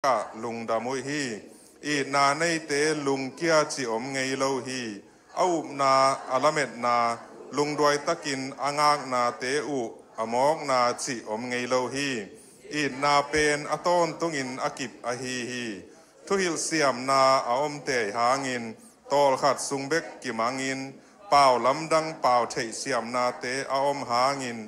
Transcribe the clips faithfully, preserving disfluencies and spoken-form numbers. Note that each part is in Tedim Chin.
ah lungdam uh hi. Itna neite lungkia cih om ngei lo hi. A upna, a lametna, lungduai takin a ngaknate uh a mawkna cih om ngei lo hi. Itna pen a tawntungin a kip ahi hi. Thuhilh siamna a omte hangin tawlkhat sung bek kimangin, pau lamdang pau theih siamnate a om hangin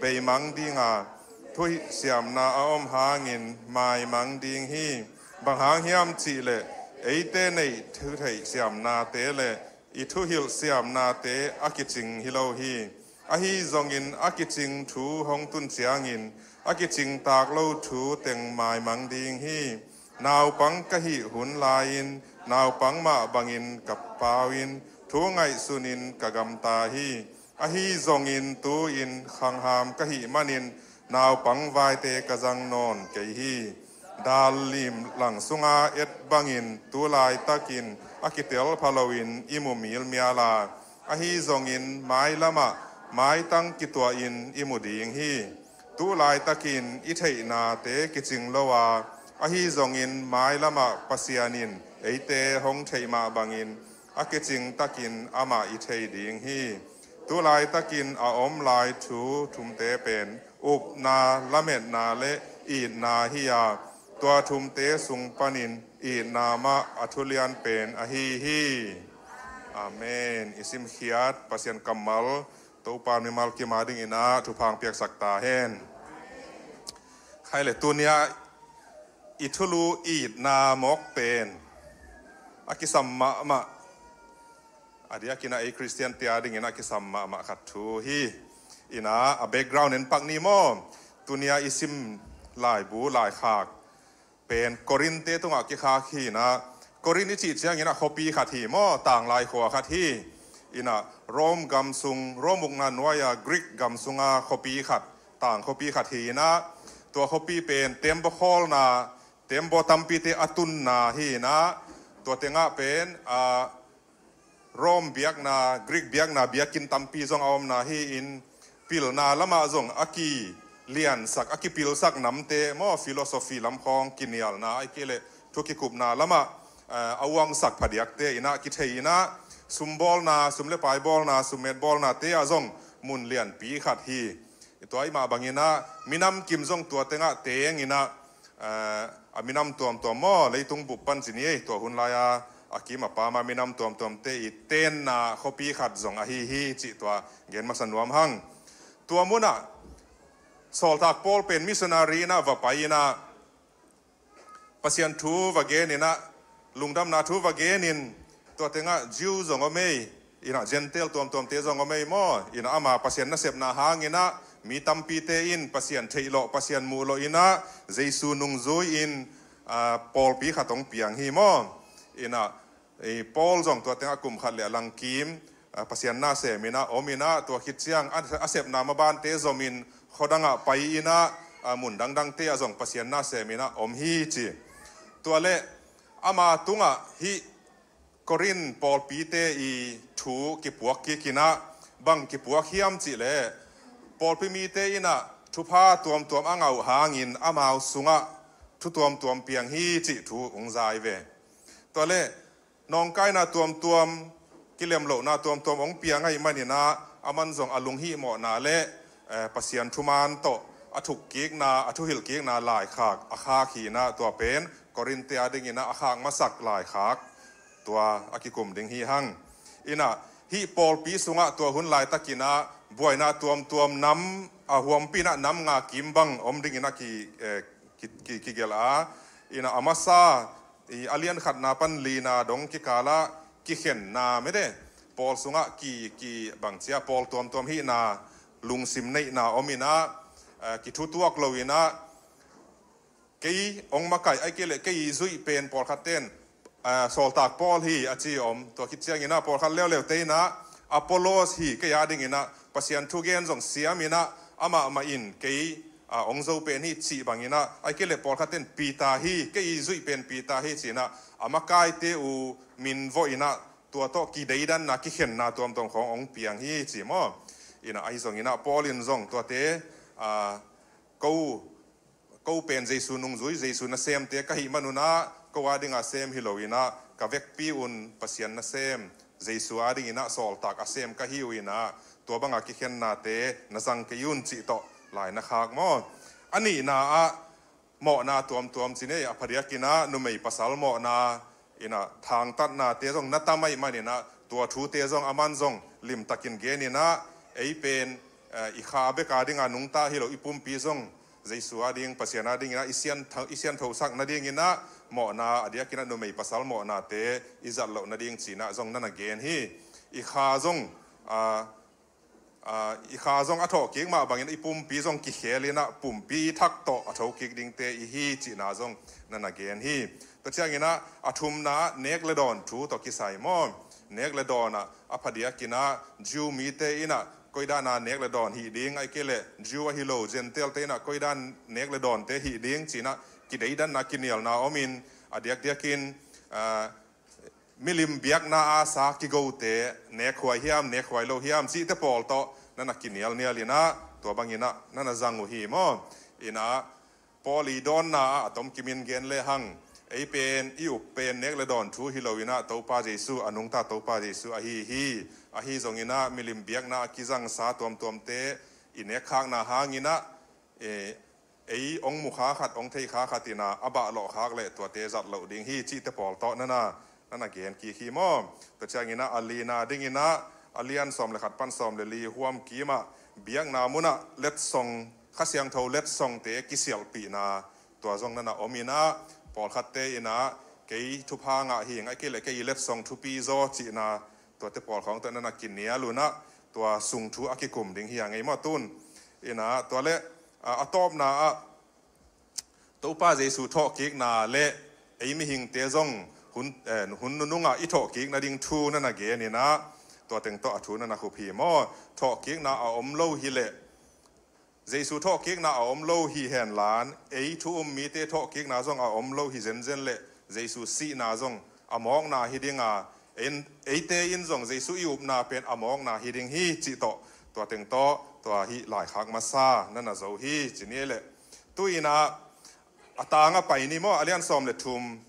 beimang dinga, thuhilh siamna a om hangin maimang ding hi. Bang hang hiam cihleh, eite neih thutheih siamnate le i thuhilh siamnate a kicing hi lo hi. Ahi zongin a kicing thu hong tun ciangin a kicing tak lo thu teng maimang ding hi. Naupang ka hih hun lai-in naupang mah bangin ka pau-in thu ngaihsunin ka gamta hi. Ahi zongin tu-in khangham ka hih manin naupang vaite ka zang nawn kei hi. Dal lim lang sunga et bangin tu laitakin a kitel pha loin i mu milmial a, ahi zongin mailamah maitang kituahin i mu ding hi. Tu laitakin i theihnate kicing lo a, ahi zongin mailamah Pasian in eite hong theih mah bangin a kicing takin amah i thei ding hi. Tu laitakin a om lai thu thumte pen upna, lametna le itna hi a, tua thumte sung panin itna mah a thulian pen ahi hi. Amen. I simkhiat Pasian kammal Topa mimal kim a dingin ah thupha piaksak ta hen. Khai le, tuni-ah i thulu itna mawk pen a kisam mahmah. A diakin ah ei Khristian te a dingin a kisam mahmah khat thu hi. Ina, a background en pak ni maw. Tuni-ah i sim laibu, laikhak pen Korin te tungah kikhak hi ina, Korin i cih ciangin ah khuapi khat hi maw, tanglai khua khat hi. Ina, Rome gam sung, Rome ukna nuai-a Greek gam sunga khuapi khat, tang khuapi khat hi ina, tua khuapi pen tembaw khawlna, tembaw tampite a tunna hi ina, tua tengah pen, a, Rome biakna, Greek biakna, biakinn tampi zong a omna hi-in, pilna lamah zong a kiliansak, a kipilsak namte maw, philosophy lam khawng kinialna, ahih kei leh thu kikupna lamah, eh, a uangsak phadiakte ina kithei ina, sumbawlna, sum le pai bawlna, summet bawlnate ah zong mun lianpi khat hi. Tua i mah bangin ah minam kim zong tua tengah teng ina, eh, a minam tuamtuam maw, leitung bup pan ci ni ei, tua hun lai-a a kim a pam a minam tuamtuamte i tenna khuapi khat zong ahi hi cih tua gen masa nuam hang. Tua munah sawltak Paul pen missionary ina va pai ina, Pasian thu va gen ina, lungdamna thu va genin, tua tengah Jew zong om ei, ina Gentile tuamtuamte zong om ei maw, ina ama Pasian nasepna hang ina, mi tampite in Pasian theih lawh, Pasian muh lawh ina, Jesu nungzui in, a, pawlpi khat hong piang hi maw. Ina, i Paul zong tua tengah kum khat le a langkim, a, Pasian na sem ina om ina, tua khit ciang a, a sepna mabante zomin khuadangah pai ina, a, mun dangdangte ah zong Pasian na sem ina om hi ci. Tua le ama tungah hih Korin pawlpite i thu kipuak kik ina, bang kipuak hiam cihleh, pawlpi mite ina thupha tuamtuam a ngah uh hangin amau sungah thu tuamtuam piang hi cih thu hong zai ve. Tua le nawngkaina tuamtuam, kilemlohna tuamtuam hong piang ahih manin ah, aman zong a lunghihmawhna le, eh, Pasian thuman tawh a thukkikna, a thuhilhkikna laikhak a khak hi ina, tua pen Korin te a dingin ah a khak masak laikhak tua a kikum ding hi hang. Ina, hih pawlpi sungah tua hun laitakin ah buaina tuamtuam, nam a huampi in ah nam nga kim bang om dingin ah ki, eh, ki, ki, kigelh a. Ina, a masa i a lian khatna pan lina dong kikalah kikhenna mete, pawl sungah ki, ki bangcia pawl tuamtuam hihna, lungsim neihna om ina, eh, kithutuak lo ina, kei hong makaih, ahih kei leh kei i zuih pen pawlkhat ten, eh, sawltak Paul hi a ci om. Tua khit ciang ina pawlkhat leuleu te ina Apollos hi, kei a dingin ah Pasian thugen zong siam ina amah mah in kei, ah, hong zo pen hi cih bangin ah, ahih kei leh pawlkhat ten Peter hi, kei i zuih pen Peter hi ci ina a makaite uh min vawh ina, tua tawh kideidanna, kikhenna tuamtuam khawng hong piang hi ci maw. Ina, ahi zongin ah Paul in zong tuate, ah, ko Ko pen Jesu nungzui, Jesu nasemte ka hih manun ah, ko adinga sem hi loin ah, ka vekpi un Pasian nasem, Jesu adingin ah sawltak a sem ka hi uh in ah, tua banga kikhennate na zang kei un cih tawh lai na khak maw? A nihna ah, mawhna tuamtuam ci ni ei, a phadiakin ah numei pasal mawhna in ah, thangtatnate zong na tam ahih manin ah, tua thute zong aman zong limtakin genin ah, ei pen, eh, i kha bek adinga nungta hi lo, i pumpi zong Jesu ading, Pasian adingin ah i siantho, i sianthosak nadingin ah, mawhna a diakin ah numei pasal mawhnate i zat loh nading ci-in ah zong na na gen hi. I kha zong, ah, ah, i kha zong a thawhkik mah bangin i pumpi zong kikhelin ah pumpi thak tawh a thokik dingte i hi cihna zong na na gen hi. Tua ciangin ah a thumna ah nek le dawn thu tawh kisai maw? Nek le dawn ah a phadiakin ah Jew mite in ah koidan a nek le dawn hih ding, ahih kei leh Jew ahi lo Gentile-te in ah koidan nek le dawnte hih ding ci-in ah kideidanna, kinialna omin, a diakdiakin, ah, milim biakna a sa kigote, nekhuai hiam, nekhuai lo hiam cihte pawl tawh na na kinialnialin ah, tua bangin ah na na zang uh hi maw? In ah, Paul i dawnna ah a tomkimin gen lehang, ei pen, i up pen nek le dawn thu hi loin ah, Topa Jesu, a nungta Topa Jesu ahi hi. Ahi zongin ah milim biakna a kizangsa tuamtuamte i nekkhakna hangin ah, eh, ei hong mu kha khat, hong thei kha khat in ah a bahlawh khak leh tuate zat loh ding hi cihte pawl tawh na na, na na gen kik hi maw? Tua ciangin ah a lina dingin ah, a lian sawm le khat pan sawm le li huamkim ah, biakna mun ah letsong, Kha Siangtho letsongte kisialhpihna, tua zong na na omin ah, pawlkhatte in ah kei thupha ngah hing, ahih kei leh kei i letsong thupi zaw cihna, tuate pawl khawng tawh na na kinial un ah, tua sung thu a kikum ding hi a ngei maw tun. In ah, tua leh, a, a tawpna ah, Topa Jesu thawhkikna le ei mihingte zong hun, eh, hun nunungah i thawhkik nading thu na na genin ah, tua teng tawh a thu na na khup hi maw? Thawhkikna a om lo hi leh, Jesu thawhkikna a om lo hi henla, ei thu um mite thawhkikna zong a om lo hi zenzen leh, Jesu sihna zong a mawkna hi ding a, en, eite in zong Jesu i upna pen a mawkna hi ding hi cih tawh, tua teng tawh, tua hih laikhak masa na na zo hi ci ni ei leh. Tu-in ah, a tang a pai ni maw, a lian sawm le thum.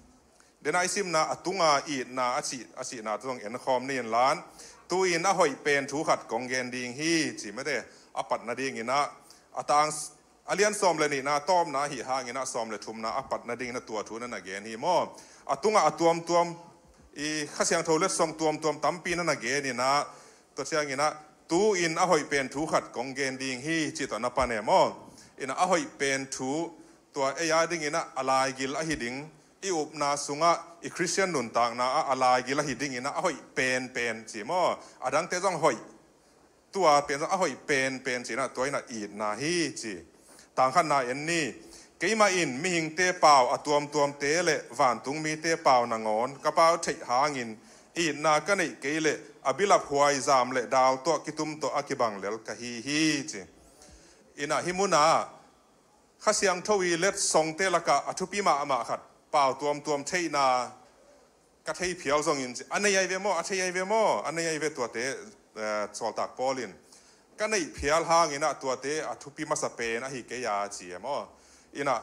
Dena i simna, a tunga itna a cih, a cihna zong enkhawm ni inla, tu-in a hoih pen thu khat kong gen ding hi ci mate, a pat nadingin ah, a tang s-, a lian sawm le nihna tawpna ahih hangin ah sawm le thumna a pat nadingin ah tua thu na na gen hi maw? A tungah a tuamtuam, i Kha Siangtho letsong tuamtuam tampi na na genin ah, tua ciangin ah, tu-in a hoih pen thu khat kong gen ding hi cih tawh na pan e maw? In ah a hoih pen thu, tua ei adingin ah a laigil ahi ding, i upna sungah, i Khristian nuntakna ah a laigil ahi dingin ah a hoih penpen ci maw? A dangte zong hoih, tua pen zong a hoih penpen ci-in ah, tua in ah itna hi ci. Tang khatna en ni. Keimah in mihingte pau a tuamtuamte le vantung mite pau nangawn ka pau theih hangin, itna ka neih kei leh a bilap huai zam le dal tuah kitum tawh a kibang lel ka hi hi ci. In ah hih munah Kha Siangtho i letsongte lakah a thupi mahmah khat, pau tuamtuam theihna, ka thei phial zongin ci. A nei ahi ve maw, a thei ahi ve maw, a nei ahi ve tuate, eh, sawltak Paul in. Ka neih phial hangin ah tuate a thupi masa pen ahi kei a ci e maw? In ah,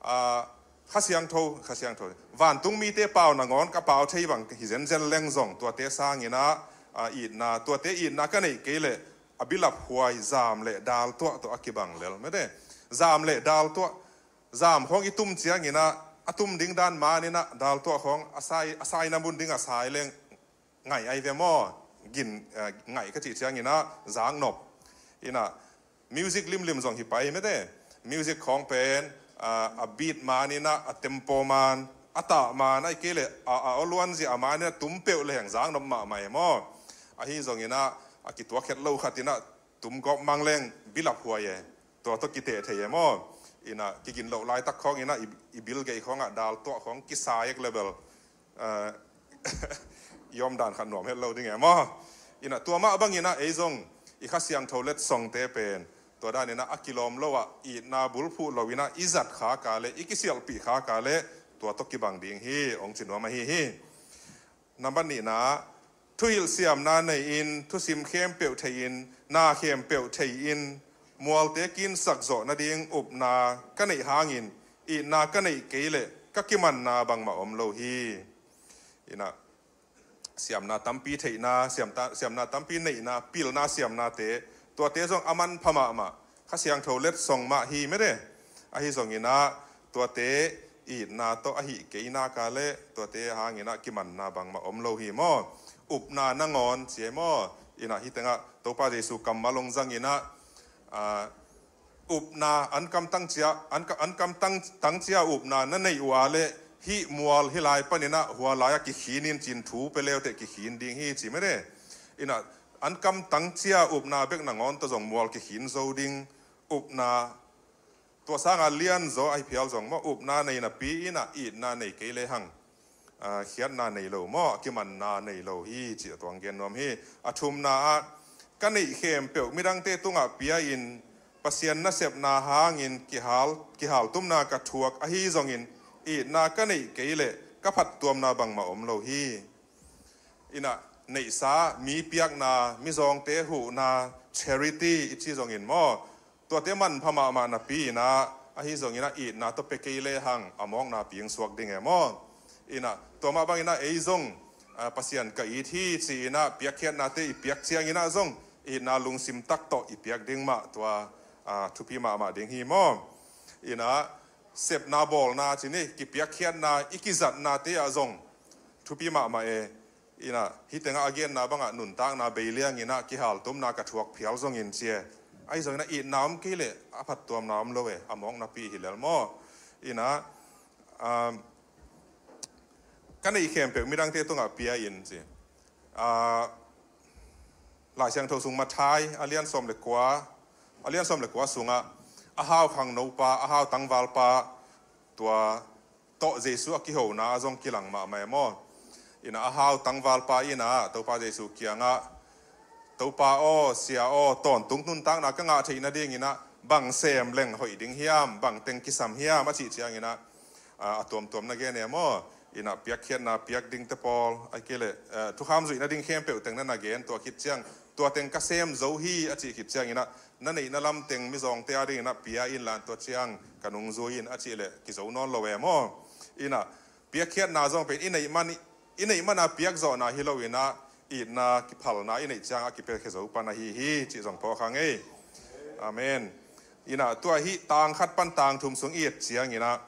ah, Kha Siangtho, Kha Siangtho, vantung mite pau nangawn ka pau thei bang hi zenzen leng zong, tuate sangin ah, ah, itna, tuate itna ka neih kei leh a bilap huai zam le dal tuah tawh a kibang lel mate. Zam le dal tuah, zam khawng i tum ciangin ah, a tum ding dan manin ah dal tuah khawng a sai, a saina mun ding a sai leng ngaih ahi ve maw? Gin, eh, ngaih ka cih ciangin ah zaknop. In ah music limlim zong hi pai mate. Music khawng pen, ah, a beat manin ah, a tempo man, a tah man, ahih kei leh a, a awluanzia manin ah tum peuh leng zaknop mahmah e maw? Ahi zongin ah, a kituak het lo khat in ah tum gawp mang leng bilap huai e. Tua tawh kiteh thei e maw? In ah kigin loh laitak khawngin ah i, i bil gei khawngah dal tuah khawng kisai ek le bel, ah, i omdan khat nuam het lo ding e maw? In ah tua mah bangin ah ei zong i Kha Siangtho letsongte pen tua danin ah a kilawm lo ah, itna bulphuh loin ah i zat khak a leh, i kisialhpih khak a leh, tua tawh kibang ding hi, hong ci nuam ahi hi. Nambat nihna, thuhilh siamna nei-in, thusim khempeuh thei-in, na khempeuh thei-in, mualte kinsak zawh nading upna ka neih hangin itna ka neih kei leh ka kimanna bangmah om lo hi. Inah siamna tampi theihna, siamta, siamna tampi neihna, pilna siamnate, tuate zong a manpha mahmah, Kha Siangtho letsong mah hi mete. Ahi zonginah tuate itna tawh ahi kei naka le tuate hanginah kimanna bangmah om lo hi maw? Upna nangawn ci ei maw? Inah hih tengah Topa Jesu kammal hong zanginah, ah, upna an kam tangcia, an ka, an kam tang, tangcia upna na neih uh a le hih mual hih lai paninah hua lai-ah kikhinin cin thu pia leuteh kikhin ding hi ci mete. Inah an kam tangcia upna bek nangawn tawh zong mual kikhin zo ding. Upna tua sanga lianzaw ahi phial zong maw, upna nei napi inah itna nei kei lehang, ah, khiatna nei lo maw, a kimanna nei lo hi cih a tuang gen nuam hi. A thumna ah ka neih khempeuh midangte tungah pia-in Pasian nasepna hangin kihal, kihaltumna ka thuak ahi zongin itna ka neih kei leh ka phattuamna bangmah om lo hi. Inah neihsa, mi piakna, mizawngte huhna, charity i ci zongin maw, tuate manpha mahmah napi inah ahi zonginah itna tawh pia kei lehang a mawkna piang suak ding e maw? Inah tua mah banginah ei zong, ah, Pasian ka it hi ci inah piakkhiatnate i piak cianginah zong itna lungsim tak tawh i piak ding mah tua, ah, thupi mahmah ding hi maw? Inah sepna bawlna ci ni, kipiakkhiatna i kizatnate ah zong thupi mahmah e. Inah hih tengah a genna bangah nuntakna bei lianginah kihaltumna ka thuak phial zongin ci e. Ahi zonginah itna om kei leh a phattuamna om lo e, a mawknapi hi lel maw? Inah, um, ka neih khempeuh midangte tungah pia in ci. Ah, Lai Siangtho sung Matthai a lian sawm le kua, a lian sawm le kua sungah a hau khangnopa, a hau tangvalpa, tua tawh Jesu a kihona a zong kilang mahmah e maw? Inah a hau tangvalpa inah Topa Jesu kiangah, Topa aw, Sia aw, tawntung nuntakna ka ngah theih nadinginah bang sem leng hoih ding hiam, bang teng kisam hiam a cih cianginah, ah, a tuamtuam na gen e maw? Inah piakkhiatna piak dingte pawl, ahih kei leh, eh, thukham zuih nading khempeuh teng na na gen, tua khit ciang tua teng ka sem zo hi a cih khit cianginah na neihna lam teng mizawngte a dinginah pia inla, tua ciang ka nungzui in a cih leh kizo nawn lo e maw? Inah piakkhiatna zong pen i neih man, i neih mana piakzawhna hi loinah itna kiphalna i neih ciangah a kipiakhia zo pan ahi hi cih zong phawk hang ei. Amen. Inah tua hih tang khat pan tang thum sung i et cianginah,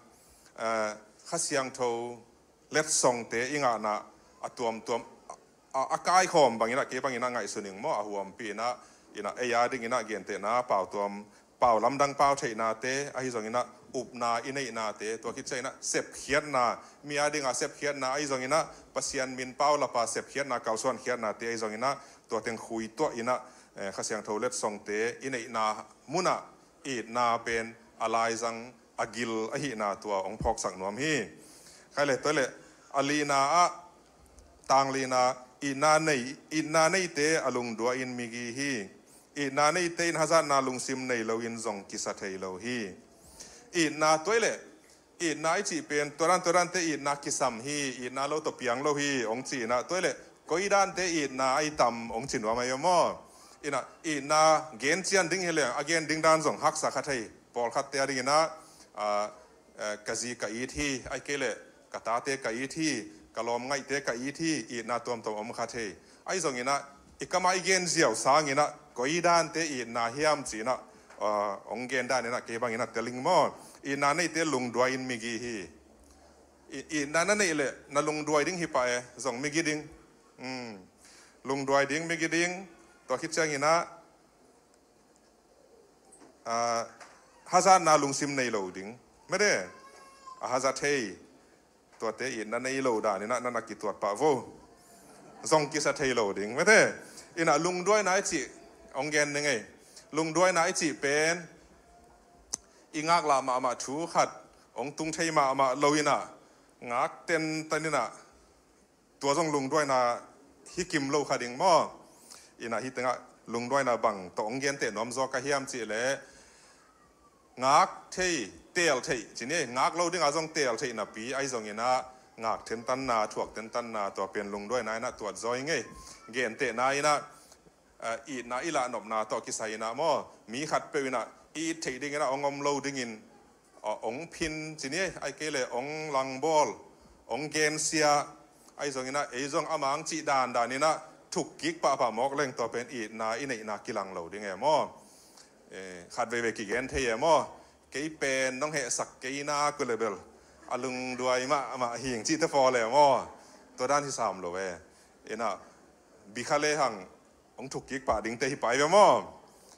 eh, Kha Siangtho letsongte i ngahna a tuamtuam, a, a kaikhawm banginah kei banginah ngaihsun ing maw, a huampi inah, inah ei a dinginah gentehna pau tuam, pau lamdang pau theihnate, ahi zonginah upna i neihnate, tua khit cianginah sepkhiatna, mi a dinga sepkhiatna, ahi zonginah Pasian min pau lapa sepkhiatna, kalsuan khiatnate, ahi zonginah tua teng khui tuah inah, eh, Kha Siangtho letsongte i neihna munah itna pen a laizang a gil ahihna tua hong phawksak nuam hi. Khai le tua le a lina ah, tang lina, itna nei, itna neite a lungduai in migi hi. Itna neite in hazatna lungsim nei loin zong kisa thei lo hi. Itna tua le, itna i cih pen tua dan tua dante itna kisam hi, itna lo tawh piang lo hi hong ci inah tua le, koi dante itna a i tam hong ci nuam ahi maw? Inah itna gen cian ding hi leng a gen ding dan zong haksa kha thei. Pawlkhatte a dinginah, ah, eh, ka zi ka it hi, ahih kei leh ka tate ka it hi, ka lawmngaihte ka it hi, itna tuamtuam om kha thei. Ahi zonginah i kamah i gen ziau sanginah koi dante itna hiam cinah, ah, hong gen daninah kei banginah tel ing maw? Itna neite lungduai in migi hi. I, itna na neih leh na lungduai ding hi pah e, zong migi ding. Um, lungduai ding, migi ding. Tua khit cianginah, ah, hazatna lungsim nei lo ding. Mete, a haza thei, tuate itna nei lo daninah na na kituat pah vo. Zong kisa thei lo ding. Mete, inah lungduaina i cih hong gen ning ei. Lungduaina i cih pen i ngaklah mahmah thu khat hong tung thei mahmah lo inah, ngak tentan inah, tua zong lungduaina hi kim lo kha ding maw? Inah hih tengah lungduaina bang tawh hong genteh nuam zaw ka hiam cih leh, ngak thei, teel theih ci ni, ngak lo dinga zong teel theih napi ahi zonginah ngak tentanna, thuak tentanna, tua pen lungduaina inah tuat zaw ing ei. Gentehna inah ah, itna i lahnopna tawh kisai inah maw, mi khatpeuh inah i it theih dingin ah hong om lo dingin, ah, hong phin ci ni, ahih kei leh hong langbawl, hong gensia, ahi zongin ah ei zong amah hong cih dandan inah thukkik pahpah mawk leng tua pen itna i neihna kilang lo ding e maw. Eh, khat veivei kigen thei e maw. Kei pen nong hehsak kei nak uh leh bel a lungduai mahmah hing cihte pawl e maw. Tua dan hi sam lo e. Inah bikha lehang hong thukkik pah dingte hi pai ve maw.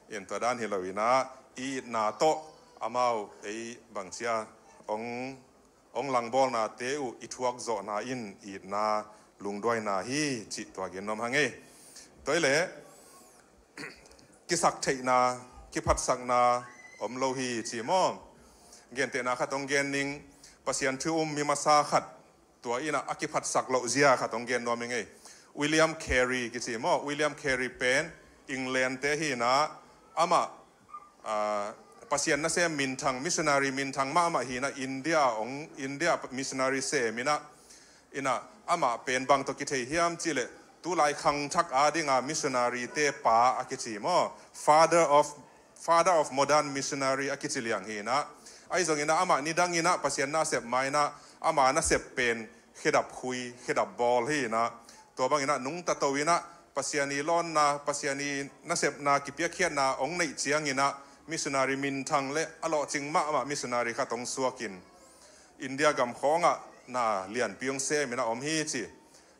In tua dan hi lo inah i itna tawh amau ei bangcia hong, hong langbawlnate uh i thuakzawhna in itna lungduaina hi cih tua gen nuam hang e. Tua hi leh kisaktheihna, kiphatsakna om lo hi ci maw. Gentehna khat hong gen ning, Pasian thu um mi masa khat, tua inah a kiphatsak loh zia khat hong gen nuam ing ei. William Carey kici maw, William Carey pen England te hi inah amah, ah, Pasian nasem minthang, missionary minthang mahmah hi inah India hong, India missionary sem inah, inah amah pen bang tawh kithei hiam cih leh tulai khangthak adinga missionary te pa a kici maw, father of, father of modern missionary a kici liang hi inah. Ahi zongin ah amah nidang inah Pasian nasep ma inah ama nasep pen khedap khui, khedap bawl hi inah. Tua bang inah nungta to inah Pasian i lawnna, Pasian i nasepna, kipiakkhiatna hong neih ciang inah missionary minthang le a lawhcing mahmah missionary khat hong suak in India gam khawngah na lianpi hong sem inah om hi ci.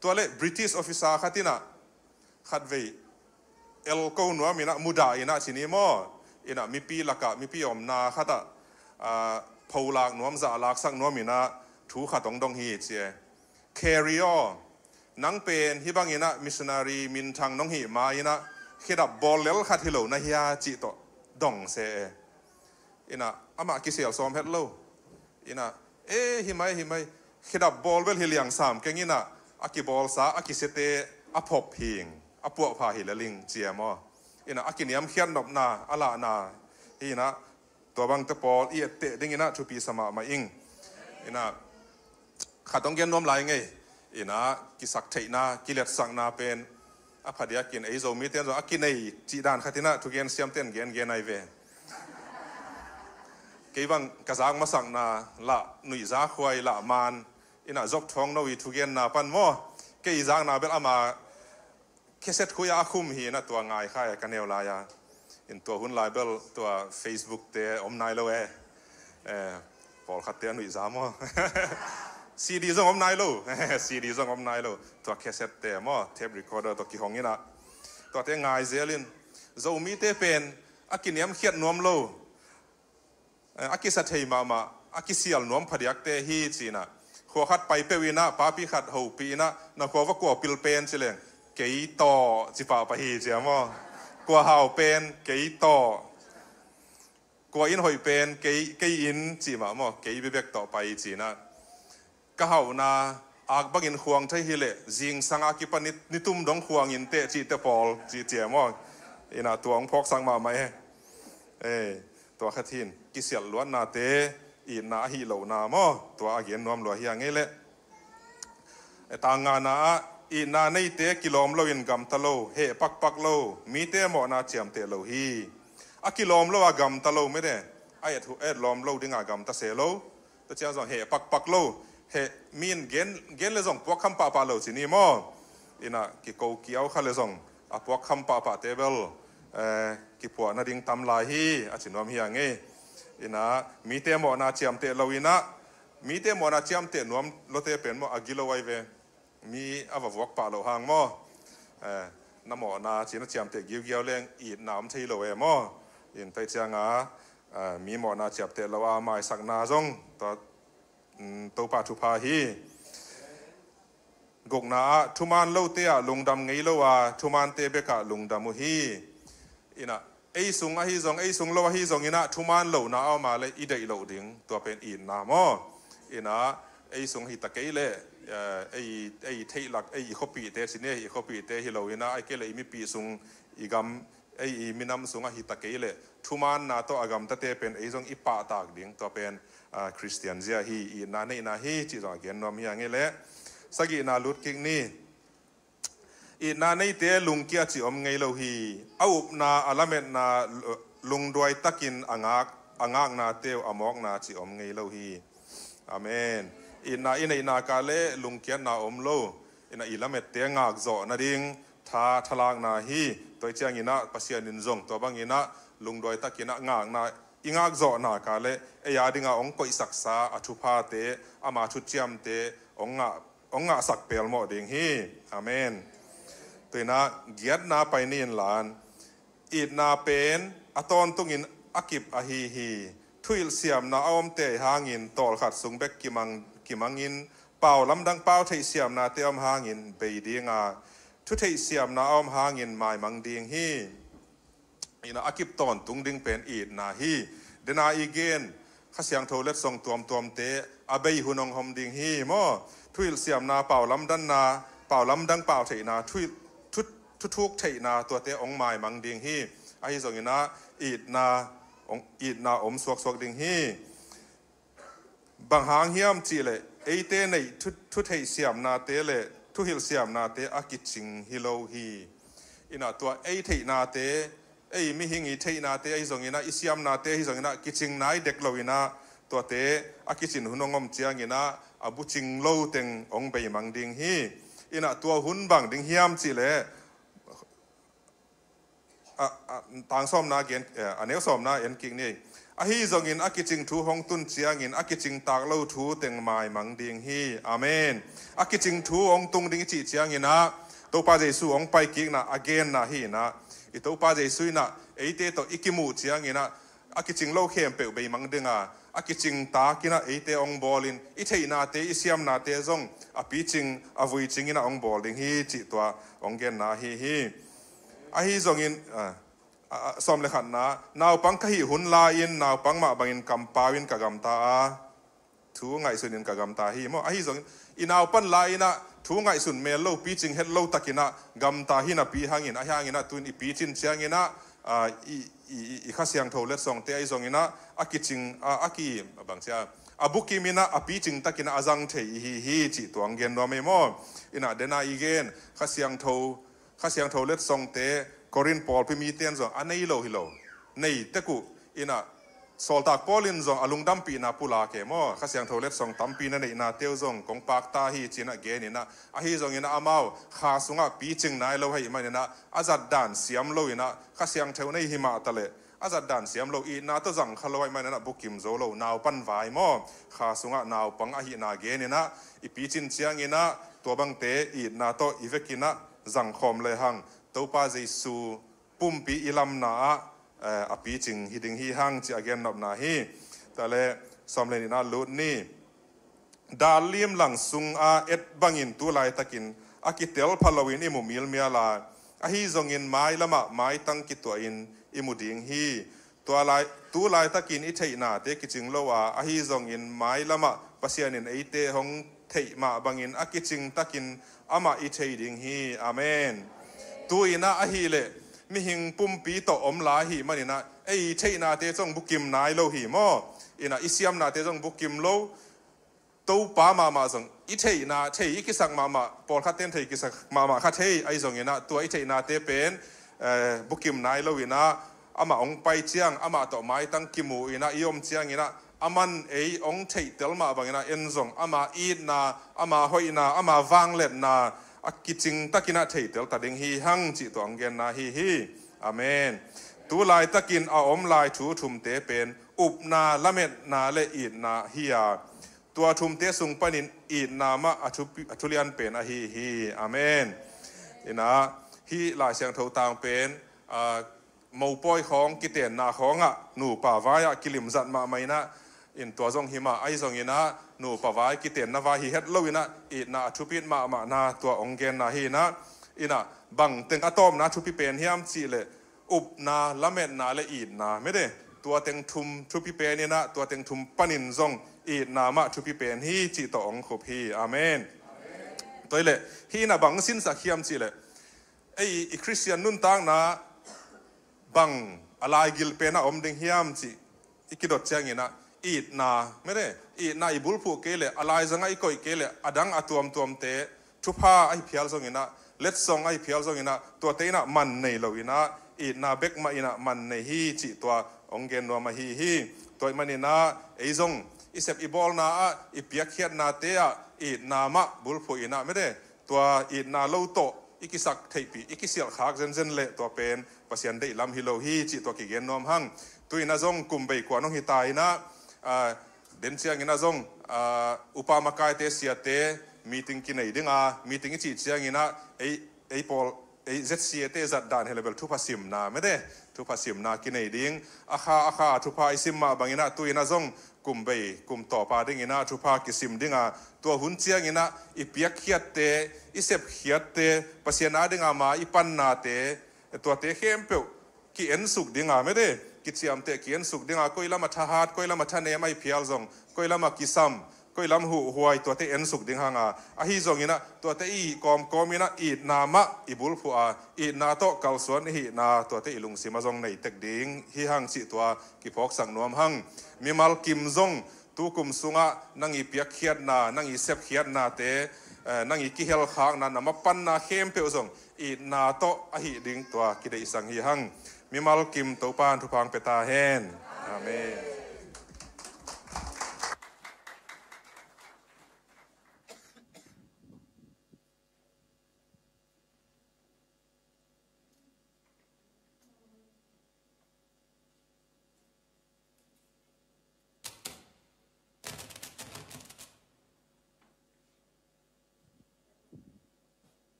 Tua leh British officer khat inah khatvei elko nuam inah, mudah inah ci ni maw, inah mipi lakah, mipi omna khatah, ah, pholak nuam, zahlaksak nuam inah thu khat hong dong hi ci e. Carey aw, nang pen hih bang inah missionary minthang nong hih ma inah khedap bawl lel khat hi lo na hia cih tawh dong se e. Inah amah kisial sawm het lo. Inah, e, hi mai, hi mai. Khedap bawl bel hi liang sam keng inah a kibawlsa, a kisiate a phop hing, a puahpha hi lel ing ci e maw. Inah a kiniamkhiat nopna a lahna hi inah tua bangte pawl i etteh ding inah thupi sa mahmah ing. Inah khat hong gen nuam lai ing ei. Inah kisaktheihna, kiletsakna pen a phadiakin ei Zomite in zong a kinei cih dan khat inah thugen siamte in gengen ahi ve. Kei bang ka zak masakna lah nuihza khuai lah man inah Job Thawngno i thugenna pan maw, kei i zakna bel ama cassette khui a khum hi inah tua ngai kha e ka neu lai a. In tua hun lai bel tua Facebook te om nai lo e. Eh, pawlkhatte a nuihza maw. C D zong om nai lo. C D zong om nai lo. Tua cassette te maw, tape recorder tawh kihong inah tuate ngai zel in, Zomite pen a kiniamkhiat nuam lo, eh, a kisa thei mahmah, a kisial nuam phadiakte hi ci inah. Khua khat pai peuh inah papi khat hopih inah, na khua va kua pil pen ci leng, kei tawh ci pahpah hi ci a maw. Kua hau pen, kei tawh. Kua inn hoih pen, kei, kei inn ci mah maw, kei bekbek tawh pai ci inah. Ka hauhna ak bangin khuang thei hi leh zingsang a kipan ni, nitum dong khuang inteh cihte pawl ci ci e maw. Inah tua hong phawksak mahmah e. Eh, tua khat hi in kisialh luatnate itna ahi lohna maw, tua a gen nuam lua hi a ngei leh. Eh, tang ngana ah itna neite kilawm loin gamta lo, heh pakpak lo, mite mawhna ciamteh lo hi. A kilawm lo a gamta lo mete, a et, etlawm lo dinga gamta se lo. Tua ciang zong heh pakpak lo, heh mi in gen, gen le zong puakkham pahpah lo ci ni maw. Inah kiko kiau kha le zong a puakkham pahpahte bel, eh, kiphuah nading tam lai hi a ci nuam hi a ngei. Inah mite mawhna ciamteh lo inah, mite mawhna ciamteh nuam lote pen maw a gilo ahi ve. Mi a va vuak pah loh hang maw. Eh, na mawhna ci na ciamteh giugiau leng itna om thei lo e maw. In tua cianga, eh, mi mawhna ciamteh lo a maisakna zong tua, mm, Topa thupha hi. Gukna ah thuman lote ah lungdam ngei lo a, thumante bekah lungdam uh hi. Inah ei sung ahi zong, ei sung lo ahi zong inah thuman lohna a om a le i deih loh ding, tua pen itna maw. Inah ei sung ahi ta kei leh, eh, ei, ei theih lak, ei i khuapihte ci ni, ei i khuapihte hi lo inah, ahih kei leh i mipi sung, i gam, ei i minam sung ahi ta kei leh thumanna tawh a gamtate pen ei zong i pahtak ding, tua pen, ah, Khristian zia hi, itna neihna hi cih zong a gen nuam hi a ngei leh. Sagihna lut kik ni. Itna neite lungkia cih om ngei lo hi. A upna, a lametna, lungduai takin a ngak, a ngaknate uh a mawkna cih om ngei lo hi. Amen. Itna i neihna kah le lungkiatna om lo. Inah i lamette ngakzawh nading tha, thalakna hi. Tua hi cianginah Pasian in zong tua banginah lungduai takinah ngakna i ngakzawhna kah le ei a dingah hong koihsaksa a thuphate, ama thuciamte hong ngah, hong ngahsak pelmawh ding hi. Amen. Tuinah giatna pai ni inlan, itna pen a tawntungin a kip ahi hi. Thuhilh siamna a omte hangin tawlkhat sung bek kimang, kimangin pau lamdang pau theih siamnate om hangin bei dinga, thu theih siamna a om hangin maimang ding hi. Inah a kip tawntung ding pen itna hi. Dena i gen Kha Siangtho letsong tuamtuamte a bei hun hong hom ding hi maw? Thuhilh siamna, pau lamdanna, pau lamdang pau theihna, thuhilh, thu, thuthuk theihna tuate hong maimang ding hi. Ahi zonginah itna, hong, itna om suaksuak ding hi. Bang hang hiam cihleh eite neih thu, thutheih siamnate le thuhilh siamnate a kicing hi lo hi. Inah tua ei theihnate, ei mihing i theihnate ahi zonginah, i siamnate ahi zonginah kicing nai dek loinah tuate a kicin hun hong om cianginah a bucing lo teng hong beimang ding hi. Inah tua hun bang ding hiam cihleh a, a, tang sawmna gen, eh, a neu sawmna en kik ni. Ahi zongin a kicing thu hong tun ciangin a kicing tak lo thu teng maimang ding hi. Amen. A kicing thu hong tung ding i cih cianginah Topa Jesu hong paikikna a genna hi inah, i Topa Jesu inah eite tawh i kimuh cianginah a kicing lo khempeuh beimang dinga, a kicing takinah eite hong bawlin i theihnate, i siamnate zong a picing, a vuicing inah hong bawl ding hi cih tua hong genna ahi hi. Ahi zongin, a, a, a, sawm le khatna, naupang ka hih hun lai-in naupang mah bangin kampau in ka gamta a, thu ngaihsunin ka gamta hi maw? Ahi zongin i naupan lai-inah thu ngaihsun mel lo, picing het lo takinah gamta hi napi hangin, ahi hanginah tuin i picin cianginah, a, i, i, i, i Kha Siangtho letsongte ahi zonginah a kicing, a, a ki, a bang cia, a bukiminah a picing takinah a zang thei i hi hi cih tua hong gen nuam ei maw? Inah dena i gen Kha Siangtho, Kha Siangtho letsongte Korin pawlpi mite in zong a nei lo hi lo. Nei tek uh inah Sawltak Paul in zong a lungdampihna pulak e maw? Kha Siangtho letsong tampi na neihnate uh zong kong pakta hi cinah geninah, ahi zonginah amau kha sungah picing nai lo ahih maninah a zatdan siam loinah Kha Siangtho nei hi mah taleh a zatdan siam lo, itna tawh zang kha lo ahih maninah bukim zo lo, naupan vai maw? Kha sungah naupang ahihna geninah i picin cianginah tua bangte itna tawh i vekinah zangkhawm lehang Topa Jesu pumpi i lamna ah, eh, a picing hi ding hi hang ci a gennopna hi. Tale sawm le nihna lut ni. Dal lim lang sunga et bangin tu laitakin a kitel pha loin i mu milmial a, ahi zongin mai lamah maitang kituahin i mu ding hi. Tua lai, tu laitakin i theihnate kicing lo a, ahi zongin mai lamah Pasian in eite hong theih mah bangin a kicing takin amah i thei ding hi. Amen. Tu inah ahileh mihing pumpi tawh om lai ahih maninah ei theihnate zong bukim nai lo hi maw? Inah i siamnate zong bukim lo. Topa mahmah zong i theihna, thei i kisak mahmah, pawlkhatte in thei kisak mahmah kha thei, ahi zonginah tua i theihnate pen, eh, bukim nai loinah amah hong pai ciang amah tawh maitang kimu inah i om cianginah aman ei hong theihtel mah banginah en zong ama itna, ama hoihna, ama vangletna a kicing takinah theitel ta ding hi hang cih tua hong genna hi hi. Amen. Tu laitakin a om lai thu thumte pen upna, lametna le itna hi a, tua thumte sung panin itna mah a thupi, a thulian pen ahi hi. Amen. Inah hih Lai Siangtho tang pen, a, mopawi khawng, kitenna khawngah nupa vai-ah kilimzat mahmah inah, in tua zong hi mah, ahi zonginah nupa vai, kitenna vai hi het loinah itna a thupit mahmahna tua hong genna hi inah. Inah bang teng a tawpna thupi pen hiam cihleh upna, lametna le itna mete, tua teng thum thupi pen inah tua teng thum panin zong itna mah thupi pen hi cih tawh hong khup hi. Amen. Tua hileh hih inah bang sinsak hiam cihleh ei i Khristian nuntakna bang a laigil pen a om ding hiam cih i kidot cianginah itna mete, itna i bulphuh kei leh, a laizangah i koih kei leh, a dang a tuamtuamte thupha ahi phial zonginah letsong ahi phial zong inah, tuate inah man nei lo inah, itna bek mah inah man nei hi cih tua hong gen nuam ahi hi. Tua ahih man inah ei zong i sep i bawlna ah, i piakkhiatnate ah itna mah bulphuh inah mede, tua itna lo tawh i kisak theihpih, i kisialhkhak zenzen leh tua pen Pasian deih lam hi lo hi cih tua kigen nuam hang. Tu inah zong kum bei kua nong hi ta inah, ah, den ciang inah zong, ah, upa makaite, siate meeting kinei dinga, meeting i cih ciang inah ei, ei pawl, ei Z C A te zat dan hi leh bel thupha simna mede, thupha simna kinei ding. A kha a kha thupha i sim mah bang inah tu inah zong kum bei kum tawpa ding inah thupha kisim dinga, tua hun ciang inah i piakkhiatte, i sepkhiatte, Pasian a dinga ma i pannate, tuate khempeuh ki-ensuk dinga mede, kiciamteh ki-ensuk dinga, koi lam a thahat, koi lam a thanem ahi phial zong, koi lam a kisam, koi lam huhhuai, tuate ensuk ding hanga, ahi zong inah tuate i kawmkawm inah itna mah i bulphuh a, itna tawh kalsuan i hihna tuate i lungsim ah zong nei tek ding hi hang cih tua kiphawksak nuam hang. Mimal kim zong tukum sungah nang i piakkhiatna, nang i sepkhiatnate, eh, nang i kihelkhakna, na mapanna khempeuh zong itna tawh ahih ding tua kideihsang hi hang. Mimal kim Topa'n thupha hong pia ta hen. Amen.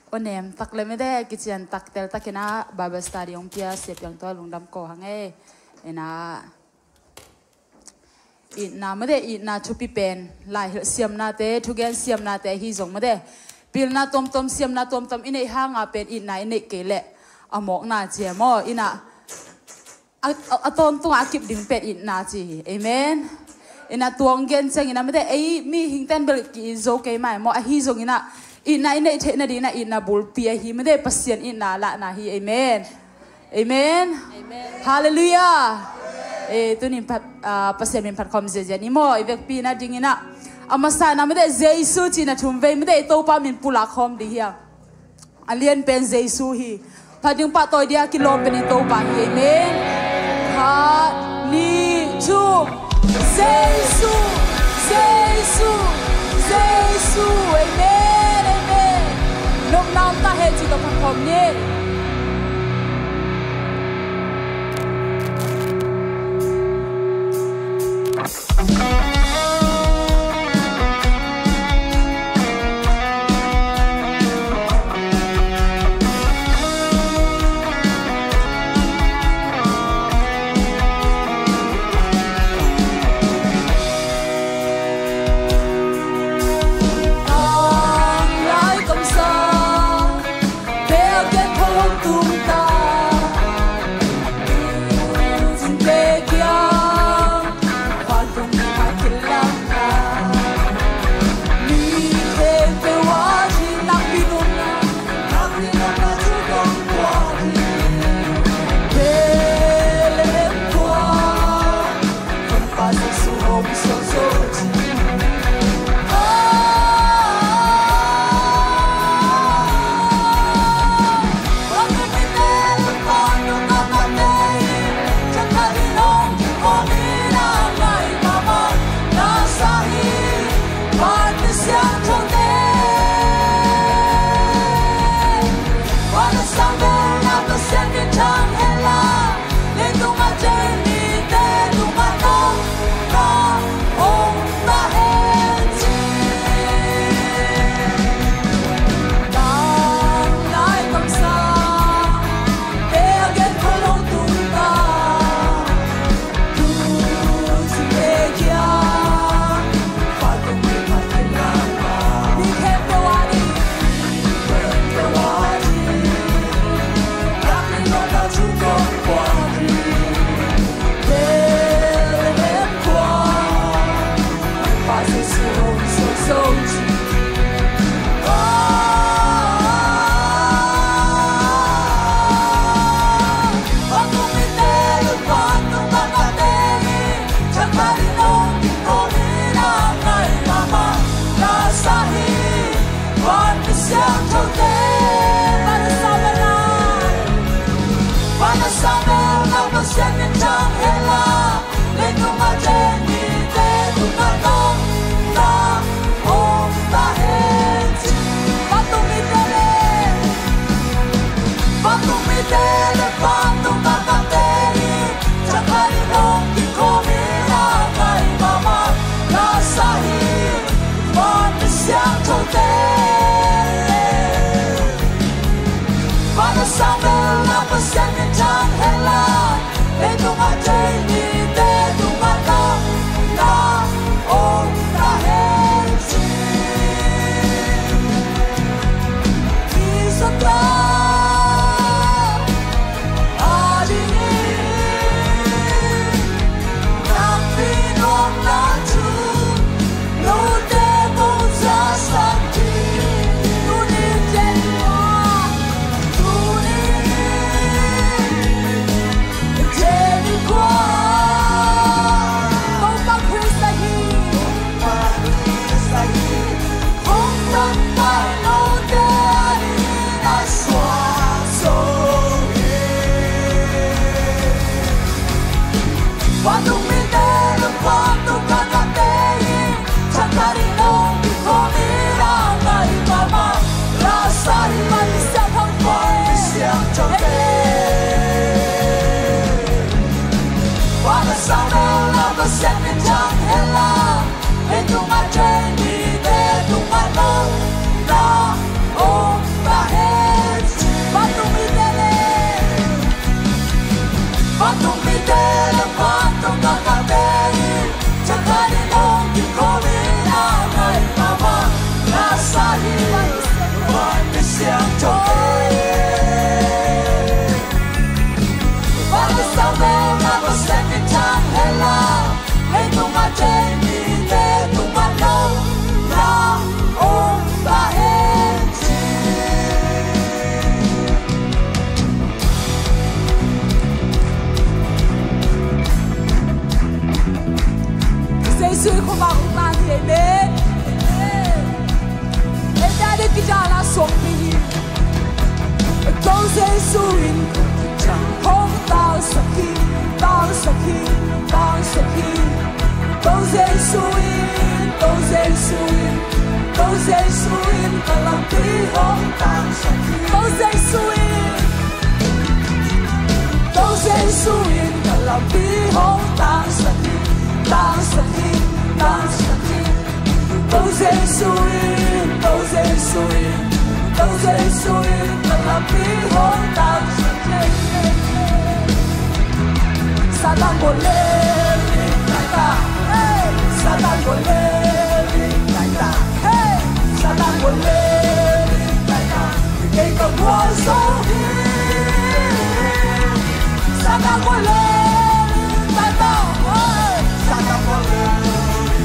Aw nem tak le mede, kician tak tel tak inah Bible study hong pia Sia Piang tua lungdam ko hang e. Inah itna mede, itna thupi pen lai hilh siamnate, thugen siamnate ahi zong mede, pilna tuamtuam, siamna tuamtuam i neih hanga pen itna i neih kei leh a mawkna cia maw inah a, a, a tawntungah a kip ding pen itna ci hi. Amen. Inah tua hong gen ciang inah mede, ei mihingte'n bel ki-it zo kei mai maw, ahi zong inah itna i neih theih nading inah itna bulpi ahi mede, Pasian itna lahna hi. Amen. Amen. Amen. Halleluiah. Eh, tunin phat, ah, Pasian min phat khawm ziazia ni maw, i vekpi nading inah a masa inah mede, Jesu cih na thum vei mede, i Topa min pulak khawm ding hi hang. A lian pen Jesu hi. Phat ding pahtawi dia kilawm pen i Topa hi. Amen. Khat, nih, thum. Jesu, Jesu, Jesu. Amen, amen. Nopna om ta hen ci tawh phat khawm ni. Jesu i khuavak hong na hi, amen. Amen. Ei, Daddy, kidalna suangpi hi. Tua Jesu in hong tangsak hi, tangsak hi, tangsak hi. Tua Jesu in, tua Jesu in, tua Jesu in ka lampi hong tangsak hi. Tua Jesu in, tua Jesu in ka lampi hong tangsak hi, tangsak hi, tangsak hi. Tua Jesu in, tua Jesu in, tua Jesu in ka lampi hong tangsak hi. Satan gual lel in tai ta, hey! Satan gual lel in tai ta, hey! Satan gual lel in tai ta. Kei ka gual zo hi. Satan gual lel in tai ta, hey! Satan gual lel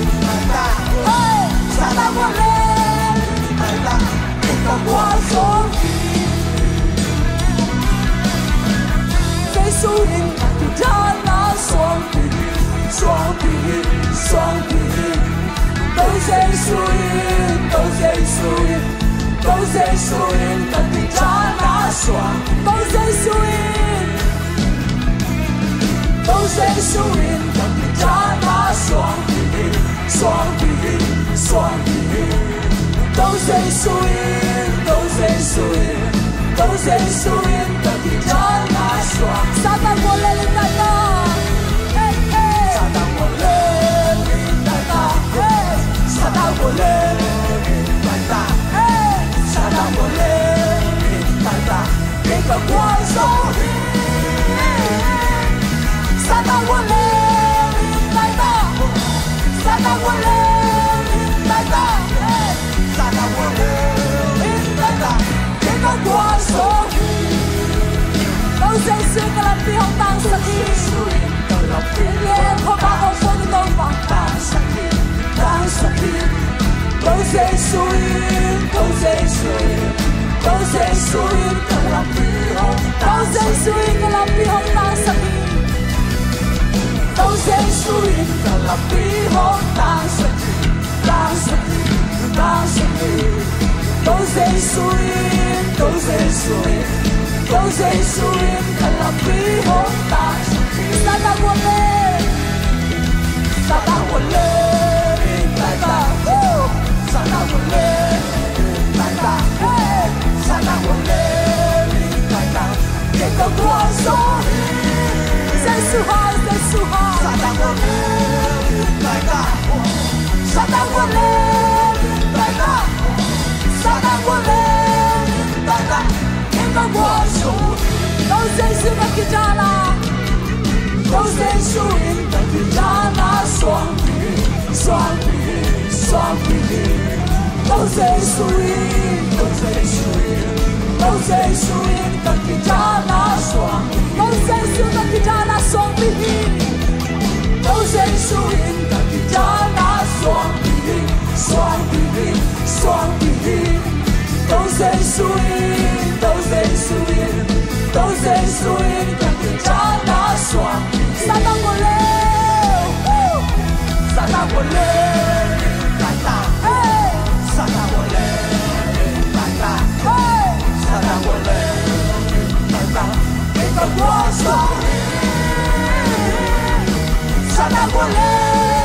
in tai ta, hey! Satan gual lel in tai ta. Kei ka gual zo hi. Jesu in ka kidalna suangpi hi, suangpi hi, suangpi hi. Tua Jesu in, tua Jesu in, tua Jesu in ka kidalna suang. Tua Jesu in, tua Jesu in ka kidalna suangpi hi, suangpi hi, suangpi hi. Tua Jesu in, tua Jesu in, tua Jesu in ka kidalna suang. Satan gual lel in tai ta. Hey, hey. Satan gual lel in tai ta. Hey. Satan gual lel in tai ta. Hey. Satan gual lel in tai ta. Kei ka gual zo hi. Satan gual lel in tai ta. Satan gual lel in tai ta. Hey. Satan gual lel in tai ta. Kei ka gual zo hi. Tua Jesu in ka lampi hong tangsak hi. Ka lampi hong tangsak hi. Tangsak hi. Tangsak hi. Tua Jesu in, tua Jesu in, tua Jesu in ka lampi hong, tua Jesu in ka lampi hong tangsak hi. Tua Jesu in ka lampi hong tangsak hi. Tangsak hi, tangsak hi. Tua Jesu in, tua Jesu in, tua Jesu in ka lampi hong tangsak hi. Satan gual lel. Satan gual lel in tai ta. Woo! Satan gual lel in tai ta. Hey! Satan gual lel in tai ta. Kei ka gual zo hi. Jesu hai, Jesu hai. Satan gual lel in tai ta. Satan gual lel in tai ta. Satan gual lel in tai ta. Kei ka gual zo hi. Tua Jesu ka kidalna. To Jesu in ka kitana suangpi, suangpi, suangpi. To Jesu in, to Jesu in, to Jesu in ka kitana suangpi. To Jesu ka kitana suangpi. To Jesu in ka kitana suangpi, suangpi, suangpi. To Jesu in, to Jesu in, to Jesu in ka kitana suangpi. Satan boleh. Satan boleh. Hey. Satan boleh. Hey. Satan boleh. Kita kuasa. Satan boleh.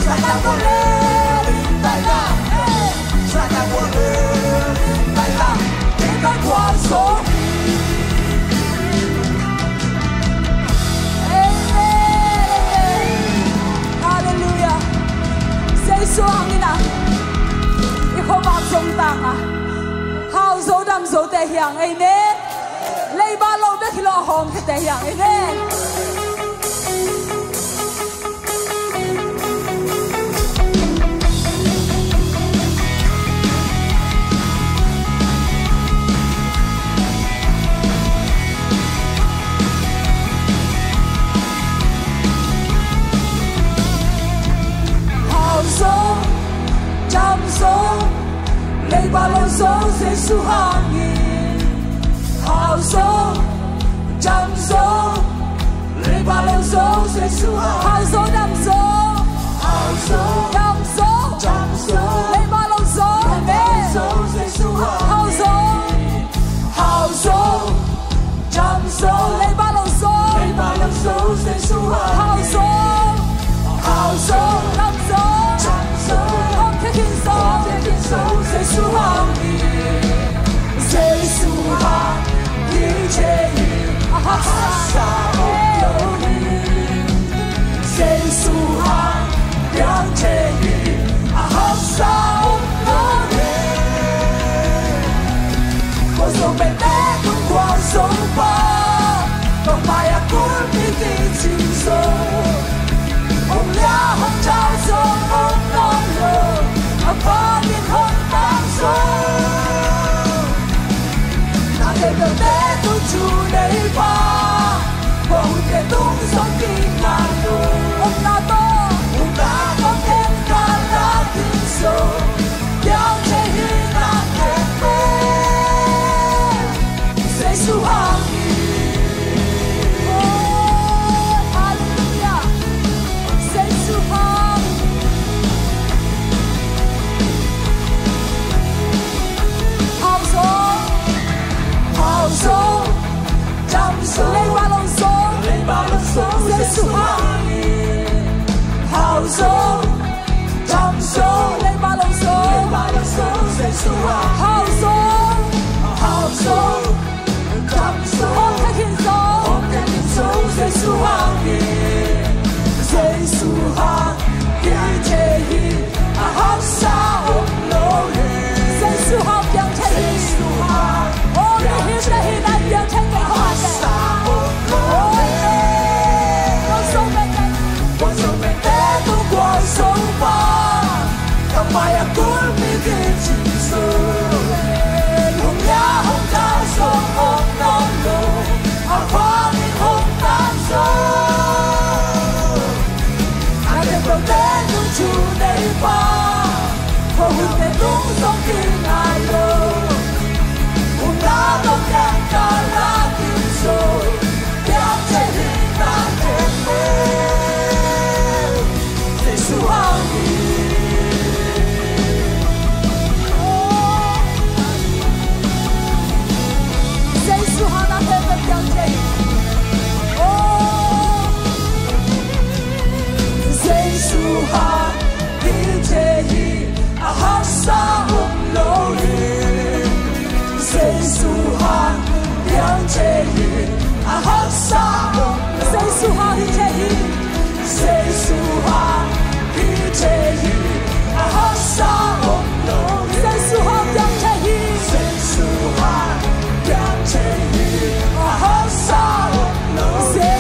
Satan boleh. Hey. Satan boleh. Kita kuasa. Amen, amen. Halleluiah. Jesu hangin a i khuavak zong tang a, hau zo dam zote hi hang. Amen. Leiba lo bek hi lo a hawm khete hi hang. Amen. Hau zo, dam zo, leiba lo zo, Jesu hangin. Hau zo, dam zo, leiba lo zo, Jesu hangin. Hau zo, dam zo. Hau zo, dam zo, dam zo, leiba lo zo. Amen. Hau zo, Jesu hangin. Hau zo, hau zo, dam zo, leiba lo zo. Leiba lo zo, Jesu hangin. Hau zo, hau zo, dam zo, dam zo, hong kia khin zo, hong kia khin zo, Jesu hangin. Jesu hang hi thei hi, a haksa om lo hi. Jesu hang piang thei hi, a haksa om lo hi. Kua zo pente tung kua zo pa, tua mai a kulmi kici zo. Hong lia hong thau zo hong nawn lo, a vangin hong tang zo. Na te pente tung thu nei pa, kua hun te tung zong kinga lo. Omna tawh, omna tawh ken ka la ding zo. Piang thei hi na ken pen. Jesu hang hi. Oh, halleluiah. Jesu hang. Hau zo. Hau zo. Dam zo. Leiba lo zo. Leiba lo zo. Jesu hang hi. Hau zo. Dam zo, leiba lo zo. Leiba lo zo, Jesu hang. Hau zo, hau zo. Dam zo, hong kia khin zo. Hong kia khin zo, Jesu hang hi. Jesu hang hi thei hi, a haksa om lo hi. Jesu hang piang thei hi. Jesu hang. Oh, mihing te hi na piang thei kei kho mah teh. Oh, amen. Kua zo pente. Kua zo pente tung kua zo pa, tua mai a kulmi kici zo. Hong lia hong thau zo hong nawn lo, a vangin hong tang zo. A te pente tung thu nei pa, kua hun te tung zong kinga lo. Omna tawh ken ka la ding zo. Piang thei hi na ken pen. Jesu hang hi. Jesu hang na ken pen piang thei hi. Oh. Jesu hang hi thei hi, a haksa om lo hi. Jesu hang piang thei hi, a haksa om lo hi. Jesu hang hi thei hi. Jesu hang hi thei hi, a haksa om lo hi. Jesu hang piang thei hi. Jesu hang piang thei hi, a haksa om lo hi.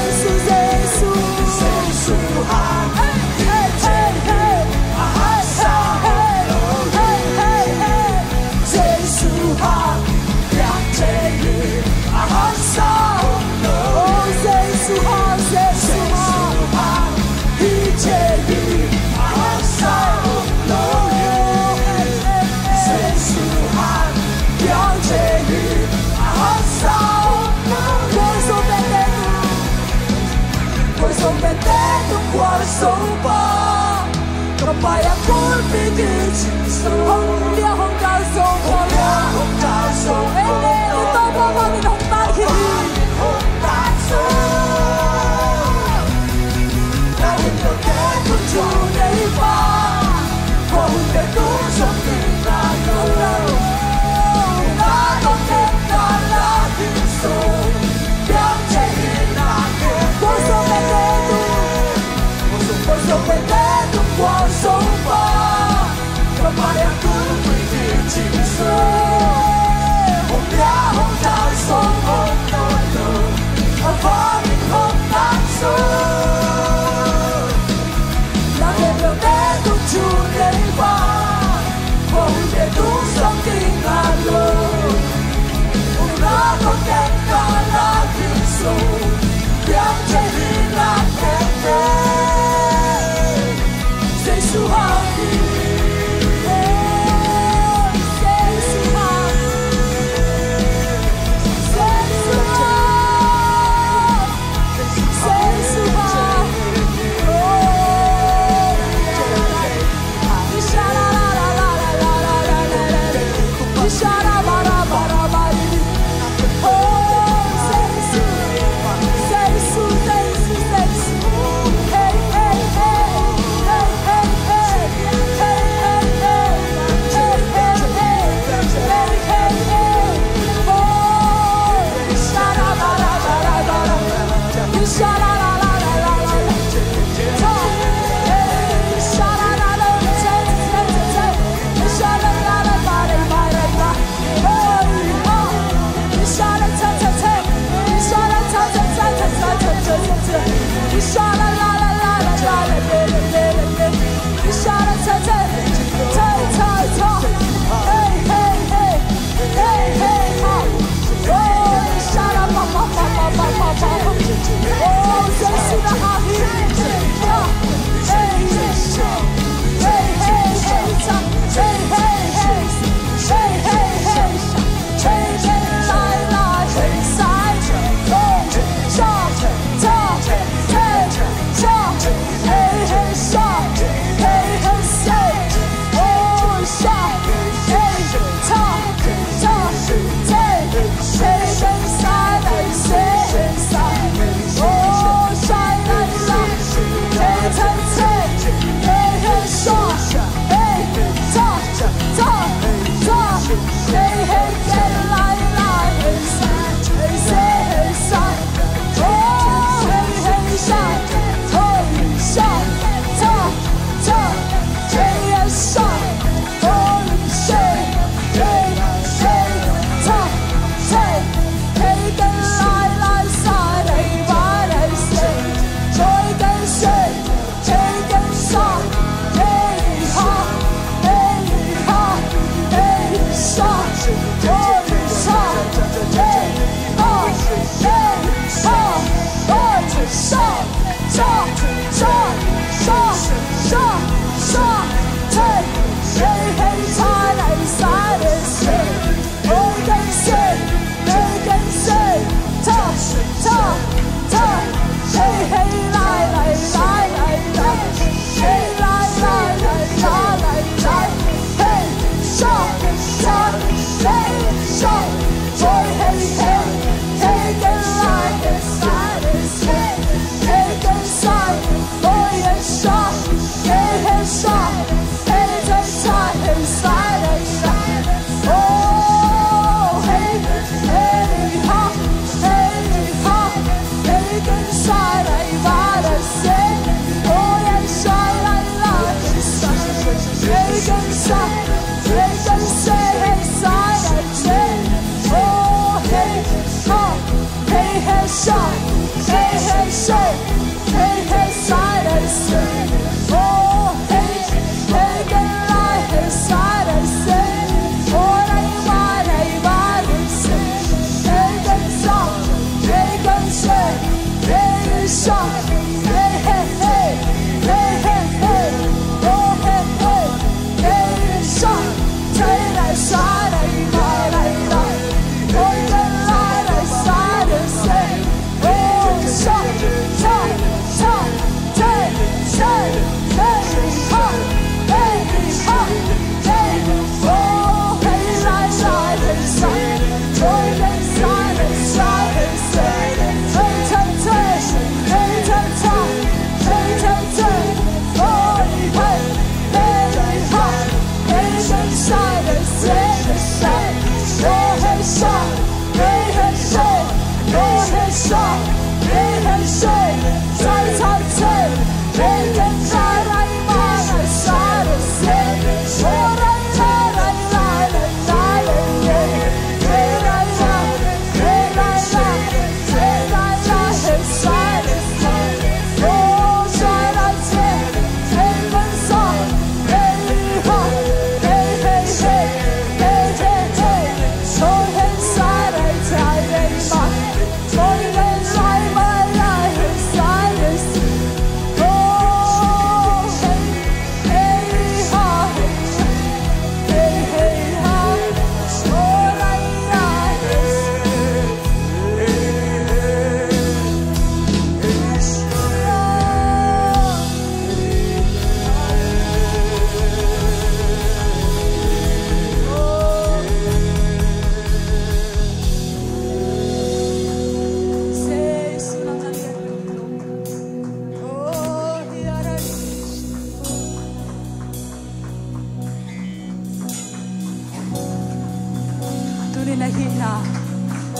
na hihna,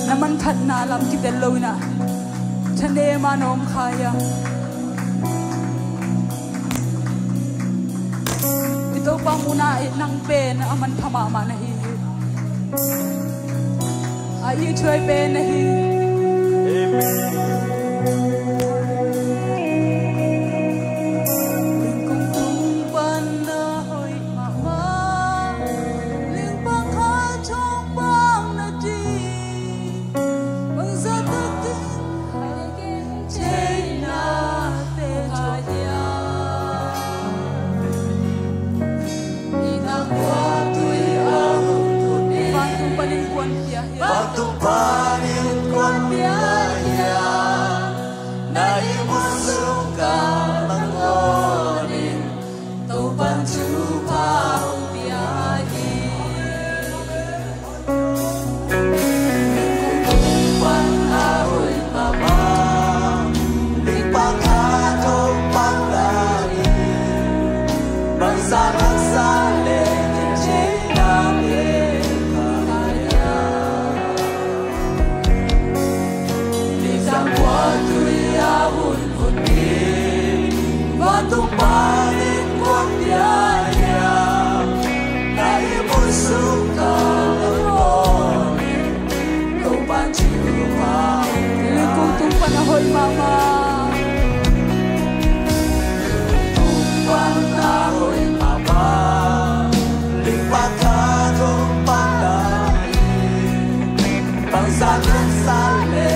na manthatna lam kitel lo in ah, thanem a na om kha hiam? I Topa mun ah i nang pen a manpha mahmah na hi hi. A ithuai pen na hi. Amen. Ling kung tung pan na hoih mahmah, ling pang khat hong pang na ding, bangzah tak ding theihna te tua hiam? Vantung panin kuan pia hiam? Vantung panin kuan pia hiam? Na ihmut sungah nangawnin Topan thupha hong pia hi. Ling kung tung pan a hoih mahmah, ling pang khat hong pang na ding, bangzah haksa le theihna te tua hiam? Nizan kua tui a hun hun in, vantung panin kuan pia hiam? Na ihmut sungah nangawnin Topan thupha hong pia hi. Ling kung tung pan a hoih mahmah. Ling kung tung pan a hoih mahmah, ling pang khat hong pang na ding, bangzah haksa le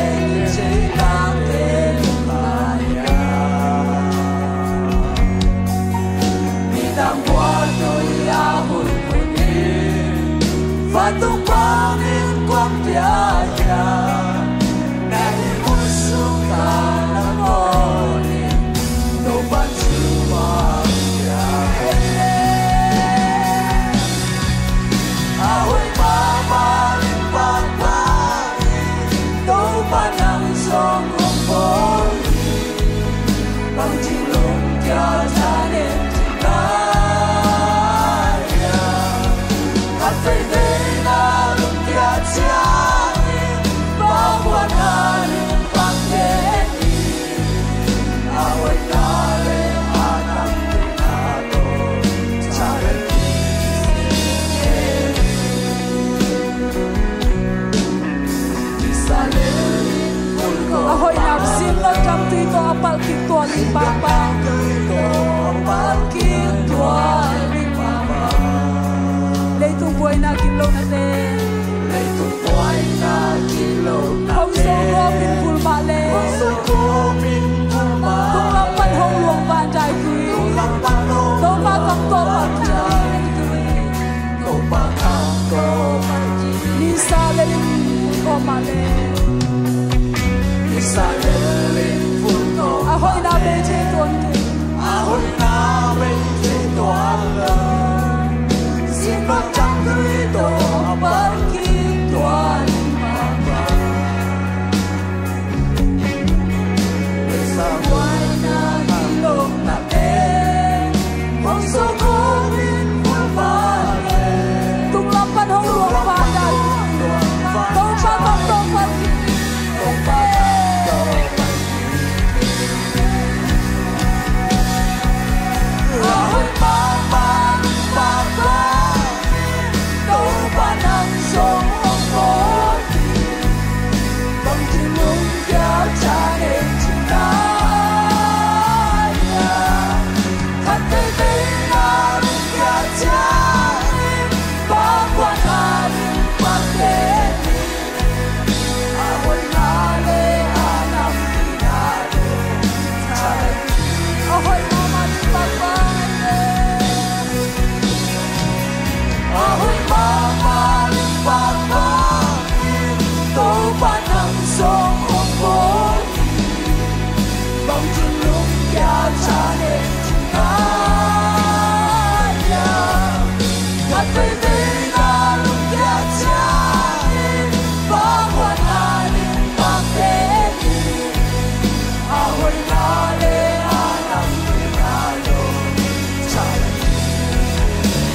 theihna te tua hiam? Nizan kua tui a hun hun in, vantung panin kuan pia hiam? Na ihmut sungah nangawnin Topan thupha hong pia hi. A hoih mahmah ling pang panin Topa nang zong hong bawl hi. Bangci lungkia thanem ding na hiam? Khat veivei na lungkia ciangin, vantung panin kuan pia hiam? A hoihna le a namtina tawh thanem ding. A hoihna zin lo tamtui tawh a palh kik tua ling pangpang. Leitung buaina gilo nate, leitung buaina gilo nate, hong so gawp in bul mah leh, hong so gawp in bul mah leh, tunglam pan hong luang van dai tui, tunglam pan hong luang van dai tui, Topa kam tawh palh kik. Topa kam tawh palh kik. Nisa le lim kawm mah leh, nisa le lim kawm mah leh, a hoihna bei thei tuan kei. A hoihna bei thei tuan lo. Sin bang ciang tui tawh a palh kik tua ling pangpang.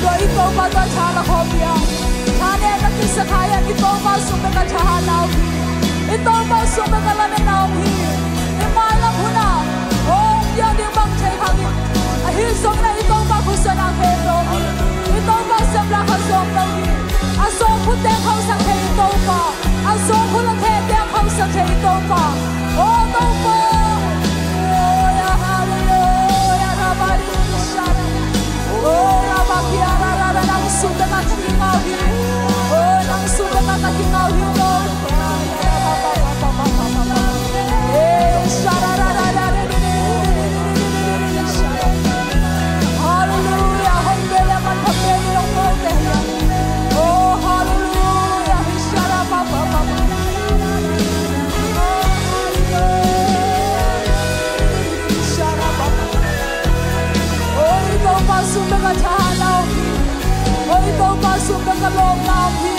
Tua i Topa tawh tha la khawm hiam? Tha ne na Sakhai-in i Topa sung bek a thahatna om hi. I Topa sung bek a lametna om hi. I mailam hunah hong piang ding bang thei khangin, ahi zongin ah i Topa khutsiatna khe zo hi. I Topa sepna kha zong lo hi. A zawng khut teng khauhsak thei i Topa, a zawng khut a khe teng khauhsak thei i Topa. O Topa. Hallelujah, hallelujah, rabari shara. O rabakia rara, nang sung bek a kingau hi. O nang sung bek a kingau hi, Topa. Eh, shara rara. Hallelujah. Hong bel a man pha bel i long ko te. Oh, hallelujah. Shara pa pa pa pa. Shara pa pa. Oh, i Topa sung bek a thahatna om hi. Oh, i Topa sung bek a lawpna om hi.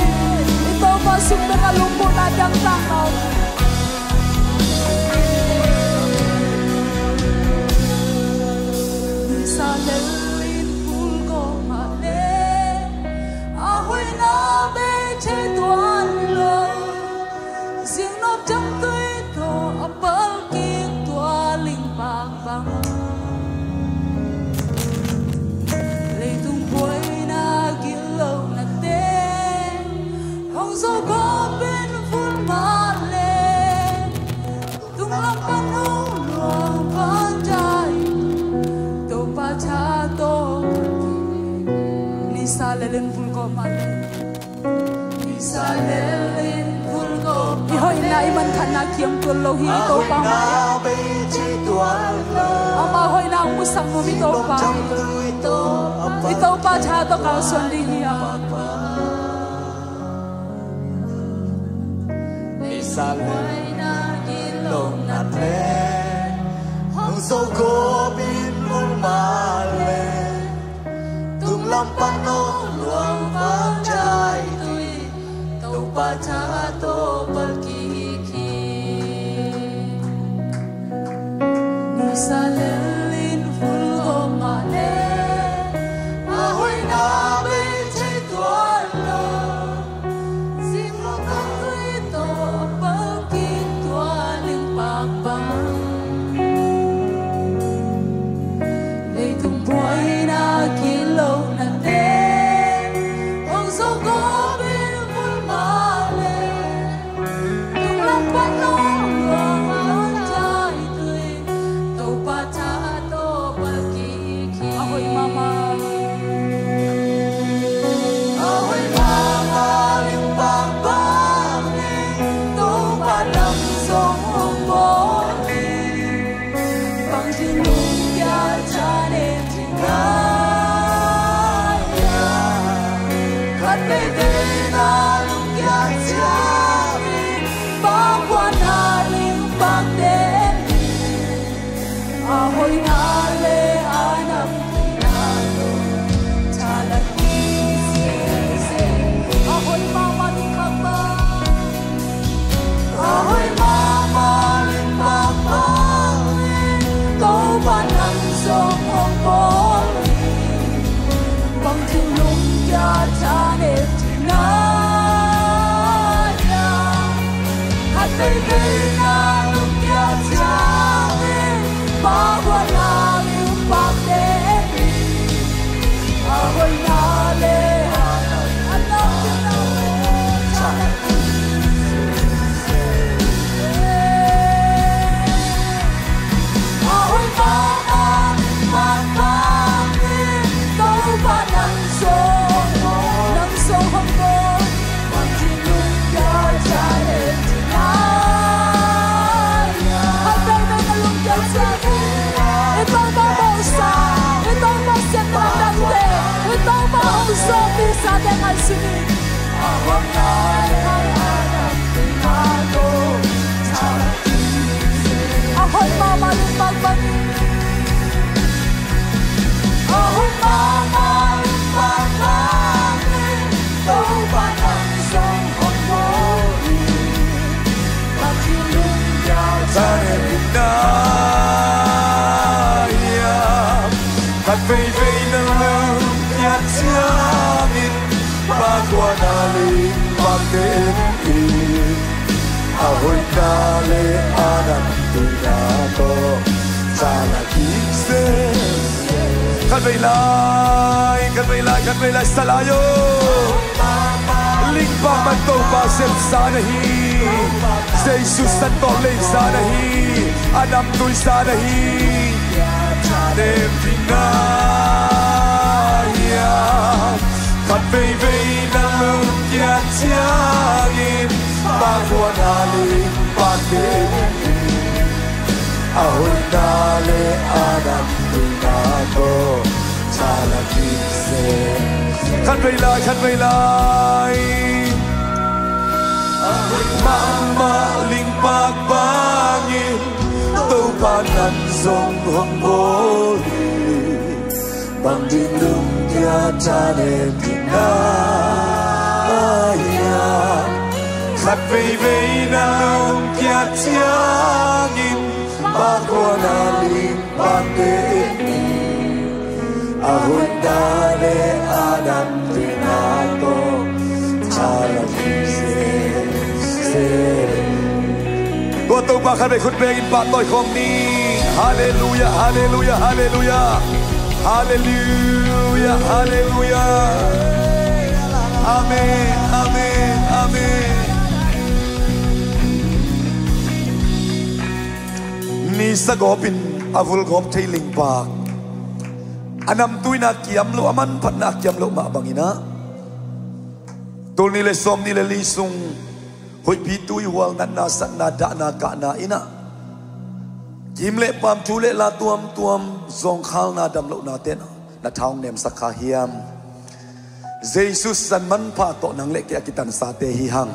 I Topa sung bek a lungmuanna dangtakna om hi. Nisa lel in phul gawp mah le, a hoihna bei thei tuan lo. Zingnop dam tui tawh a pal kik tua ling pak bang. Leitung buaina gilo na te hong zo gawp in phul mah le, tunglam pan hong luang vang tai, Topa tha tawh. Nisa lel in phul gawp mah le. Nisa lel in phul gawp mah le. I hoihna i mankhatna kiam tuan lo hi, i Topa mah. Ama hoihna hong musak nuam i Topa hi. I Topa tha tawh kalsuan ding hi a. Nisa lel in phul gawp mah le, hong zo gawp in phul mah le, tunglam pan hong luang vang tai tui, Topa tha tawh pal kik hi. Nisa lel in phul gawp mah le, a hoihna bei thei tuan lo. Zingnop dam tui tawh a pal kik tua ling pak bang. Leitung buaina gilo na te hong zo gawp in phul mah le, tunglam pan hong luang vang tai tui, Topa tha tawh pal kik hi. A hoih mahmah. A hoih mahmah ling pak bangin, Topa nam zong hong bawl hi. Bang thinlung kia tha ne ding a, khat veivei na lungkia ciangin, Pa guan a ling pak den hi. A hoihna le a nam kina tawh thalat kik sese. A hoih mahmah ling pak bang. A hoih mahmah ling pak bangin, Topa nam zong hong bawl hi. Bang thinlung kia tha ne ding a, khat veivei na lungkia ciangin, Pa guan a ling pak den hi. A hoihna le a nam kina tawh thalat kik sese. A hoih mahmah ling pak bangin, Topa nam zong, nam zong hong bawl. Bang thinlung kia tha ne ding a, khat veivei na lungkia ciangin, i Topa mawhsa, i Topa siatna dangte, i Topa hong zawhpihsa te ngaihsun in. A hoih mahmah ling pak bangin. A hoih mahmah ling pak bangin, Topa nam zong hong bawl hi. Bang thinlung kia tha ne ding a, khat veivei na lungkia ciangin, Pakhuana ling pakte en in, a hoihna le a namtuina tawh chalak kik sese. Khatvei lai, khatvei lai, khatvei lai, salai aw. Ling pak man Topa sepsa na hi. Jesu san tawh leisa na hi. A namtuisa na hi. Tua nem ding na hiam? Khatveivei na lungkiat ciangin, pakhuana ling pakte en in, a hoihna le a namtuina tawh chalak kik sese. Khatvei lai, khatvei lai. A hoih mahmah ling pak bangin Topa nang zong hong bawl hi. Bang ding lungkiat, tua nem ding na hiam? Khatveivei na lungkiat ciangin, pakhuana ling pakte en in, a hoihna le a namtuina tawh chalak kik sese. Tua Topa khatvei khut bengin pahtawi khawm ni. Halleluiah, halleluiah, halleluiah. Halleluiah, halleluiah. Amen, amen, amen. Nisa gawpin a vul gawp thei ling pak, a namtuina kiam loh, a manphatna kiam loh mah bangin ah, tul nih le sawm nih le li sung huihpi tuihual, natna satna, dahna kahna in ah, kim le paam, thu le la tuamtuam, zawngkhalna damlohnate in ah na tha hong nemsak kha hiam? Jesu san manpha tawh nang le kei a kitansate hi hang.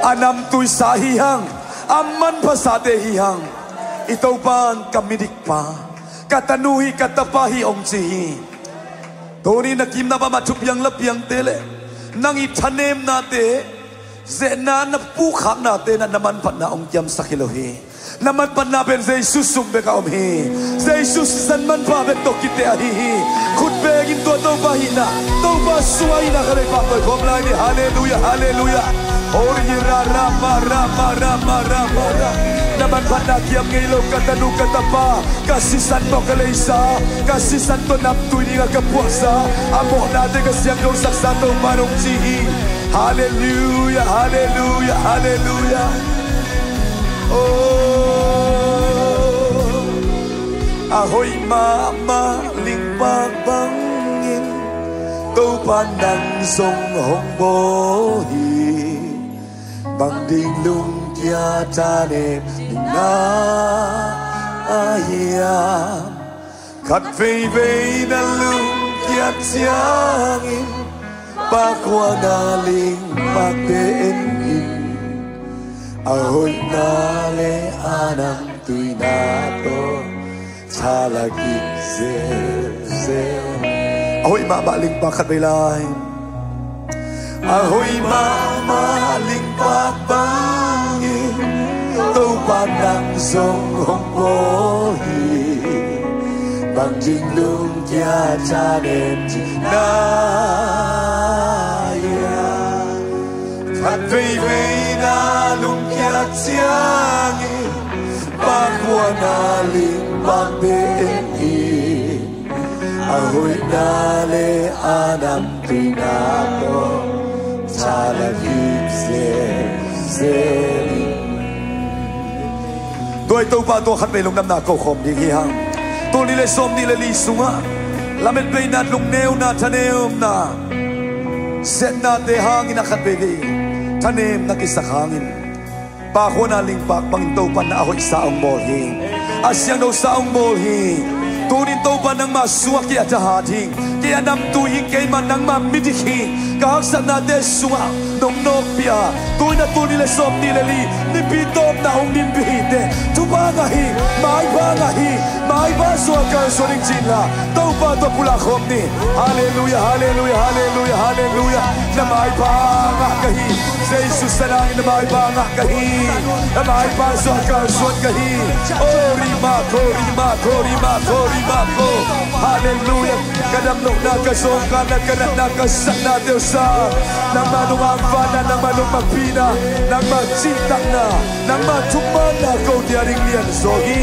A namtuisa hi hang. A manphasate hi hang. I Topa in ka midikpa, ka tanu hi, ka tapa hi hong ci hi. Tuni na kimna bama thupiang lapiangte le nang i thanemnate, zehna na pukkhaknate in ah na manphatna hong kiamsak hi lo hi. Na manphatna pen Jesu sung bek ah om hi. Jesu san manpha bek tawh kite ahi hi. Khut bengin tua Topa hihna, Topa sungah hihna khatvei pahtawi khawm lai ni. Halleluiah, halleluiah. Hori ra ra ma ra ma ra ma ra ma ra. Na manphatna kiam ngei lo, ka tanu, ka tapa, ka sisan tawh ka leisa, ka sisan tawh namtui dingah ka puaksa, a mawhnate ka siangthosaksa Topa in hong ci hi. Halleluiah, halleluiah, halleluiah. Oh, a hoih mahmah ling pak bangin Topa nang zong hong bawl hi. Bang ding lungkiat, tua nem ding na hiam? Khatveivei na lungkiat ciangin, pakhuana ling pakte en in, a hoihna le a namtuina tawh chalak kik sese. A hoih mahmah ling pak khatvei lai. A hoih mahmah ling pak bangin Topa nang zong hong bawl hi. Bang ding lungkiat, tua nem ding na hiam? Khatveivei na lungkiat ciangin, pakhuana ling pakte en in, a hoihna le a namtuina tawh chalak kik sese. Tua i Topa tawh khatvei lungdamna ko khawm ding hi hang. Tul nih le sawm nih le li sungah lametbeina, lungneuna, thanemna, zehna te hangin a khatveivei thanem na kisak hangin, pakhuana ling pak bangin Topa in a hoihsa hong bawl hi. A siangthosa hong bawl hi. Tunin Topa nangma sungah kei a thahat hi. Kei a namtui hi, keimah nangma midik hi. Ka haksatnate sungah nong nawkpih a, tunin a tul nih le sawm nih le li nipi tawpna hong nimpih hi teh, thupha ngah hi, maipha ngah hi. Maipha suah kalsuan ing ci-in la, Topa tawh pulak khawm ni. Halleluiah, halleluiah, halleluiah, halleluiah. Na maipha ngah ka hi. Jesu san hangin na maipha ngah ka hi. Na maipha suah kalsuan ka hi. Oh, rimako, rimako, rimako, rimako. Halleluiah. Ka dam lo Na ka zawngkatna, ka natna, ka satna teusa, nangmah nung angvaihna, nangmah nung mapihna, nangmah cihtakna, nangmah thumanna kote a ding lianzaw hi.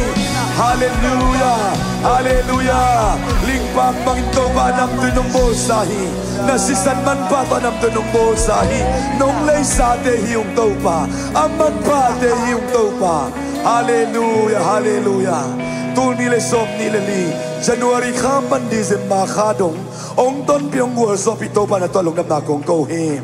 Halleluiah. Halleluiah. Lingpak bangin Topa a namtui nong bawlsa hi. Na sisan manpha tawh a namtui nong bawlsa hi. Nong leisate hi ung Topa. A manphate hi ung Topa. Halleluiah. Halleluiah. Tul nih le sawm nih le li, January kha pan December kha dong hong tonpih, hong gualzawhpih Topa na tungah lungdamna kong ko hi.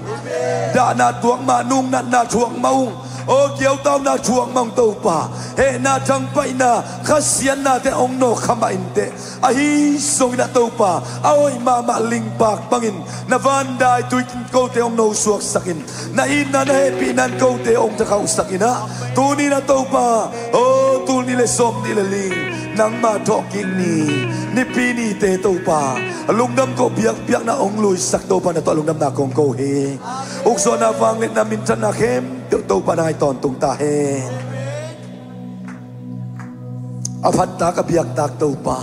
Dahna tuak mah ung, natna thuak mah ung, aw kiautauna thuak mah ung Topa. Hehna thangpaihna khasiatnate hong nawk kha mah inteh. Ahi zongin ah Topa, a hoih mahmah lingpak bangin na vandaitui kote hong nosuaksakin, na itna na hehpihna in kote hong thakhauhsakin ah, tuni-in ah Topa, aw tul nih le sawm nih le li, nangmah thawhkik ni, Nipi nite Topa, lungdam koh biakpiakna hong luisak Topa na tungah lungdamna kong ko hi. Ukzawhna, vangliatna, minthanna khempeuh Topa na ngai tawntung ta hen. A phattak a biaktak Topa,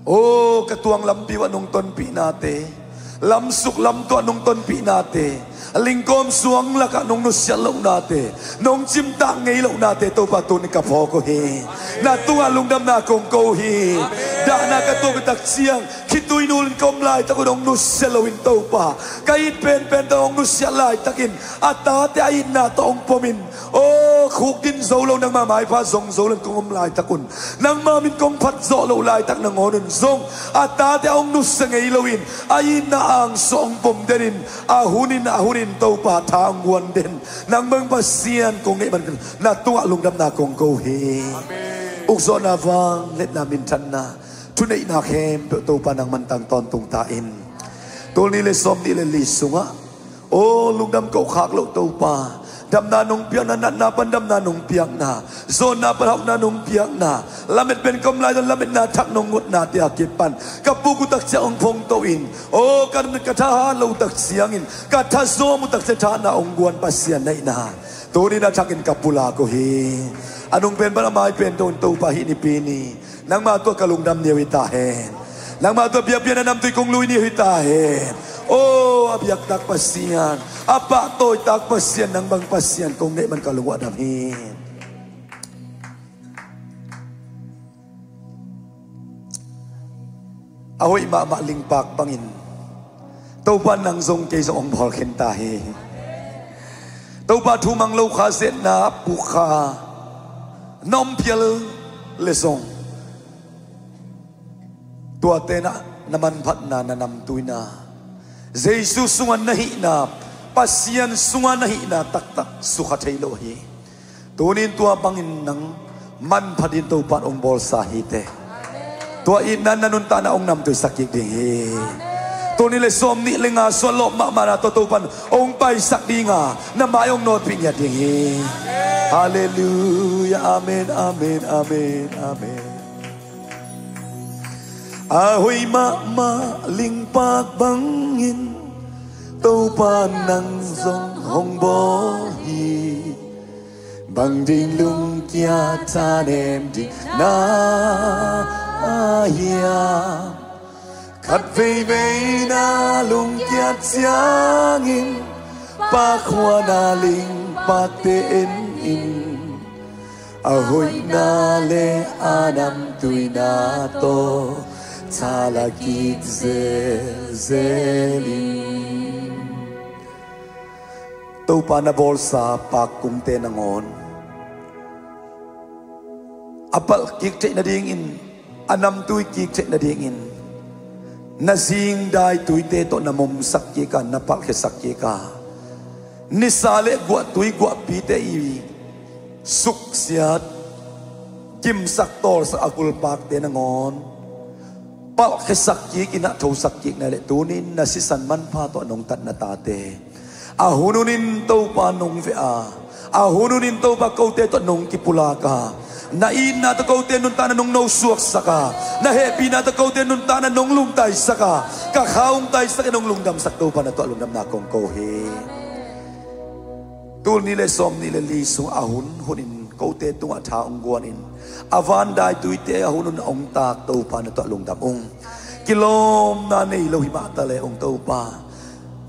aw ka tuang lampi uh a nong tonpihnate, lamsuk lamtuah nong tonpihnate, lingkawm suang lakah nong nusiat lohnate, nong cimtak ngei lohnate Topa tuni ka phawk uh hi. Na tungah lungdamna kong ko hi. Dahna ka tuak uh tak ciang, khitui nulin ka om laitak un hong nusia loin Topa, ka it penpen tawh hong nusiat laitakin, a tate a itna tawh hong pomin, aw khukdin zo lo, nangmah maipha zong zo lo in kong om laitak un, nangmah min kong phat zawh loh laitak nangawn un zong, a tate a hong nusia ngei loin, a itna angsuah hong pom denin, a hunin a hunin Topa tha hong guan den, nang bang Pasian kong neih man, na tungah lungdamna kong ko hi. Ukzawhna, vangliatna, minthanna, thuneihna khempeuh Topa nangman tang tawntung ta in. Tul nih le sawm nih le li sungah, aw lungdam koh khak loh Topa, damna nong piakna, natna pan damna nong piakna, zawnna pan hauhna nong piakna, lamet pen ka om lai tawh lametna thak nong ngutnate a kipan ka puk uh tak ciang hong phongto in, aw ka, ka thahat loh uh tak ciangin, ka thazawm uh tak ciang thahatna hong guan Pasian na hihna tuni-in a thakin ka pulak uh hi. A nung pen pan a mai pen dong Topa, hih Nipi ni nangmah tungah ka lungdam ni uh hi ta hen. Nangmah tungah biakpiakna namtui kong lui ni uh hi ta hen. Aw a biaktak Pasian, a pahtawitak Pasian, nang bang Pasian kong neih man ka lung uh a dam hi. A hoih mahmah lingpak bangin Topa nang zong kei zong hong bawl khin ta hi. Topa thu mang lo kha, zetna puk kha, na om phial le zong, tuate na, na manphatna, na namtuina, Jesu sungah na hihna, Pasian sungah na hihna taktak sukha thei lo hi. Tuni-in tua bangin nang manpha dingin Topa in hong bawlsa hi teh. Tua itna in na nuntakna hong namtuisak kik ding hi. Tul nih le sawm nih le nga suah lawp mahmahna tawh Topa in hong paisak ding a, na mai hong nawtpih ngiat ding hi. Halleluiah. Amen, amen, amen, amen. A hoih mahmah lingpak bangin Topa nang zong hong bawl hi. Bang ding lungkia thanem ding na hiam? Khat veivei na lungkiat ciangin pakhuana lingpakte en in. A hoihna le a namtuina tawh thala kik zelzel in. Topa na bawlsa pak kungte nangawn a palh kik theih nadingin, a namtui kik theih nadingin, na zingdai tuite tawh na momsak kik a, na palhkhiasak kik a, nisa le guahtui guahpite i suksiat, kimsak tawlsak a kulpakte nangawn palhkhiasak kik in, a thosak kik na hi leh, tuni-in na sisan manpha tawh nong tat na tate a hun hunin Topa nong veh a, a hun hunin Topa kote tawh nong kipulak a, na itna tawh kote nuntakna nong nosuaksak a, na hehpihna tawh kote nuntakna nong lungtaisak a, ka kha hong taisak in hong lungdamsak Topa na tungah lungdamna kong ko hi. Tul nih le sawm nih le li sung a hun hunin kote tungah tha hong guan in, a van daituite a hun hun hong tak Topa na tungah lungdam ung. kilawmna nei lo hi mah ta leh, ong Topa,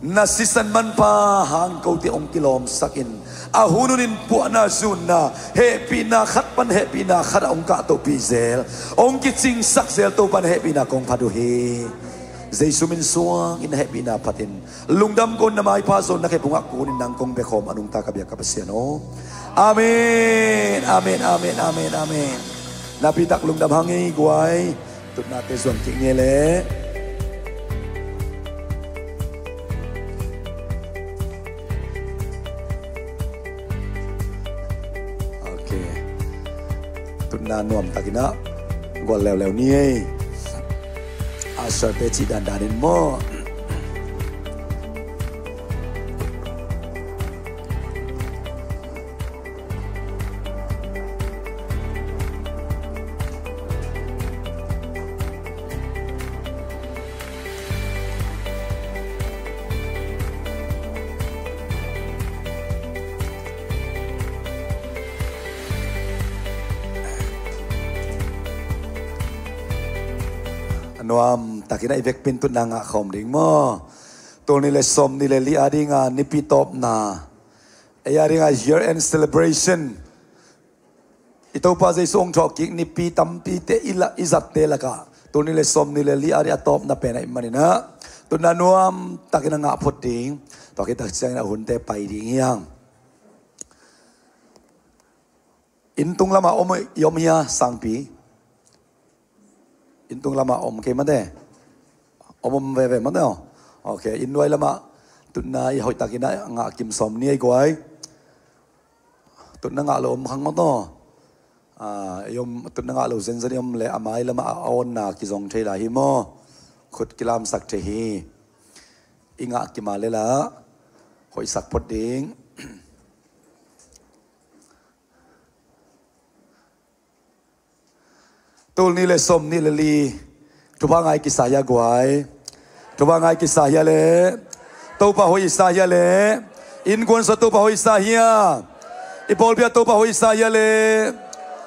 na sisan manpha hang kote ong kilawmsak in, a hun hunin puahna zunna, hehpihna khat pan hehpihna khat ah ong kahtohpih zel, ong kicingsak zel Topa na hehpihna kong phat uh hi. Jesu min suangin na hehpihna phatin lungdam ko, na maipha zong na khephungah kunin nang kong biakhawm a nungta ka biak ka Pasian aw. Amen, amen, amen, amen, amen. Napitak lungdam hang ei guai. Tutnate zuan kik ni leh. Ok. Tutna nuamtakin ah gual leuleu ni ei. Usher te cih dandan in maw. A nuamtakin ah i vekpi in tutna ngah khawm ding maw. Tul nih le sawm nih le li a dinga nipi tawpna, ei a dinga year end celebration, i Topa Jesu hong thawhkik nipi tampite i la, i zatte lakah tul nih le sawm nih le li a ding a tawpna pen ahih manin ah, tutna nuamtakin a ngah phot ding. Tua khit tak ciangin a hunte pai ding hi hang. Inn tung lamah om i om hia, sangpi? Inn tung lamah om kei mate. Om om veve mate aw. Ok, inn nuai lamah tutna i hoihtakin a ngah kim sawm ni ei guai. Tutna ngah lo om khang mate aw. Ah, i om, tutna ngah lo zenzen i om leh a mai lamah a awnna kizong thei lai hi maw. Khut kilamsak thei hi. I ngah kim a leh lah hoihsak phot ding. Tul nih le sawm nih le li. Thupha ngai kisa hia guai? Thupha ngai kisa hia leh? Topa hoih i sa hia leh? Innkuan sungah Topa hoih i sa hia? I pawlpi ah Topa hoih i sa hia leh?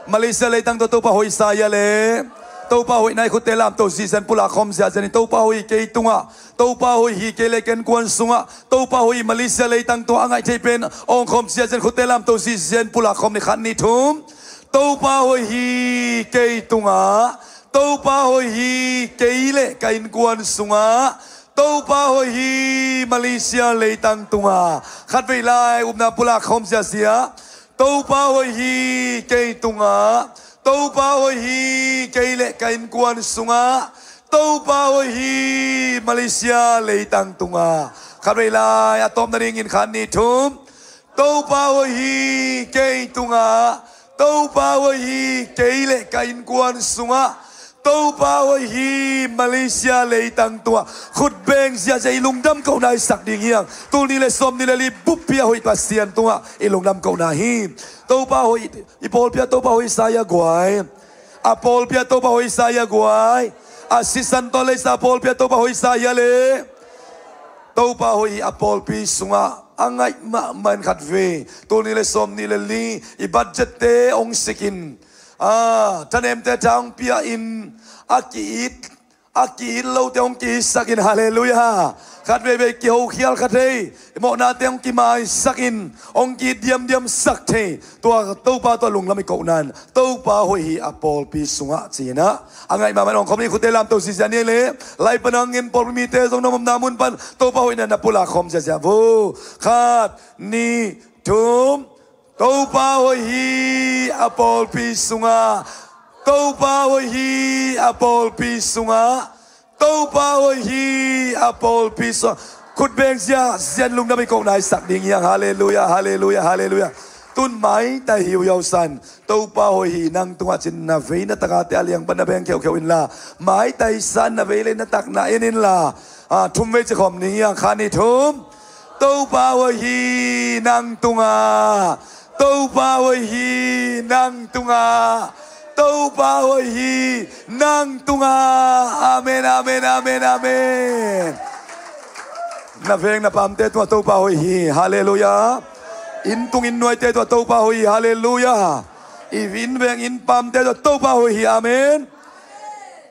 Malaysia leitang tungah Topa hoih i sa hia leh? Topa hoihna i khutte lamto ziahziah in pulak khawm ziahziah in, Topa hoih kei tungah, Topa hoih hi kei leh ka innkuan sungah, Topa hoih Malaysia leitang tungah a ngaih theih pen awng khawm ziahziah in khutte lamto ziahziah in pulak khawm ni, khat nih thum. Topa hoih hi kei tungah, Topa hoih hi kei leh ka innkuan sungah, Topa hoih hi Malaysia leitang tungah. Khatvei lai upna pulak khawm ziahziah. Topa hoih hi kei tungah, Topa hoih hi kei leh ka innkuan sungah, Topa hoih hi Malaysia leitang tungah. Khatvei lai, a tawpna dingin khat nih thum. Topa hoih hi kei tungah, Topa hoih hi kei leh ka innkuan sungah, Topa hoih hi Malaysia leitang tungah. Khut beng ziahziah, i lungdam kohna i sak ding hi hang. Tul nih le sawm nih le li buppi a hoih Pasian tungah i lungdam kohna hi. Topa hoih, i pawlpi ah Topa hoih i sa hia guai? A pawlpi ah Topa hoih i sa hia guai? A sisan tawh leisa a pawlpi ah Topa hoih i sa hia leh? Topa hoih hi a pawlpi sungah a ngaih mahmah in khatvei. Tul nih le sawm nih le li i budget te hong sikin, ah, thanemte tha hong pia in, a ki-it, a ki-it lote hong ki-itsak in, halleluiah. Khatveivei kiho khial kha thei, i mawhnate hong kimaisak in, hong ki-it diamdiamsak thei. Tua Topa tungah lungdam i kohna in, Topa hoih hi a pawlpi sungah ci-in ah, a ngaih mahmah in awng khawm ni, khutte lamto ziahziah ni leh. Lai pan hangin pawlpi mite zong na omna mun pan Topa hoihna na pulak khawm ziahziah vo. Khat, nih, thum. Topa hoih hi a pawlpi sungah. Topa hoih hi a pawlpi sungah. Topa hoih hi a pawlpi sungah. Khut beng ziahziah in lungdam i kohna i sak ding hi hang. Halleluiah, halleluiah, halleluiah. Tun maitai hi uh, i hausa in. Topa hoih hi nang tungah ci-in na vei na takate a liang pan na beng kheukheu inla, maitai sa in na vei le na tak na en inla, ah, thum vei ci khawm ni hang, khat nih thum. Topa hoih hi nang tungah. Topa hoih hi nang tungah. Topa hoih hi nang tungah. Amen, amen, amen, amen. Na veng na pamte tungah Topa hoih hi. Halleluiah. Inn tung inn nuaite tungah Topa hoih hi. Halleluiah. I inn veng inn pamte tungah Topa hoih hi. Amen.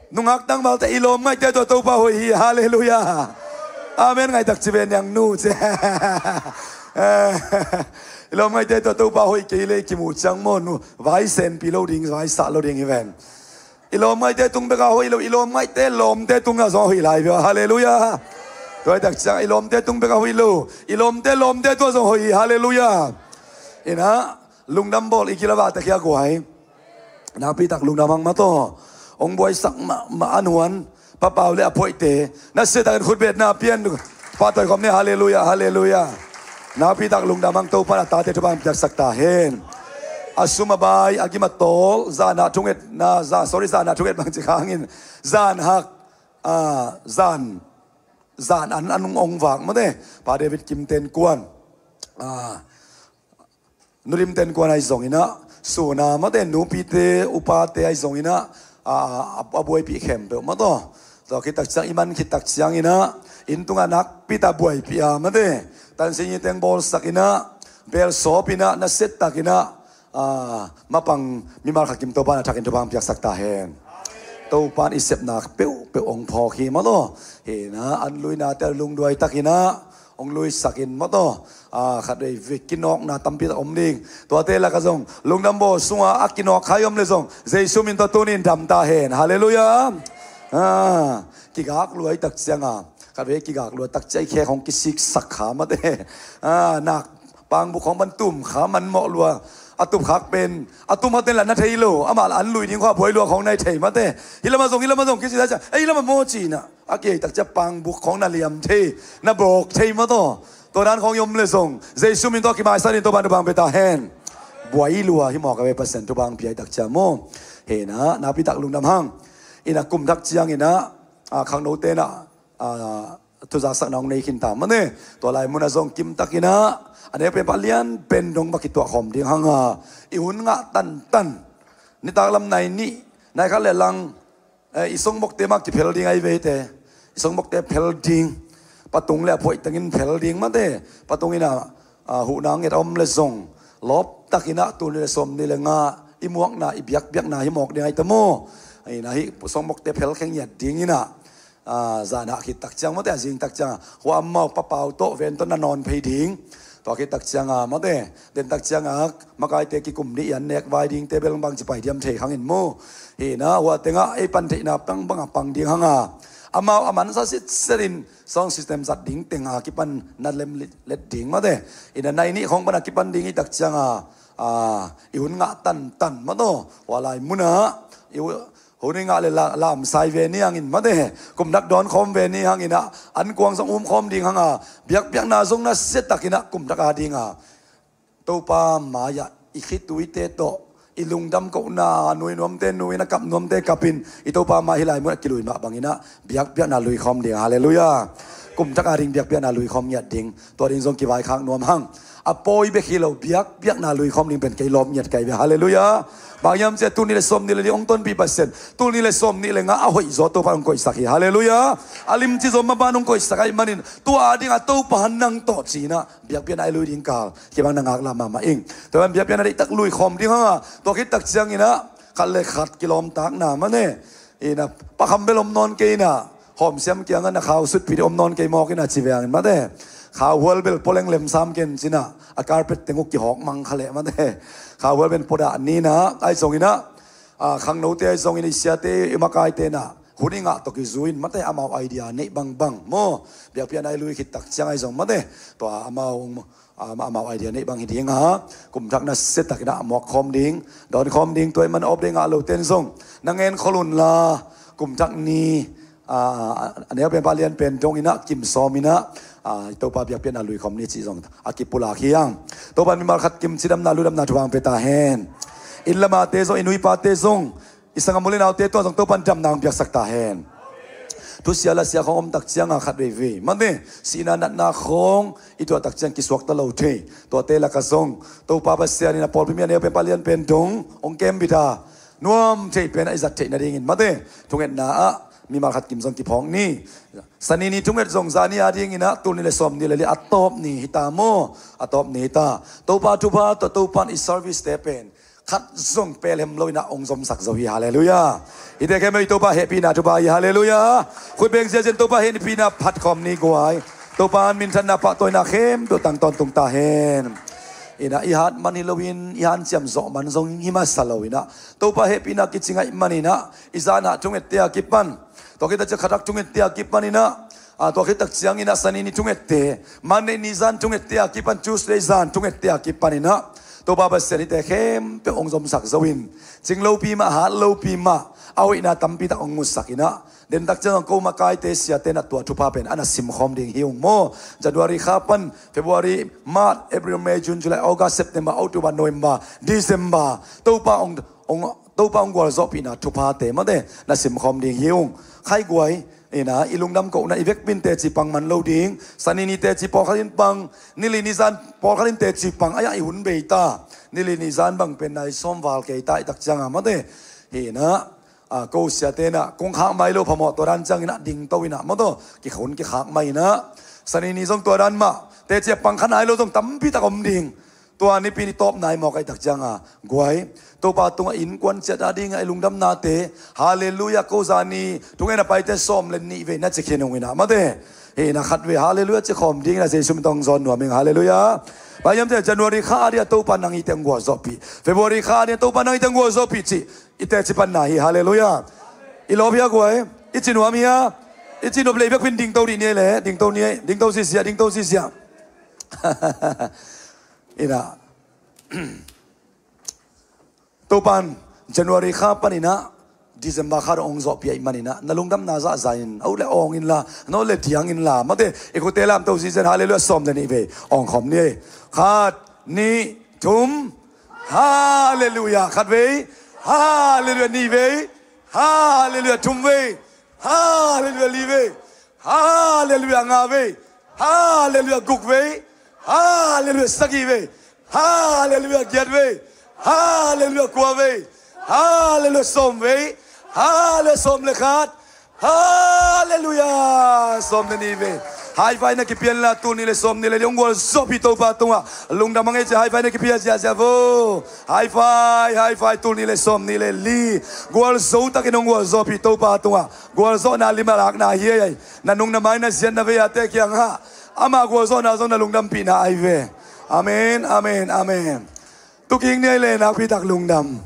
Nungak tangvalte i lawm ngaihte tawh Topa hoih hi. Halleluiah. Amen. Ngaitak ci ve niang nu ci. I lawm ngaihte tawh Topa hoih kei le kimu ciang maw, nu vai senpi lo ding, vai sah lo ding hi ven. I lawm ngaihte tung beka hoih lo, i lawm ngaihte lawmte tungah zong hoih lai ve. Halleluiah. Tua hi tak ciang i lawmte tung beka hoih lo, i lawmte lawmte tua zong hoih hi. Halleluiah. Ina lungdam bawl i kilavah takhia guai. Nakpitak lungdam hang mataw. Ong buaisak mahmah a nuan, papau le a phoihte, na siatakin khutbetna pian pahtawi khawm ni. Halleluiah, halleluiah. Nakpitak lungdam hang. Topan a tate thupha piaksak ta hen. A sum a bai a gim a tawl, zan ah thungetna, za, sorry, zan ah thunget bang ci khangin, zan hak, a, zan, zan an an ong vak mate, Pa David Kim ten kuan, a, Nu Lim ten kuan ahi zongin ah, suna mate, nupite upate ahi zongin ah, a, a, a buaipih khempeuh mataw. Tua khit tak ciang, i man khit tak ciangin ah, inn tungah nakpita buaipih a mate, tansin i teng bawlsakin ah, belsawpin ah, nasiatakin ah, a, mapang mimal khat kim Topan a thakin thupha piaksak ta hen. Topan i sepna peuhpeuh ong phawk hi mataw. Hina an luinate lungduai takin ah ong luisakin mataw. A, khat vei vei kinawkna tampi tak om ding. Tuate lakah zong lungdam bawl sunga a kinawk khai om le zong, Jesu min tawh tunin dam ta hen. Halleluiah. A, kigak lua i tak cianga, khat vei kigak lua tak ciang i khek hong kisiksak kha mate. A, nak pangbuk hong pan tum kha man mawh lua. A tup khak pen, a tum kha ten la na thei lo, amah la an lui ding khua buai lua khong nai thei mate. Hi lamah zong, hi lamah zong kici ta ciang, ei, hi lamah maw ci-in ah, a kei tak ciang pangbuk khong na liam thei, na bawk thei mataw. Tua dan khong i om le zong, Jesu min tawh kimaisanin Topan thupha pia ta hen. Buai lua hi mawk a ve, Pasian thupha pia i tak ciang maw. Hina nakpitak lungdam hang. Ina kum thak ciangin ah, a, khangnote na, a, thuzaksakna hong nei khin ta mane. Tua lai munah zong kimtakin ah, a neu pen pah lian pen dong va kituah khawm ding hang a, i hun ngah tantan. Nitak lam nai nih, nai khat le lang, eh, i songbokte mah kiphel ding ahi ve hite. I songbokte phel ding. Patung le a phoih tengin phel ding mate. Patung in ah, a, huhna nget a om le zong, lawptakin ah tul nih le sawm nih le nga i muakna, i biakpiakna hi mawk ding ahi ta maw. Ina hih songbokte phel khe ngiat dingin ah, a, zan ah khit tak ciang mate, a zing tak ciang ah, hua amau papau tawh ven tawh na nawn phei ding. Tua khit tak cianga mate, den tak cianga makaite kikum dih i an nek vai dingte bel bang ci pai diam thei khangin maw. Hina hua tengah ei pan theihna pang bangah pang ding hang a, amau a mansa sitsetin sound system zat ding tenga kipan na lem let ding mate. Ina nai nih khong pana kipan ding i tak cianga, a, i hun ngah tantan mataw. Hua lai munah i hun i ngah le la-, lamsai ve ni hangin mate, kum thak dawn khawm ve ni hangin ah, an kuang zong um khawm ding hang a, biakpiakna zong nasiatakin ah kum thak a ding a, Topa mai-ah i khituite tawh i lungdam kohna, nui nuamte nui, na kap nuamte kapin, i Topa mai hi lai mun a kilui mah bangin ah biakpiakna lui khawm ding. Halleluiah. Kum thak a ding biakpiakna lui khawm ngiat ding. Tua ding zong kivaikhak nuam hang. A pawi bek hi lo, biakpiakna lui khawm ding pen kei lawp ngiat kai ve. Halleluiah. Bang hiam cih leh tul nih le sawm nih le li ong tonpih Pasian, tul nih le sawm nih le nga a hoih zaw Topa ong koihsak hi. Halleluiah. A limci zaw maban ong koihsak ahih manin, tua a dingah Topa nang tawh ci-in ah biakpiakna i lui ding kal kibang na ngaklah mahmah ing. Tua ban biakpiakna deihtak lui khawm ding hang a, tua khit tak ciangin ah khat le khat kilawmtakna mane. Ina, pakham bel om nawn kei ina, hawmsiam kiangah na khau sutpi dih om nawn kei mawk ina ci ve hangin mate. Khau hual bel pua leng lemsam ken ci-in ah, a carpet teng uh kihawk mang kha leh mate. Khau hual bel pua dah ni ina, ahi zongin ah, a, khangnote ahi zongin i siate, i makaite ina, hun i ngah tawh kizui in mate, amau idea neih bangbang maw. Biakpiakna i lui khit tak ciang ahi zong mate, tua amau, a, amau idea neih bang hi ding a, kum thak nasiatakin ah mawk khawm ding, dawn khawm ding. Tua ahih man off day ngah lote in zong na ngen khol un la, kum thak ni, a, a neu pen pah lian pen dongin ah, kim sawmin ah, a, i Topa biakpiakna lui khawm ni cih zong a kipulak hi hang. Topa in mimal khat kim cidamna, ludamna thupha pia ta hen. Inn lamate zong, i nu i pate zong, i sanggam u le naute tungah zong Topa in damna ong piaksak ta hen. Thusia lasia khawng om tak cianga khat veivei mate, sihna natna khawng i tuah tak ciang kisuakta lo thei. Tuate lakah zong Topa Pasian in a pawlpi mi a neu pen pah lian pen dong ong kembit a, nuam thei pen a i zat theih nadingin mate, thungetna ah mimal khat kim zong kiphawk ni. Sani ni thunget zong zani a dingin ah tul nih le sawm nih le li a tawp ni hi ta maw. A tawp ni hi ta. Topa thupha tawh Topa in i service te pen khat zong pelhem lo inah hong zomsak zo hi. Halleluiah. Hihte khempeuh i Topa hehpihna thupha hi. Halleluiah. Khut beng ziazia in Topa hehpihna phat khawm ni guai. Topa in minthanna pahtawina khempeuh tang tawntung ta hen. Inah i hat man hi loin i hanciam zawh man zong hi masa lo inah Topa hehpihna kici ngaih man inah i zan ah thungette a kipan, tua khit tak ciang khatak thungette a kipan inah, a, tua khit tak ciang inah Sani ni thungette, Monday ni zan thungette a kipan, Tuesday zan thungette a kipan inah Topa Pasian hihte khempeuh hong zomsak zo in, cing lopi mah, hat lopi mah, a hoihna tampi tak hong ngutsak inah, den tak ciang ko makaite siate na tua thupha pen a na simkhawm ding hi ung maw. January kha pan February, March, April, May, June, July, August, September, October, November, December, Topa hong, hong Topa hong gualzawhpihna thuphate mate na simkhawm ding hi ung. Khaiguai, inah i lungdam kohna i vekpi in teci pang man lo ding. Sani ni teci pawlkhat in pang, nili ni zan pawlkhat in teci pang, a iah i hun bei ta. Nili ni zan bang pen nai sawm val kei ta i tak cianga mate. Hi inah, a, ko siate inah kong khak mai lo phamawh tua dan ciang inah dingto inah mawtaw kikhun kikhak mai inah. Sani ni zong tua dan mah, teci a pang kha nai lo zong tampi tak om ding. Tua nipi ni tawp nai mawk ahih tak cianga guai, Topa tungah innkuan ciat a dingah i lungdamnate, halleluiah, ko zani thungen a paite sawm le nih vei na ci khin ung inah mate. Hi inah khat vei halleluiah ci khawm ding inah Jesu min tawh hong zawn nuam ing. Halleluiah. Pai hiam ciah January kha a dingah Topa nang hihte hong gualzawhpih, February kha a dingah Topa nang hihte hong gualzawhpih cih i teci panna hi. Halleluiah. I lawp hia guai? I ci nuam hia? I ci nop le i vekpi in dingto dih ni ei le, dingto ni ei, dingto zizia, dingto zizia. Inah Topan January kha pan inah December kha dong hong zawhpih ahih man inah na lungdamna zahzah in, a ut le awng inla, na ut le diang inla mate, i khutte lamto zizen, halleluiah, sawm le nih vei awng khawm ni ei. Khat, nih, thum. Halleluiah. Khat vei. Halleluiah. Nih vei. Halleluiah. Thum vei. Halleluiah. Li vei. Halleluiah. Nga vei. Halleluiah. Guk vei. Halleluiah. Sagih vei. Halleluiah. Giat vei. Halleluiah. Kua vei. Halleluiah. Sawm vei. Halleluiah. Sawm le khat. Halleluiah. Sawm le nih vei. High five na kipia inla, tul nih le sawm nih le li hong gualzawhpih Topa tungah lungdam hang ei ci. High five na kipia ziahziah vo. High five, high five, tul nih le sawm nih le li. Gualzo takin hong gualzawhpih Topa tungah gualzawhna lim a lakna hi ei. Na nung na mai na ziat na vei ate kiangah ama gualzawhna zong na lungdampihna ahi ve. Amen, amen, amen. Tukik ni ei le nakpi tak lungdam.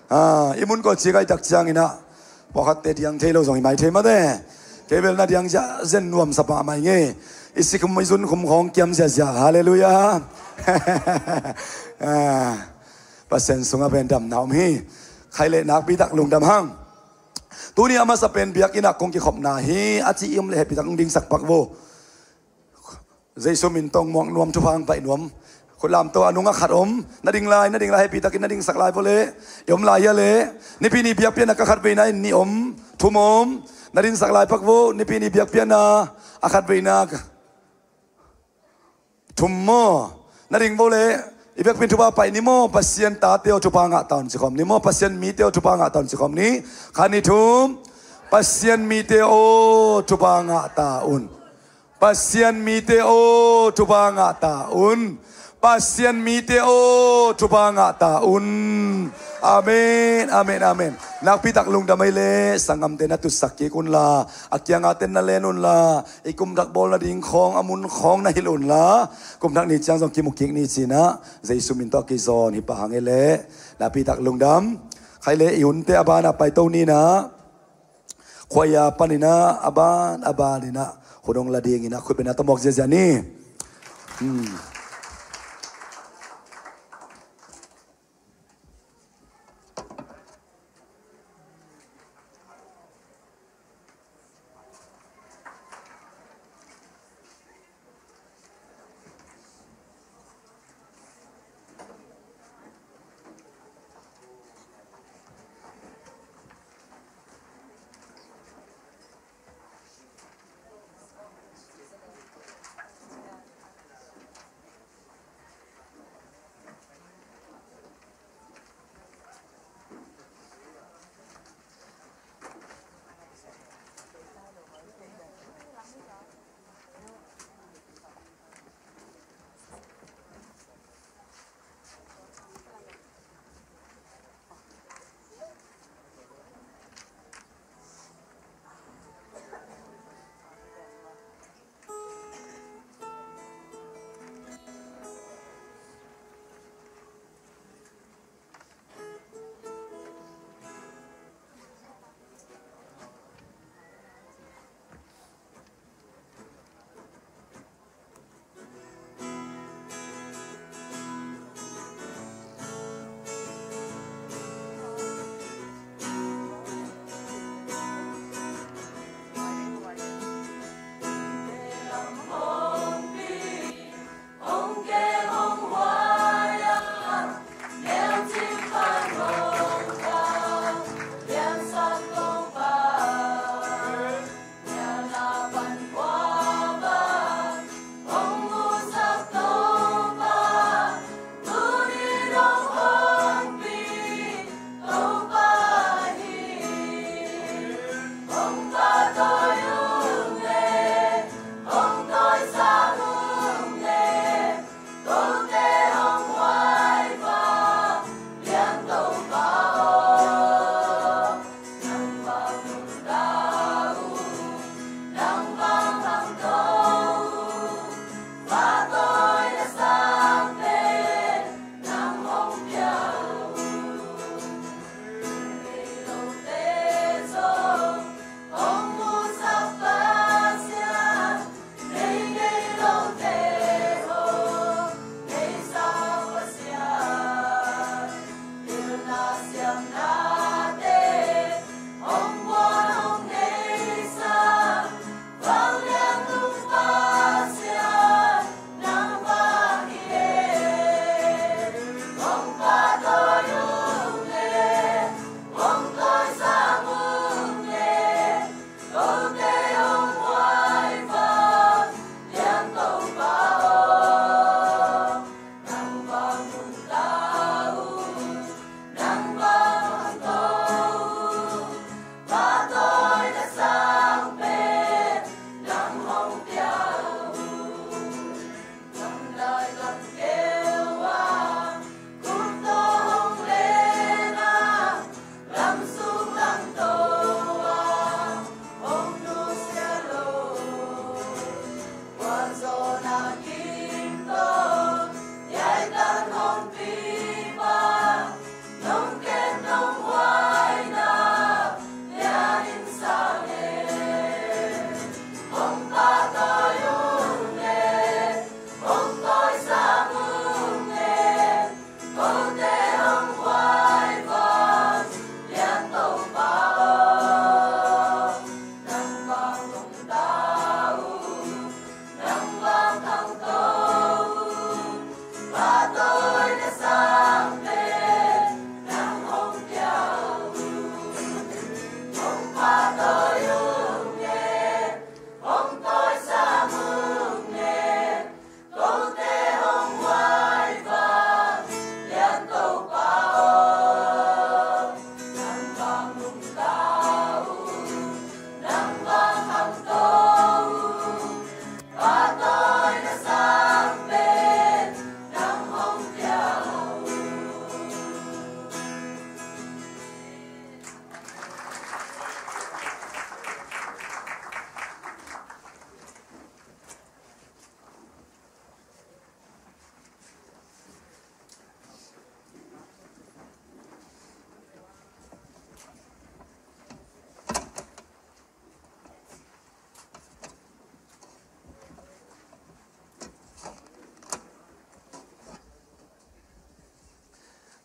Ah, i mun kawcik ahih tak ciang inah pawlkhatte diang thei lo zong hi mai thei mate. Kei bel na diang ziahzen nuamsa pah mai ngei. I sikhum i zunkhum khawng kiam ziahziah. Halleluiah. Ah, Pasian sungah pen damna om hi. Khai le nakpi tak lungdam hang. Tuni a masa pen biakinn ah kong kikhopna hi a ci i om le hehpih tak hong dingsak pak vo. Jesu min tawh muak nuam, thupha hong paih nuam. Khut lamto a nungah khat om. Na ding lai, na ding lai, hehpih takin na dingsak lai vo le. I om lai hia le. Nipi ni biakpiakna ka khat veina in nih om, thum om. Na dingsak lai pak vo. Nipi ni biakpiakna a khat veina ka thum maw? Na ding vo le. I vekpi in thupha paih ni maw? Pasian tate aw, thupha ngah ta un ci khawm ni maw? Pasian mite aw, thupha ngah ta un ci khawm ni. Khat, nih, thum. Pasian mite aw, thupha ngah ta un. Pasian mite aw, thupha ngah ta un. Pasian mite aw, thupha ngah ta un. Amen, amen, amen. Nakpi tak lungdam ei le, sanggamte na tutsak kik unla, a kiangah ten na len unla, i kumthak bawl nading khawng, a mun khawng na hilh unla, kumthak ni ciang zong kimu kik ni ci-in ah, Jesu min tawh a kizawn hi pah hang ei le, nakpi tak lungdam. Khai le i hunte a banah paito ni-in ah, khuaia panin ah, a ban, a banin ah, hun hong la dingin ah, khut beng a tawh muak ziahziah ni. Hmm.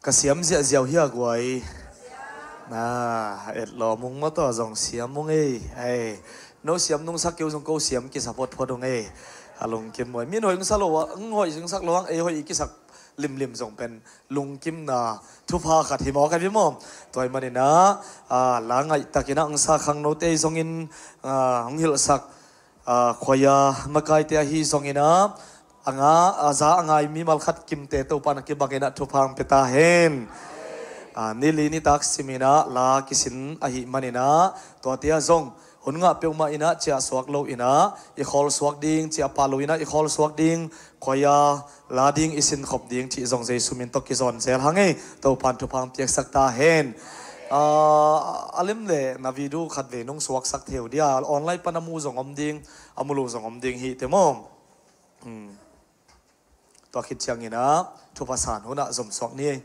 Ka siam ziahziah uh hia guai? Na, etlawm ung maw, tua zong siam ung ei. Ei, no siam nungsak kei uh zong ko siam kisa photphot ung ei. A lungkim uh ei. Min hoih ung sa lo a, ung hoih ung sak lo ang, ei hoih i kisak limlim zong pen lungkimna thupha khat hi maw, ka hi maw? Tua ahih manin ah, a, la ngaihtakin ah ung sa khangnote zongin, a, hong hilhsak, a, khuaia makaite ahi zongin ah, a nga, a za a ngai mimal khat kimte Topa'n a kibangin ah thupha hong pia ta hen. A, ni li nitak simin ah la kisin ahih manin ah, tuate ah zong hun ngah peuhmah in ah ciahsuak lo in ah, i khawl suak ding, ciah pah lo in ah i khawl suak ding, khuaia la ding i sinkhop ding cih zong Jesu min tawh kizawn zel hang ei. Topa'n thupha hong piaksak ta hen. A, a lem le na video khat vei nong suaksak thei uh dia, online pan a mu zong om ding, a mu lo zong om ding hi te maw? Hmm. Tua khit ciangin ah thupha san hun ah zomsuak ni ei.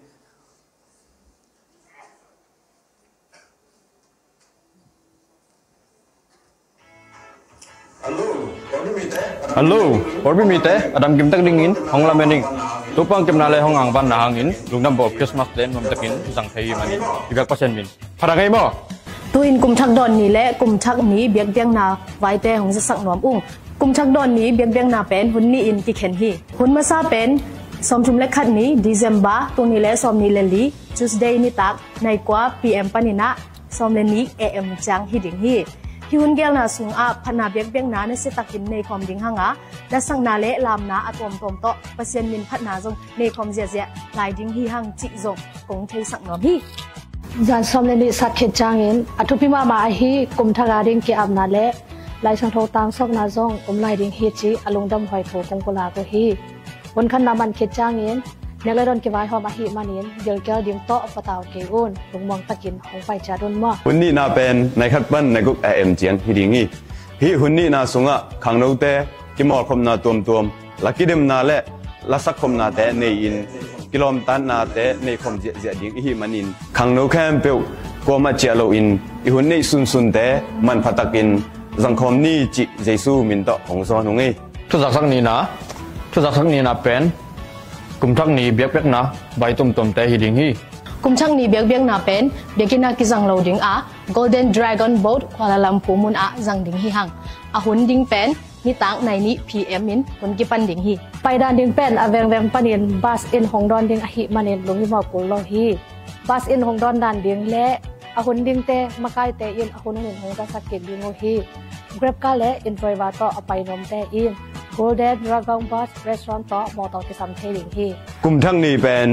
Hallo, Pawlpi mite, a damkim tak dingin hong lamen ing. Topa hong kepna le hong angvanna hangin lungdam bawl Christmas le nuam takin zang thei hi manin i biak Pasian min phat hang ei maw. Tu-in kum thak dawn ni le kum thak ni biakpiakna vaite hong zasak nuam ung. Kum thak dawn ni biakpiakna pen hun nih in kikhen hi. Hun masa pen sawmthum le khat ni December, tul nih le sawmnih le li, Tuesday nitak nai kua P M panin ah sawm le nih A M ciang hi ding hi. Hih hun geelna sungah phatna biakpiakna nasia takin nei khawm ding hang a, lasakna le lamna a tuamtuam tawh Pasian min phatna zong nei khawm ziahziah lai ding hi hang cih zong kong theisak nuam hi. Zan sawm le nih sat khit ciangin a thupi mahmah ahi kum thak a ding ki-apna le Lai Siangtho tangsuakna zong om lai ding hi cih a lungdamhuai thu kong pulak uh hi. Hun khatna man khit ciangin nek le dawn kivaihawm ahih manin gilkial ding tawh patau kei un, lungmuang takin hong pai ciat un maw. Hun nihna pen nai khat pan nai guk A M ciang hi ding hi. Hih hun nihna sungah khangnote kimawlkhopna tuamtuam, la kidemna le la sakkhopnate nei-in kilawmtatnate nei khawm ziahziah ding i hih manin khangno khempeuh kuamah ciah loin i hun neih sunsunte manpha takin zangkhawm ni cih Jesu min tawh hong zawn ung ei. Thuzaksak nihna, thuzaksak nihna pen kum thak ni biakpiakna vai tuamtuamte hi ding hi. Kum thak ni biakpiakna pen biakinn ah kizang lo ding a, Golden Dragon Boat Kuala Lumpur mun ah zang ding hi hang. A hun ding pen nitak nai nih P M in hun kipan ding hi. Paidan ding pen a vengveng panin bus in hong dawn ding ahih manin lunghimawh kul lo hi. Bus in hong dawn dan ding le a hun dingte makaite in a hun hun in hong zasak kik ding uh hi. Grab car le Enjoy va tawh a pai nuamte in Golden Dragon Boat Restaurant tawh mawtaw kisam thei ding hi. Kum thak ni pen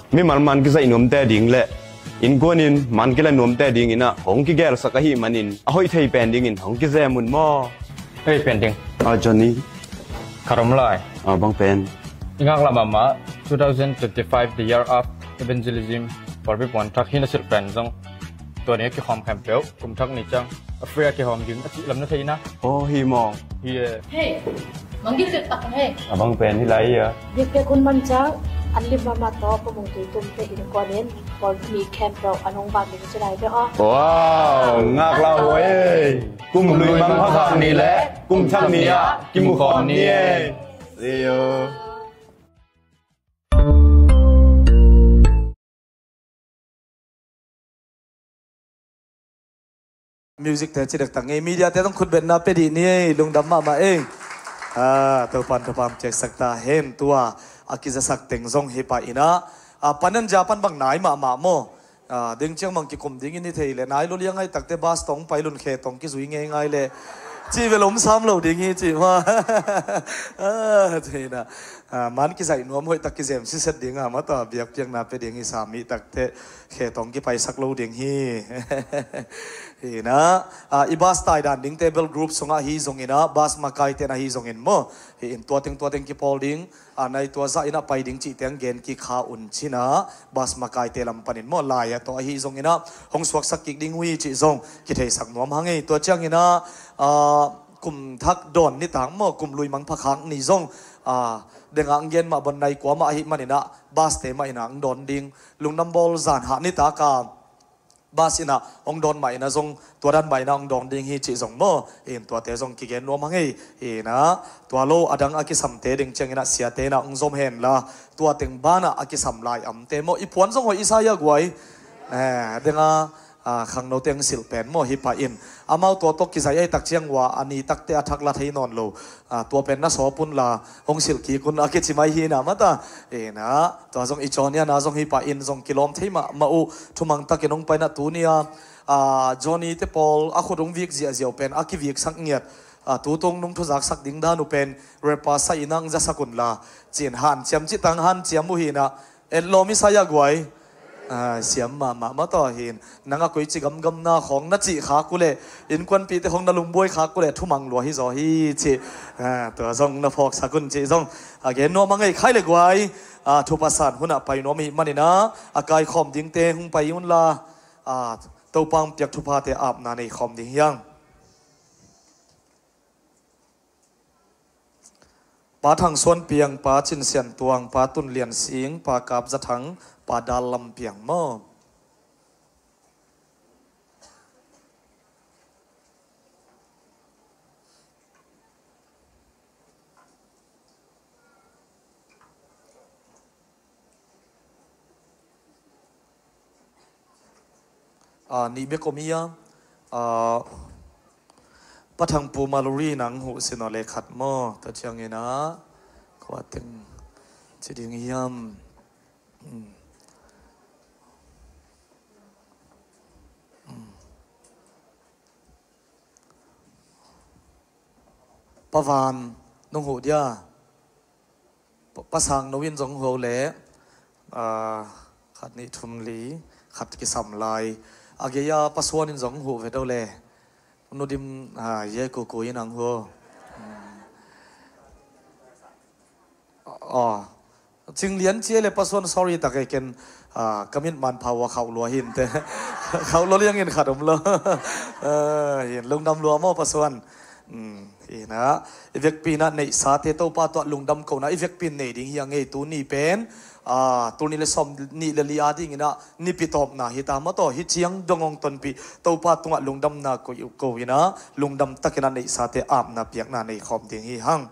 mimal man kizaih nuamte ding le innkuan in man kila nuamte dingin ah hong kigelsak ahih manin a hoih thei pen dingin hong kizem un maw. Hei, pen ding. Ah, Johnny. Khat om lai. Ah, bang pen? I ngaklah mahmah two thousand twenty-five, the year of evangelism, pawlpi puan thak hi na silh pen zong tua ni a kikhawm khempeuh kum thak ni ciang a free a kihawm ding a cih lam na thei na. Oh, hi maw? Hi e. Hei, manggi silh tak hei. A bang pen hi lai hi a. Biakpiak hun man ciang an lim mahmah tawh pamung tui tumte innkuan in pawlpi mi khempeuh an hong vak ding ci lai ve aw. Wow, ngaklah huai e. Kum lui mangpha khak ni le kum thak ni ah kimu khawm ni e. See you. Music te ci dektak ngei, media te zong khutbetna pia dih ni ei, lungdam mahmah ei. Ah, Topa'n thupha hong piaksak ta hen. Tua a kizasak teng zong hi pah in ah, ah, panan ja pan bang nai mahmah maw. Ah, ding ciang mang kikum ding in hi thei le, nai lua liang ngai takte bus tawh pai lun khe tawh kizui ngeingai le, cih vel om sam lo ding hi cih mah. Ah, cih na, ah, man kizaih nuam hoih tak kizem siset ding a, mata biakpiakna pia ding hi sam mi takte khe tawh kipaisak lo ding hi. Hi na, ah, i bus tai dan dingte bel group sungah hi zongin ah, bus makaite na hi zongin maw, hi in tua teng tua teng kipawl ding. A nai tua zah in a pai ding cih teng gen kik kha un cin a, bus makaite lam panin maw, lai a tawh ahi zongin ah hong suaksak kik ding uh hi cih zong kitheisak nuam hang ei. Tua ciangin ah, ah, kum thak dawn nitak maw, kum lui mangpha khak ni zong, ah, dengah ang gen mah bang nai kua mah ahih manin ah bus te mah in ah ang dawn ding. Lungdam bawl zan hah nitak a Bus in ah hong dawn mah in ah zong, tua dan mah in ah hong dawn ding hi cih zong maw. In tuate zong kigen nuam hang ei. In ah tua lo adang a kisamte ding ciangin ah siate in ah hong zom hen la, tua teng banah a kisam lai amte maw, i puan zong hoih i sa hia guai. Eh, deng a, ah, khangnote hong silh pen maw, hi pah in. Amau tua tawh kizai ahih tak ciang ua, a ni takte a thak la thei nawn lo. Ah, tua pen na sawp un la, hong silh kik un a kici mai hi na mata. In ah tua zong i cawn hian ah zong hi pah in, zong kilawm thei mahmah uh. Thumang takin hong pai in ah tuni a, ah, Johnny te pawl a khut hong vik ziahziah uh pen a kiviksak ngiat. Ah, tutung nung thuzaksak ding dan uh pen repa sa in ah hong zasak un la, ci-in hanciam cih tang hanciam uh hi na. Etlawm i sa hia guai. Ah, siam mahmah mataw hin. Nang a koici gamgamna khawng na cih khak uh leh, innkuanpihte khawng na lungbuai khak uh leh thumang lua hi zaw hi cih. Ah, tua zong na phawksak un cih zong a gen nuam hang ei, khai le guai. Ah, thupha san hunah pai nuam ahih manin ah a kaikhawm dingte hong pai un la, ah, Topa hong piak thuphate apna nei khawm ding hi hang. Pa Thang Suan Piang, Pa Cin Sian Tuang, Pa Tun Lian Sing, Pa Kap Za Thang, Pa Dal Lam Piang maw. Ah, nih bek om hi a, ah, Pa Thang Pu Maluri nang huh sin aw le khat maw, tua ciangin ah kua teng ci ding hiam? Hmm. Hmm. Pa Van nong huh dia? Pa, Pa Sang No in zong huh le, ah, khat nih thum li, khat kisam lai. A gei-a Pa Suan in zong huh ve do le. Nu Dim, ah, ye kuku in ang huh. Hmm. Aw. Cing lian cia le Pa Suan sorry tak e ken, ah, ka mit man pha ua khauh lua hin te. Khauh lua liangin khat om lo. Ah, hin lungdam lua maw Pa Suan. Hmm, hi na, i vekpi in ah neihsate Topa tungah lungdam kohna i vekpi in nei ding hi a ngei tuni pen. Ah, tul nih le sawm nih le li a dingin ah nipi tawpna hi ta maw taw, hi ciang dong hong tonpih Topa tungah lungdamna ko, ko in ah lungdam takin ah neihsate apna piakna nei khawm ding hi hang.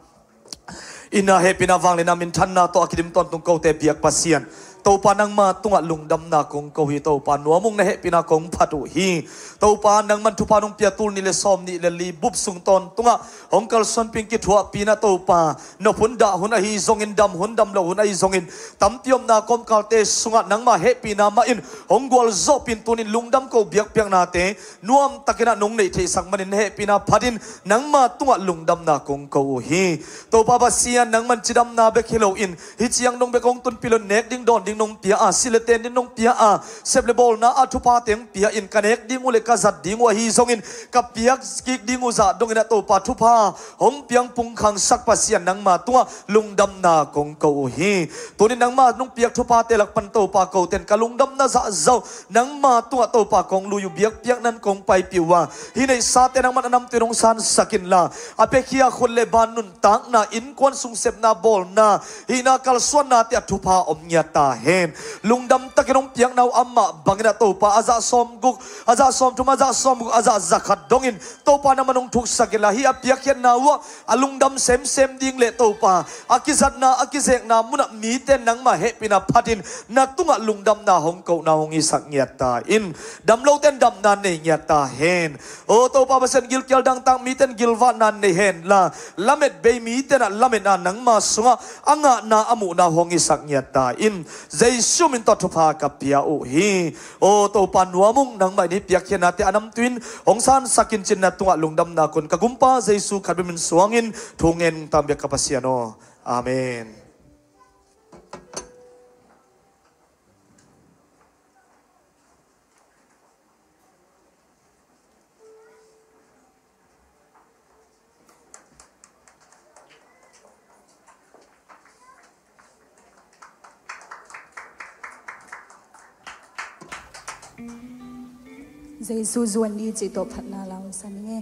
Inn ah hehpihna vangliatna minthanna tawh a kidim tawntung kote biak Pasian Topa nangma tungah lungdamna kong ko hi. Topa nuam ung, na hehpihna kong phat uh hi. Topa nangman thupha nong pia tul nih le sawm nih le li bup sung tawntungah hong kalsuanpih kithuahpih in ah Topa nop hun dah hun ahi zongin, dam hun dam lo hun ahi zongin, tampi omna kawmkalte sungah nangma hehpihna mah in hong gualzawhpih in tunin lungdam ko biakpiaknate nuam takin ah nong neih theihsak manin na hehpihna phatin nangma tungah lungdamna kong ko uh hi. Topa Pasian nangman cidamna bek hi loin hi ciang dong bek hong tunpih lo in nek ding dawn ding nong pia a, silh le ten ding nong pia a, sep le bawlna a thupha teng pia in ka nek ding uh le ka zat ding uh ahi zongin ka piak kik ding uh zah dongin ah Topa thupha hong piang pungkhangsak Pasian nangma tungah lungdamna kong ko uh hi. Tunin nangma nong piak thuphate lak pan Topa koten ka lungdamna zahzah uh nangma tungah Topa kong lui uh, biakpiakna in kong paipih uh a, hih neihsate nangman a namtui in hong sansak inla, a piakhia khut le ban nuntakna, innkuan sung sepna bawlna, hihna kalsuannate ah thupha om ngiat ta hen. Lungdam takin hong piakna uh amah bangin ah Topa a zah sawmguk, a zah sawmthum, a zah sawmguk, a zah zakhat dongin Topa nangman hong thuksak inla, hih a piakkhiatna uh ah a lungdam semsem ding le Topa a kizatna, a kizekna munah mite nangma hehpihna phatin na tungah lungdamna hong kohna hong hisak ngiat ta in. Damlote in damna nei ngiat ta hen. O Topa Pasian, gilkial dangtak mite in gilvahna nei henla, lamet bei mite in ah lametna nangma sungah a ngahna a muhna hong hisak ngiat ta in. Jesu min tawh thupha ka pia uh hi. O Topa nuam ung, nangmah in hih piakkhiatnate a namtui in hong sansak in cin, na tungah lungdamna kong ko, ka Gumpa Jesu khat bek min suangin. Thu ngen tam biak ka Pasian aw. Amen. Jesu zuan ni cih tawh phatna la hong sa ning e.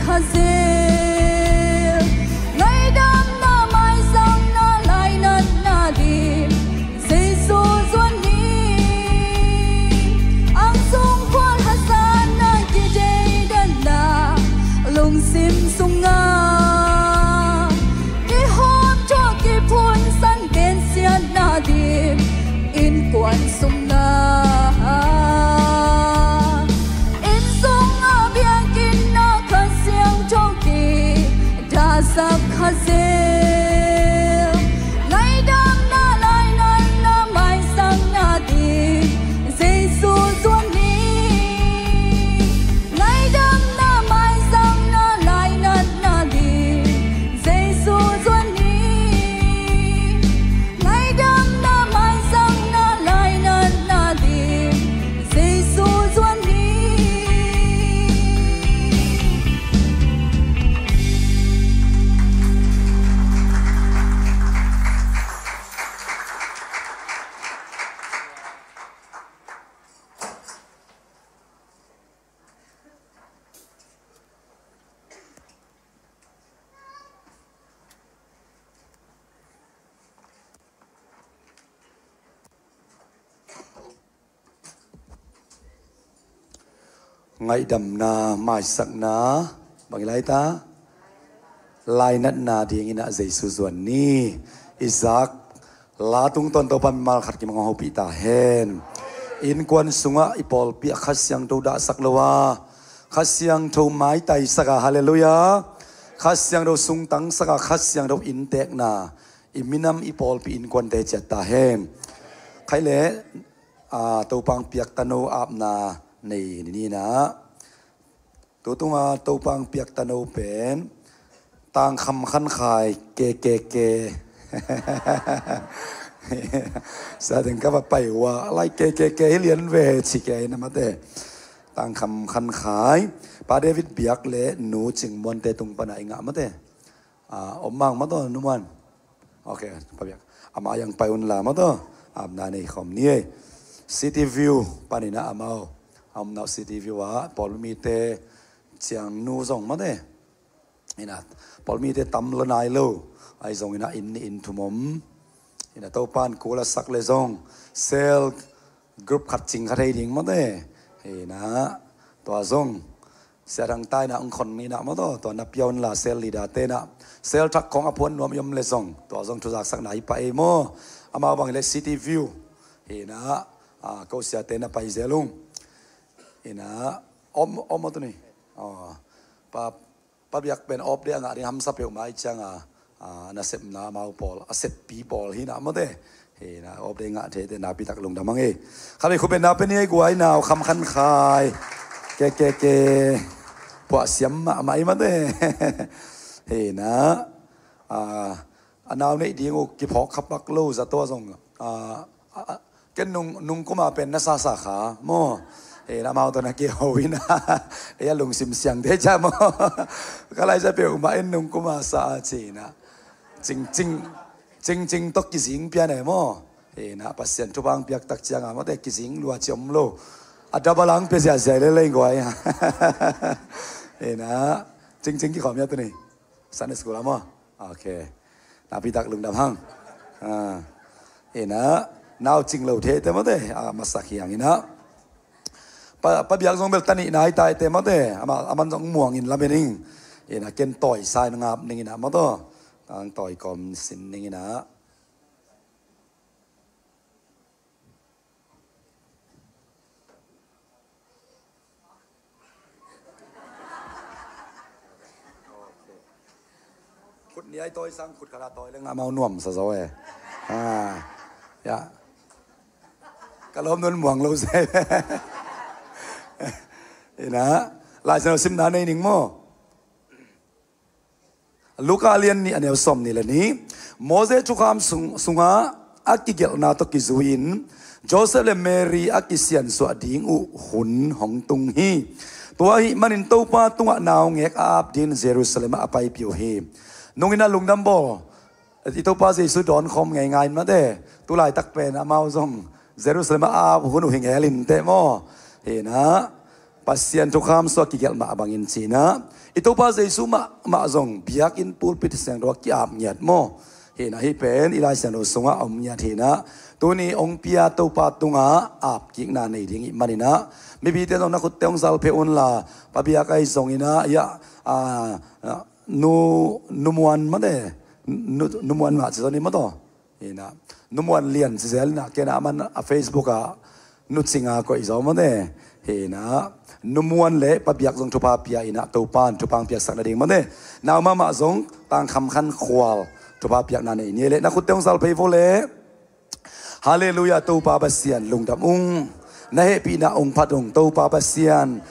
Kha zel, ngaidamna maisakna lainatna ding Jesu zuan ni. Ang sung khual hazatna kideidanna lungsim sunga kihawm thawh kiphunsan gensiatna ding innkuan sungna. Inn sunga biakinn ah Kha Siangtho kidahsak kha zel. Ngaidamna lainatna maisakna ding Jesu zuan ni. Ngaidamna maisakna lainatna ding Jesu zuan ni. Ngaidamna maisakna lainatna ding Jesu zuan ni. Ngaihdamna, maisakna, bang i lai ta? Lainatna dingin ah Jesu zuan ni. Isaac, la tungtawn Topa mimal khat kimang hopih ta hen. Innkuan sungah i pawlpi ah Kha Siangtho dahsak lo a, Kha Siangtho maitaisak a, halleluiah. Kha Siangtho sungtangsak a, Kha Siangtho inntekna i minam i pawlpi innkuante ciat ta hen. Khai leh, a, Topa hong piak tano apna nei ni inah. Tutunga Topa hong piak tano pen Tangkham Khan Khai, K K K. Sa teng ka va pai uh a, lai K K K hi lian ve ci kei na mate. Tangkham Khan Khai, Pa David Biak le Nu Cing Muante tung pana i ngah mate. A, om mang maw taw, Nu Muan. Ok, Pa Biak. Amah yang pai un la maw taw. Apna nei khawm ni ei. City View panin ah amau, a omna uh City View ah pawlmite ciang nu zong mate. Inah, pawlmite tam lo nai lo. Ahi zongin ah inn nih inn thum om. Inah, Topa in kul a sak le zong cell group khat cing kha thei ding mate. Inah, tua zong Sia Thang Ta inah hong khon inah maw taw, tua na pia un la cell leader te inah. Cell thak khawng a phuan nuam i om le zong, tua zong thuzaksakna hi pah ei maw. Amau bang le City View. Inah, a, ko siate na pai zel ung. Inah, om, om maw tuni. A, Pa, Pa Biak pen off day a ngah ding hamsa peuhmah i cianga, a, nasepna amau pawl, a seppi pawl hi inah mate. Hi inah, off day ngah thei te napi tak lungdam hang ei. Kha bei khu pen na pen i ei guai nau kham khan khai. Ke, ke, ke. Puah siam mahmah i mate. Hi inah, a, a nau neih ding uh kiphawk kha pak lo zato a zong, a, a, a, ken nung, nung kuma pen na sasa kha maw. E, na mau tawh na kiho ina. E, a lungsim siang te ca maw. Ka lai sa peuhmah in nung kuma sa a ci ina. Cing, cing, cing, cing tawh kizing pian e maw. E, na Pasian thupha piak tak cianga mawte kizing lua ci om lo. A double ang pia ziazia lelei guai. E, na cing, cing kikhawm ia tuni. Sunday school ah maw. Ok. Napi tak lungdam hang. A. Ina, nau cing lo thei te mawte, a, masak hiang ina. Pa, Pa Biak zong bel ta nih nai tai te mawte, ama, aman zong muang in lam in ing. Ina, ken tawi sa in ngap ning ina mawtaw. Ang tawi kawm sin ning ina. Khut niai tawi sang khut khat a tawi leng amau nuam sa zo e. A, ya. Ka lawm nun muang lo se. Ina, Lai Siangtho simna nei ning maw. Luka lian nih a neu sawm nih le nih. Moses thukham sung, sunga a kigelhna tawh kizui-in Joseph le Mary a kisiansuah ding uh hun hong tung hi. Tua ahih manin Topa tungah naungek a ap dingin Jerusalem ah a paipih uh hi. Nungin a lungdam bawl. I Topa Jesu dawn khawm ngeingai in mate. Tulaitak pen amau zong Jerusalem ah a ap hun uh hi ngel in teh maw. Hi na. Pasian thukham sungah kigelh mah bangin ci-in ah, i Topa Jesu mahmah zong biakinn pulpit siangtho ah ki-ap ngiat maw? Hi-in ah, hih pen i Lai Siangtho sungah a om ngiat hi-in ah, tuni hong pia Topa tungah apkikna nei ding i hih manin ah, mipite zong na khutte hong zalphe unla, Pa Biak ahi zongin ah, ya, a, a, Nu, Nu Muan mate, Nu, Nu Muan mah ci zong ni maw taw. Hi-in ah, Nu Muan Lian ci zel in ah, ken ah aman a Facebook ah Nu Cing a koih zaw mate. Hi-in ah, Nu Muan le Pa Biak zong thupha pia in ah, Topa in thupha hong piaksak nading mate. Nau mahmah zong Tang Kham Khan Khual thupha piakna nei ni leh, na khutte hong zalphe vo leh. Halleluiah, Topa Pasian lungdam ung. Na hehpihna hong phat ung, Topa Pasian.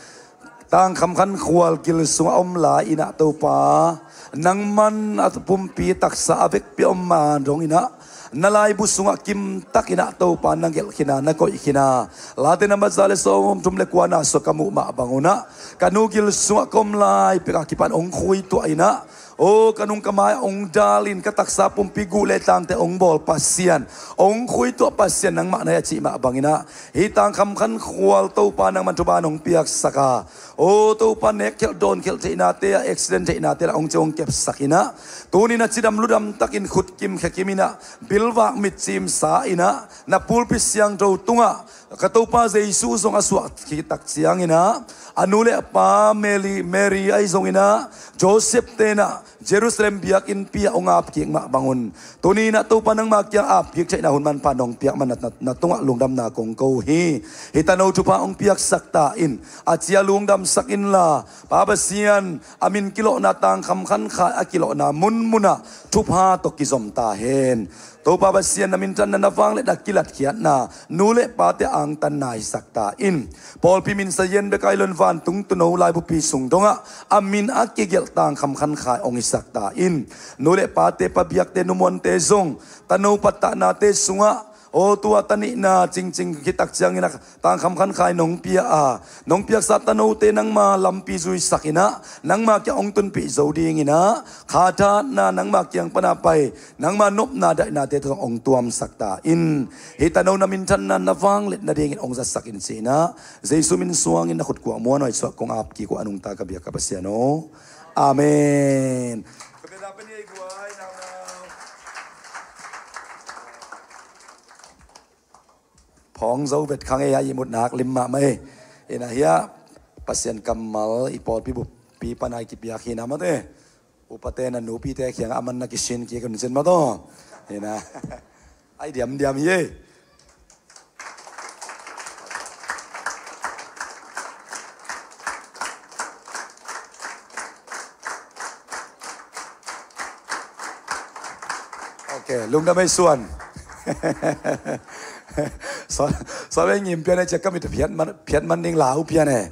Tang Kham Khan Khual gil sungah om lai-in ah, Topa, nangman a pumpi taksa a vekpi a om ma dongin ah, na laibu sungah kimtakin ah, Topa, na gelh khin a, na koih khin a. Late number za le sawmthum le kua-na sungah ka muh mah bangun ah, ka nu gil sungah ka om lai pek a kipan hong khuituah in ah, aw, ka nung ka mai hong dal in, ka taksa pumpi guh le tlangte hong bawl Pasian, hong khuituah Pasian nangmah na hi a cih mah bangin ah, hih Tang Kham Khan Khual, Topa, nangman thupha hong piaksak a, aw, Topa, nek khelh dawn khelh theihnate ah, accident theihnate lah hong ci hong kepsak in ah, tuni-in ah cidam ludam takin khut kim khe kim in ah, bilvak mit cimsa in ah, na pulpit siangtho tungah ka Topa Jesu zong a suah khit tak ciangin ah, a nu le a pa Mary, Mary ahi zongin ah, Joseph te'n ah Jerusalem biakinnpi ah hong apkik mah bangun, tuni-in ah, Topa, nangma kiang apkik theihna hun manpha nong piak man na, na, na tungah lungdamna kong ko hi. Hih tano thupha hong piaksak ta in, a cia lungdamsak inla, Pa Pasian, a min kilawhna, Tang Kham Khan Khai a kilawhna munmun ah thupha tawh kizom ta hen. Topa Pasian, na minthanna, na vangliatna, kilatkhiatna, nu le pate angtanna hisak ta in. Pawlpi min sayen bek ahi loin vantung tuuno laibupi sung dongah a min a kigelh Tang Kham Khan Khai hong hisak ta in. Nu le pate, Pa Biakte, Nu Muante zong tano pattahnate sungah, aw, tua ta nihna cingcing khit tak ciangin ah, Tang Kham Khan Khai nong pia a, nong piaksa tanote nangma lampi zuisak in ah, nangma kiang hong tunpih zo dingin ah, khathatna nangma kiang pan a pai, nangma nopna daihnate tawh hong tuamsak ta in. Hih tano na minthanna, na vangliatna dingin hong zatsak in, ci-in ah, Jesu min suangin na khut kuah muanhuai suah kong apkik uh a, nungta ka biak ka Pasian aw. Amen. Phawng zo vet khang ei, a ihmut nak lim mahmah ei. Hi-in ah, hiah Pasian kammal i pawlpi buppi pan a i kipiak hi-in ah mate. Upate na nupite kiangah a man na kisin kik un cin maw taw. Hi-in ah, ai diamdiam hi ei. Ok, lungdam ei suan. Sa, sa ve ngim pian ei, ciak ka mit phiat man, phiat man ding lau pian ei.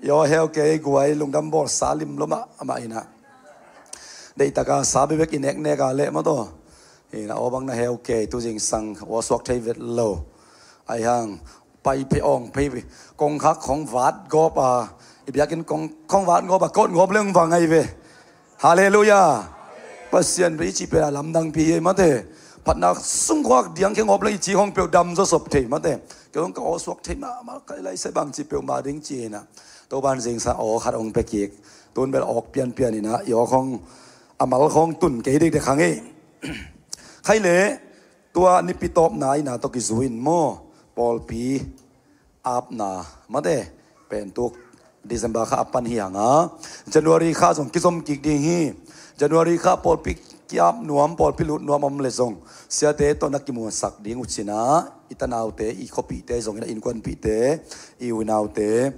Yo, heuke ei guai, lungdam bawlsa lim lua mahmah hi-in ah. Deihtaka sa bekbek i neknek a leh maw taw. Hi-in ah, aw bang na heuke, tu zingsang aw suak thei vet lo. Ahi hang, pai phei awng phei, kongkhak khong vat gawp a, i biakinn kong, khong vat gawp a, kawt gawp leng vang ahi ve. Halleluiah. Pasian bia i cih pen a lamdangpi hi ei mate. Phatna sung khuak diang kheng gawp leng i ci khong peuh dam zaw sop thei mate. Kei zong ka aw suak thei mahmah, ka lai sai bang ci peuhmah ding ci-in ah, Topa'n zingsang aw khat hong pia kik. Tun bel awk pianpian in ah, i aw khong, a mal khong tun kei dekdek khang ei. Khai leh, tua nipi tawpna in ah tawh kizui in maw, pawlpi apna mate, pen tuk December kha a pan hi hang a, January kha zong kizom kik ding hi. January kha pawlpi ki-ap nuam, pawlpi lut nuam om leh zong, siate tawh na kimuansak ding uh cin ah, i tanaute, i khuapihte zongin ah, innkuanpihte, i unaute,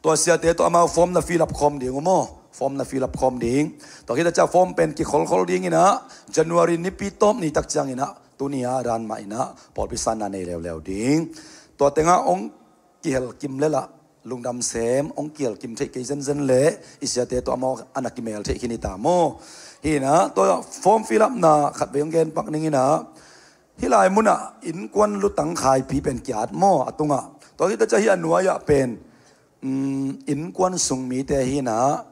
tua siate tawh amau form na fill up khawm ding uh maw? Form na fill up khawm ding. Tua khit a ciah form pen kikholkhol dingin ah, January nipi tawp ni tak ciangin ah, tuni a dan mah in ah pawlpi sanna nei leuleu ding. Tua tengah hong kihel kim leh lah, lungdam sem, hong kihel kim theih kei zenzen leh, i siate tawh amau a na kimel theih khin hi ta maw? Hi-in ah, tua form fill up na khatvei hong gen pak ning in ah, hih lai munah innkuan lutang khaipi pen ki-at maw, a tungah. Tua khit a ciah hih a nuai-ah pen, um, innkuan sung mite hi-in ah,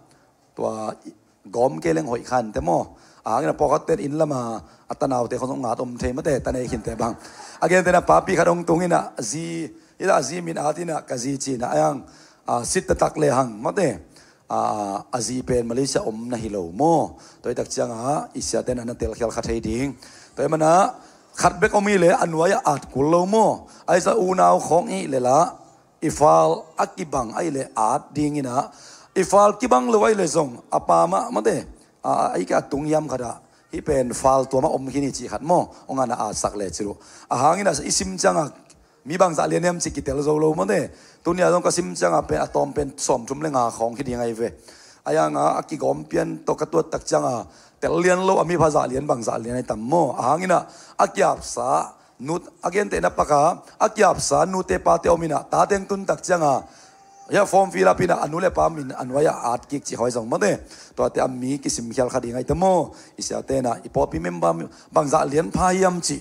tua gawm kei leng hoih kha inteh maw. A hang in ah pawlkhat ten inn lamah a tanaute khong zong ngat om thei mate, ta nei khinte bang. A gentehna papi khat hong tung in ah, zi Hita a zi min at inah ka zi cinah a yang, a, sit taktak le hang mate, a, a zi pen Malaysia om na hi lo maw? Tua hitak ciangah i siate na na telkhial kha thei ding. Tua hi manah khat bek om hi le a nuai-ah at kul lo maw? Ahi zah unau khawng i hih le lah i fal a kibang ahi le at ding inah, i fal kibang lo ahi le zong a pa mah mate, a, a, a, i ka a tung hiam khatah hih pen fal tua mah om khin hi cih khat maw? Ong ana atsak le cih uh. A hang inah i sim ciangah mi bangzah lian hiam cih kitel zo lo mate. Tunia zong ka sim ciangah pen a tawm pen sawmthum le nga khawng hi ding ahi ve. A yanga a kigawm pian tawh ka tuat tak ciangah tel lian lo a mipha zah lian bangzah lian ahi tam maw? A hang inah a kiapsa nut a gentehna paka a kiapsa nute pate om inah tateng tun tak ciangah hia form fill up inah a nu le pa min a nuai-ah at kik cih hoi zong mate. Tuate a mi kisim khial kha ding ahi tam maw? I siate na i pawlpi member bangzah lian pha hiam cih,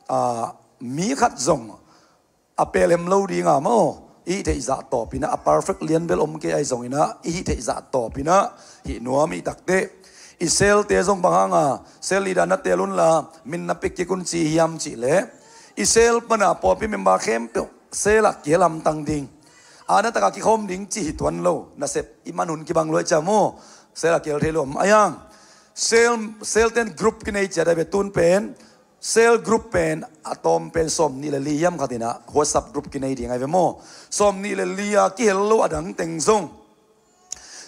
a, mi khat zong a pelhem lo dinga maw? I hih theih zah tawpinah a perfect lian bel om kei ahi zonginah i hih theih zah tawpinah hih nuam i hih takteh i selte zong bang hanga sel leader na tel unla min na pek kik un ci hiam cih leh i sel pana pawlpi member khempeuh sel ah kihel hamtang ding, a na takah kikhawm ding cih hi tuan lo. Nasep i man hun kibang luai cia maw? Sel ah kihel thei lo om a yang. Sel, sel ten group kinei cia dai ve tun pen. Cell group pen a tawm pen sawm nih le li hiam khat inah WhatsApp group kinei ding ahi ve maw? Sawm nih le li a kihel lo a dang teng zong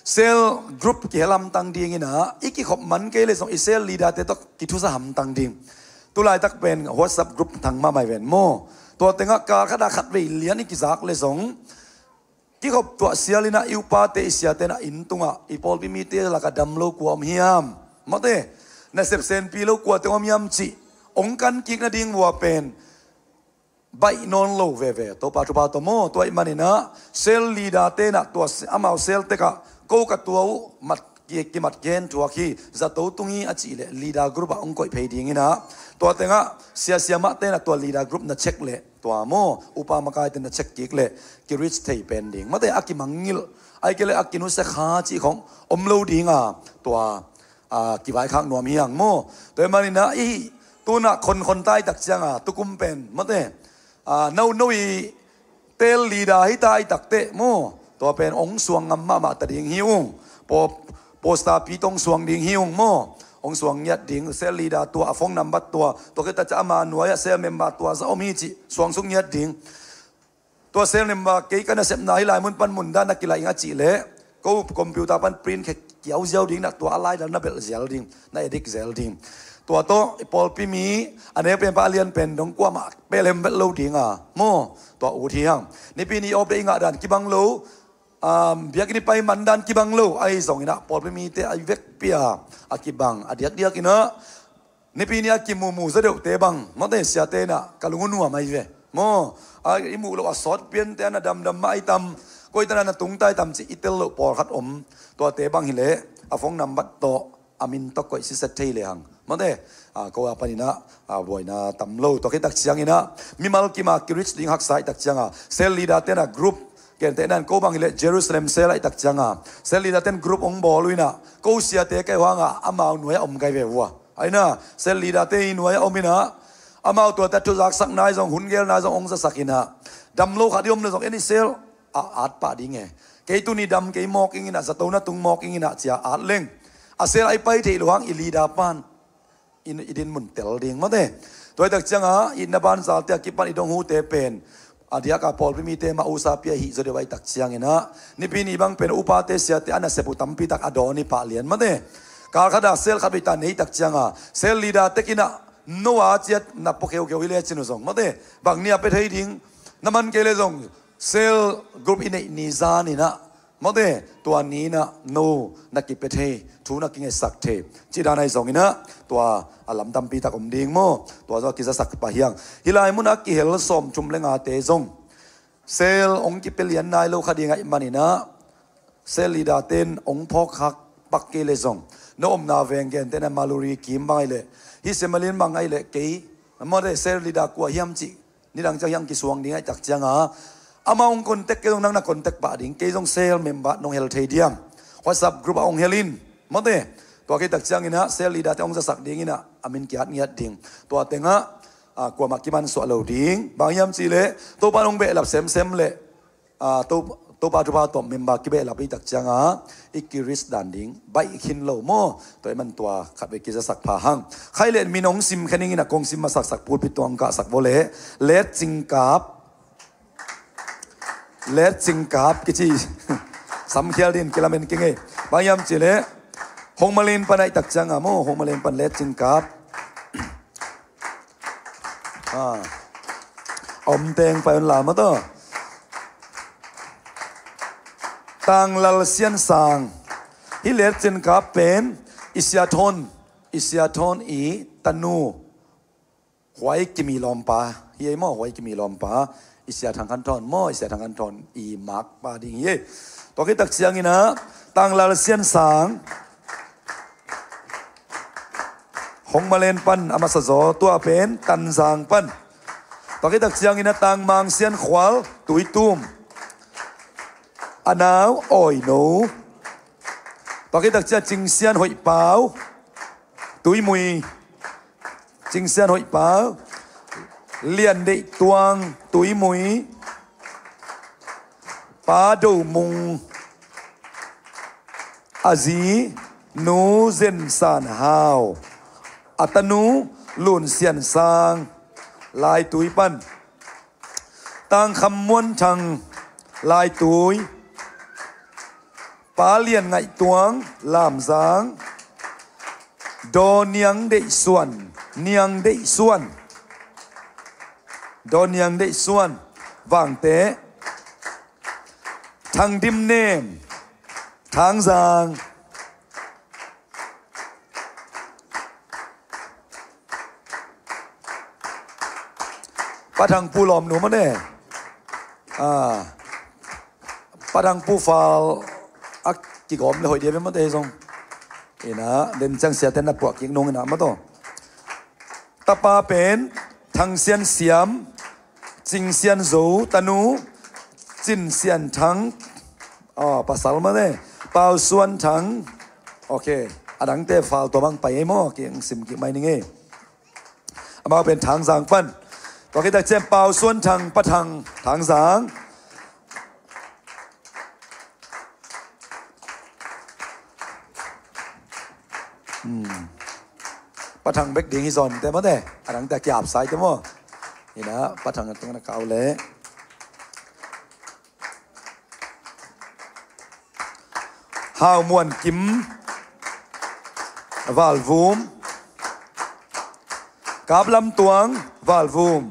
cell group kihel hamtang ding inah i kikhop man kei le zong i cell leader te tawh kithusa hamtang ding. Tulaitak pen WhatsApp group thang mahmah hi ven maw? Tua tengah kal khat a khat vei lian i kizak le zong kikhop tuah sial inah i upate i siate na inn tungah i pawlpi mite lakah dam lo kua om hiam? Mate, nasep senpi lo kua teng om hiam cih ong kan kik nading vua pen baih nawn lo veve. Topa thupha tawh maw? Tua ih maninah cell leader tenah tua se-, amau cell tekah ko ka tua uh mat ki-, kimat gen thuak hi, zato tung hi a cih leh leader group ah ong koih phei dinginah tua tengah siasia mah tenah tua leader group na check leh tua maw, upa makai ten na check kik leh ki reach thei pen ding. Mate a kimangngilh ai kei leh a kinusia kha cih khong om lo dinga tua, a, kivaikhak nuam hiang maw? Tua ih maninah i tunah khonkhon tai tak cianga tukum pen mate, a, no, no i tel leader hi ta i takteh maw? Tua pen ong suang ngam mahmah ta ding hi ung. Paw-, posta pi tong suang ding hi ung maw? Ong suang ngiat ding, cell leader tua a phone number tua, tua khita ca ama nuai-ah cell member tua za om hi cih suangsuk ngiat ding. Tua cell member kei ka nasepna hi lai mun pan mun dan na kilaih ing a cih leh ko computer pan print khe kiau ziau ding na tua a lai dal na belh zial ding, na edit zel ding. Tua tawh i pawlpi mi a nek pen pa a lian pen dong kuamah pelhem belh lo dinga maw? Tua ut hi hang. Nipi ni awp le i ngah dan kibang lo, um, biakinn i pai man dan kibang lo ahi zonginah pawlpi mite a i vekpi a a kibang a diakdiak inah nipi ni a kimumu za deuhte bang mate siate inah ka lung uh nuam ahi ve maw? A i muh loh a sawt piante a na damdam mah ahi tam, koitan a na tungtai tam cih i tel loh pawlkhat om. Tuate bang hileh a phone number tawh a min tawh koih siset thei lehang mate, a, ko a paninah, a, buaina tam lo. Tua khit tak cianginah mimal kima ki reach ding haksa ih tak cianga cell leader tenah group, kentehnan ko bang hileh Jerusalem cell ah ih tak cianga cell leader ten group ong bawl uh inah ko siate kai huanga amau nuai-ah om kai ve vua. Aina cell leader te i nuai-ah om inah amau tuate a thuzaksak nai zong hun gel nai zong ong zasak inah dam lo khat i om na zong en i cell a at pah ding e. Kei tuni dam kei mawk ing inah zato na tung mawk ing inah cia at leng a cell a i pai theih lo hang i leader pan i, i din mun tel ding mate. Tua i tak cianga itna banzalte a kipan i dong hute pen a diaka pawlpi mite mah usapi a hih zaw deuh a i tak cianginah nipi ni bang pen upate siate a nasep uh tampi tak a dawn i pah lian mate. Kal khat a cell khat vei ta nei tak cianga cell leader tekinah no a ciat na pua kheukheu hi le cin uh zong mate, bang ni a pia thei ding na man kei le zong cell group i neih ni zaninah mate, tua ni inah no na kipia thei, thu na kingetsak thei cih dan ahi zonginah tua a lam tampi tak om ding maw? Tua zong a kizasak pah hiang. Hih lai munah a kihel sawmthum le ngate zong cell ong kipia lian nai lo kha ding ahi maninah cell leader ten ong phawk khak pak kei le zong na omna veng gentehna Maluri kim bang ahi leh hih Semalin bang ahi leh kei mate cell leader kua hiam cih nidang ciang hiang kisuang ding ahi tak cianga amau ong contact kei zong nang na contact pah ding, kei zong cell member nong hel thei diam? WhatsApp group ah ong hel in mate. Tua kei tak cianginah cell leader te ong zasak dinginah a min kiat ngiat ding. Tua tengah ah, kuamah kimansuah lo ding. Bang hiam cih leh Topa in hong behlap semsem leh, ah, To, Topa thupha tawh member kibehlap i tak ciangah i kiris dan ding baih khin lo maw? Tua ahih man tua khatvei kizasak pha hang. Khai leh min hong sim kha ning in a kong sim masaksak pulpit tuang kahsak vua leh Let Cingkap. Let Cingkap kici. Samkhial din kilamen kingei. Bang hiam cih leh Hong Malen pan ahih tak ciangah maw, Hong Malen pan Let Cingkap. Ah. Om teng pai un la maw taw. Tang Lal Sian Sang. Hih Let Cingkap pen i Sia Thawn, i Sia Thawn i tanu. Huai Kimi lawmpa hi ei maw, Huai Kimi lawmpa. I Sia Thang Khan Thawn maw, i Sia Thang Khan Thawn i makpa ding hi ei. Tua khit tak ciangin ah Tang Lal Sian Sang, Hong Malen pan a masa zaw, tua pen Tanzang pan. Tua khit tak ciangin ah Tang Mang Sian Khual, Tuitum. A nau Awi No. Tua khit tak ciang Cing Sian Hoih Pau, Tuimui. Cing Sian Hoih Pau, Lian Deih Tuang, Tuimui. Pa Do Mung, a zi Nu Zen San Hau, a tanu Lun Sian Sang, Laitui pan. Tang Kham Muan Thang, Laitui. Pa Lian Ngaih Tuang, Lamzang. Daw Niang Deih Suan, Niang Deih Suan. Daw Niang Deih Suan, Vangteh. Thang Dim Nem, Thangzang. Pa Thang Pu Lawm Nu maw ne. Ah. Pa Thang Pu Fal a kigawm le hoih dia bia maw te zong. Ina, den ciang siate na puah kik nung ina maw taw. Tapa pen Thang Sian Siam, Cing Sian Zo, tanu Cin Sian Thang, aw, pasal maw ne, Pau Suan Thang. Ok, a dangte Fal tua bang pai ei maw, kik sim kik mai ning ei. Amau pen Thangzang pan. Tua khit tak ciang Pau Suan Thang, Pa Thang, Thangzang. Hmm. Pa Thang bek ding hi zaw te maw te. A dangte a kiap sai te maw. Ina, Pa Thang a tung na kau le. Hau Muan Kim, Valvum. Kap Lam Tuang, Valvum.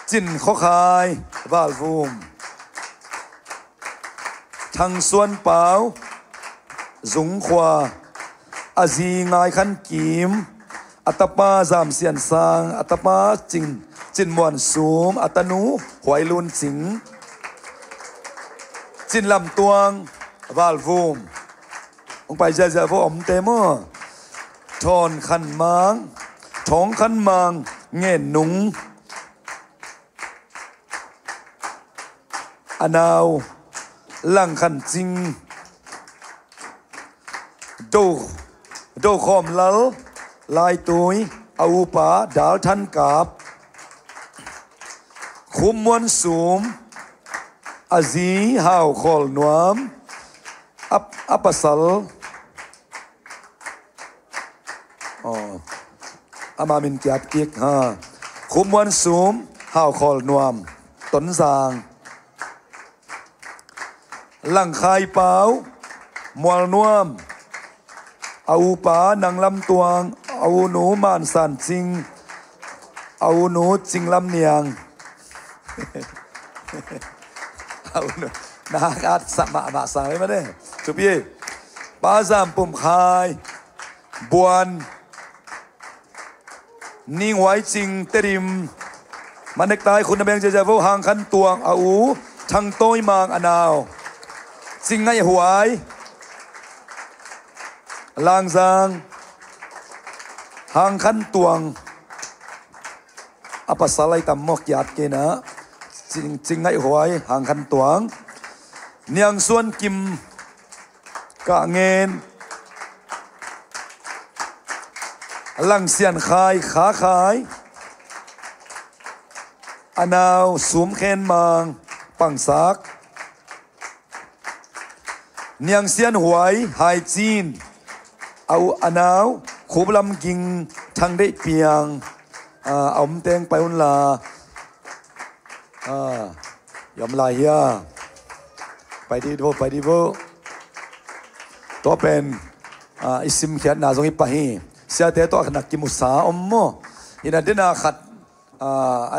Cin Khua Khai, Valvum. Thang Suan Pau, Zung Khua. A zi Ngai Khan Kim, a tapa Zam Sian Sang, a tapa Cin, Cin Muan Sum, a tanu Huai Lun Cing. Cin Lam Tuang, Valvum. Hong pai ziahziah vo om te maw. Thawn Khan Mang, Thawng Khan Mang, Ngen Nung. A nau Lang Khan Cing. Do, Do Khawm Lal, Laitui, a upa Dal Than Kap. Khum Muan Sum, a zi Hau Khawl Nuam, a, a pasal. Aw. Ama min kiat kik ha. Khum Muan Sum, Hau Khawl Nuam, Tonzang. Lang Khai Pau, Mual Nuam. A upa Nang Lam Tuang, a unu Man San Cing, a unu Cing Lam Niang. A unu, na hat sa mahmah sang le mah ne. Thupi. Pa Zam Pum Khai, Buan. Ning Huai Cing, Tedim. Manek tai khun na beng ziahziah vo. Hang Khan Tuang, a u Thang Tawi Mang, a nau Cing Ngaih Huai, Langzang. Hang Khan Tuang, a pasal ai tam maw kiat kei na. Cing, Cing Ngaih Huai, Hang Khan Tuang. Niang Suan Kim, Kah Ngen. Lang Sian Khai, Kha Khai. A nau Sum Khen Mang, Pangsak. Niang Sian Huai, Haicin. A u, a nau Khup Lam Ging, Thang Deih Piang. A, a om teng pai unla. A, i om lai hia? Pai di vo, pai di vo. Tua pen, a, i simkhiatna zong hi pah hi. Siate tawh a na kimusa om maw? Ina dena khat, a, a,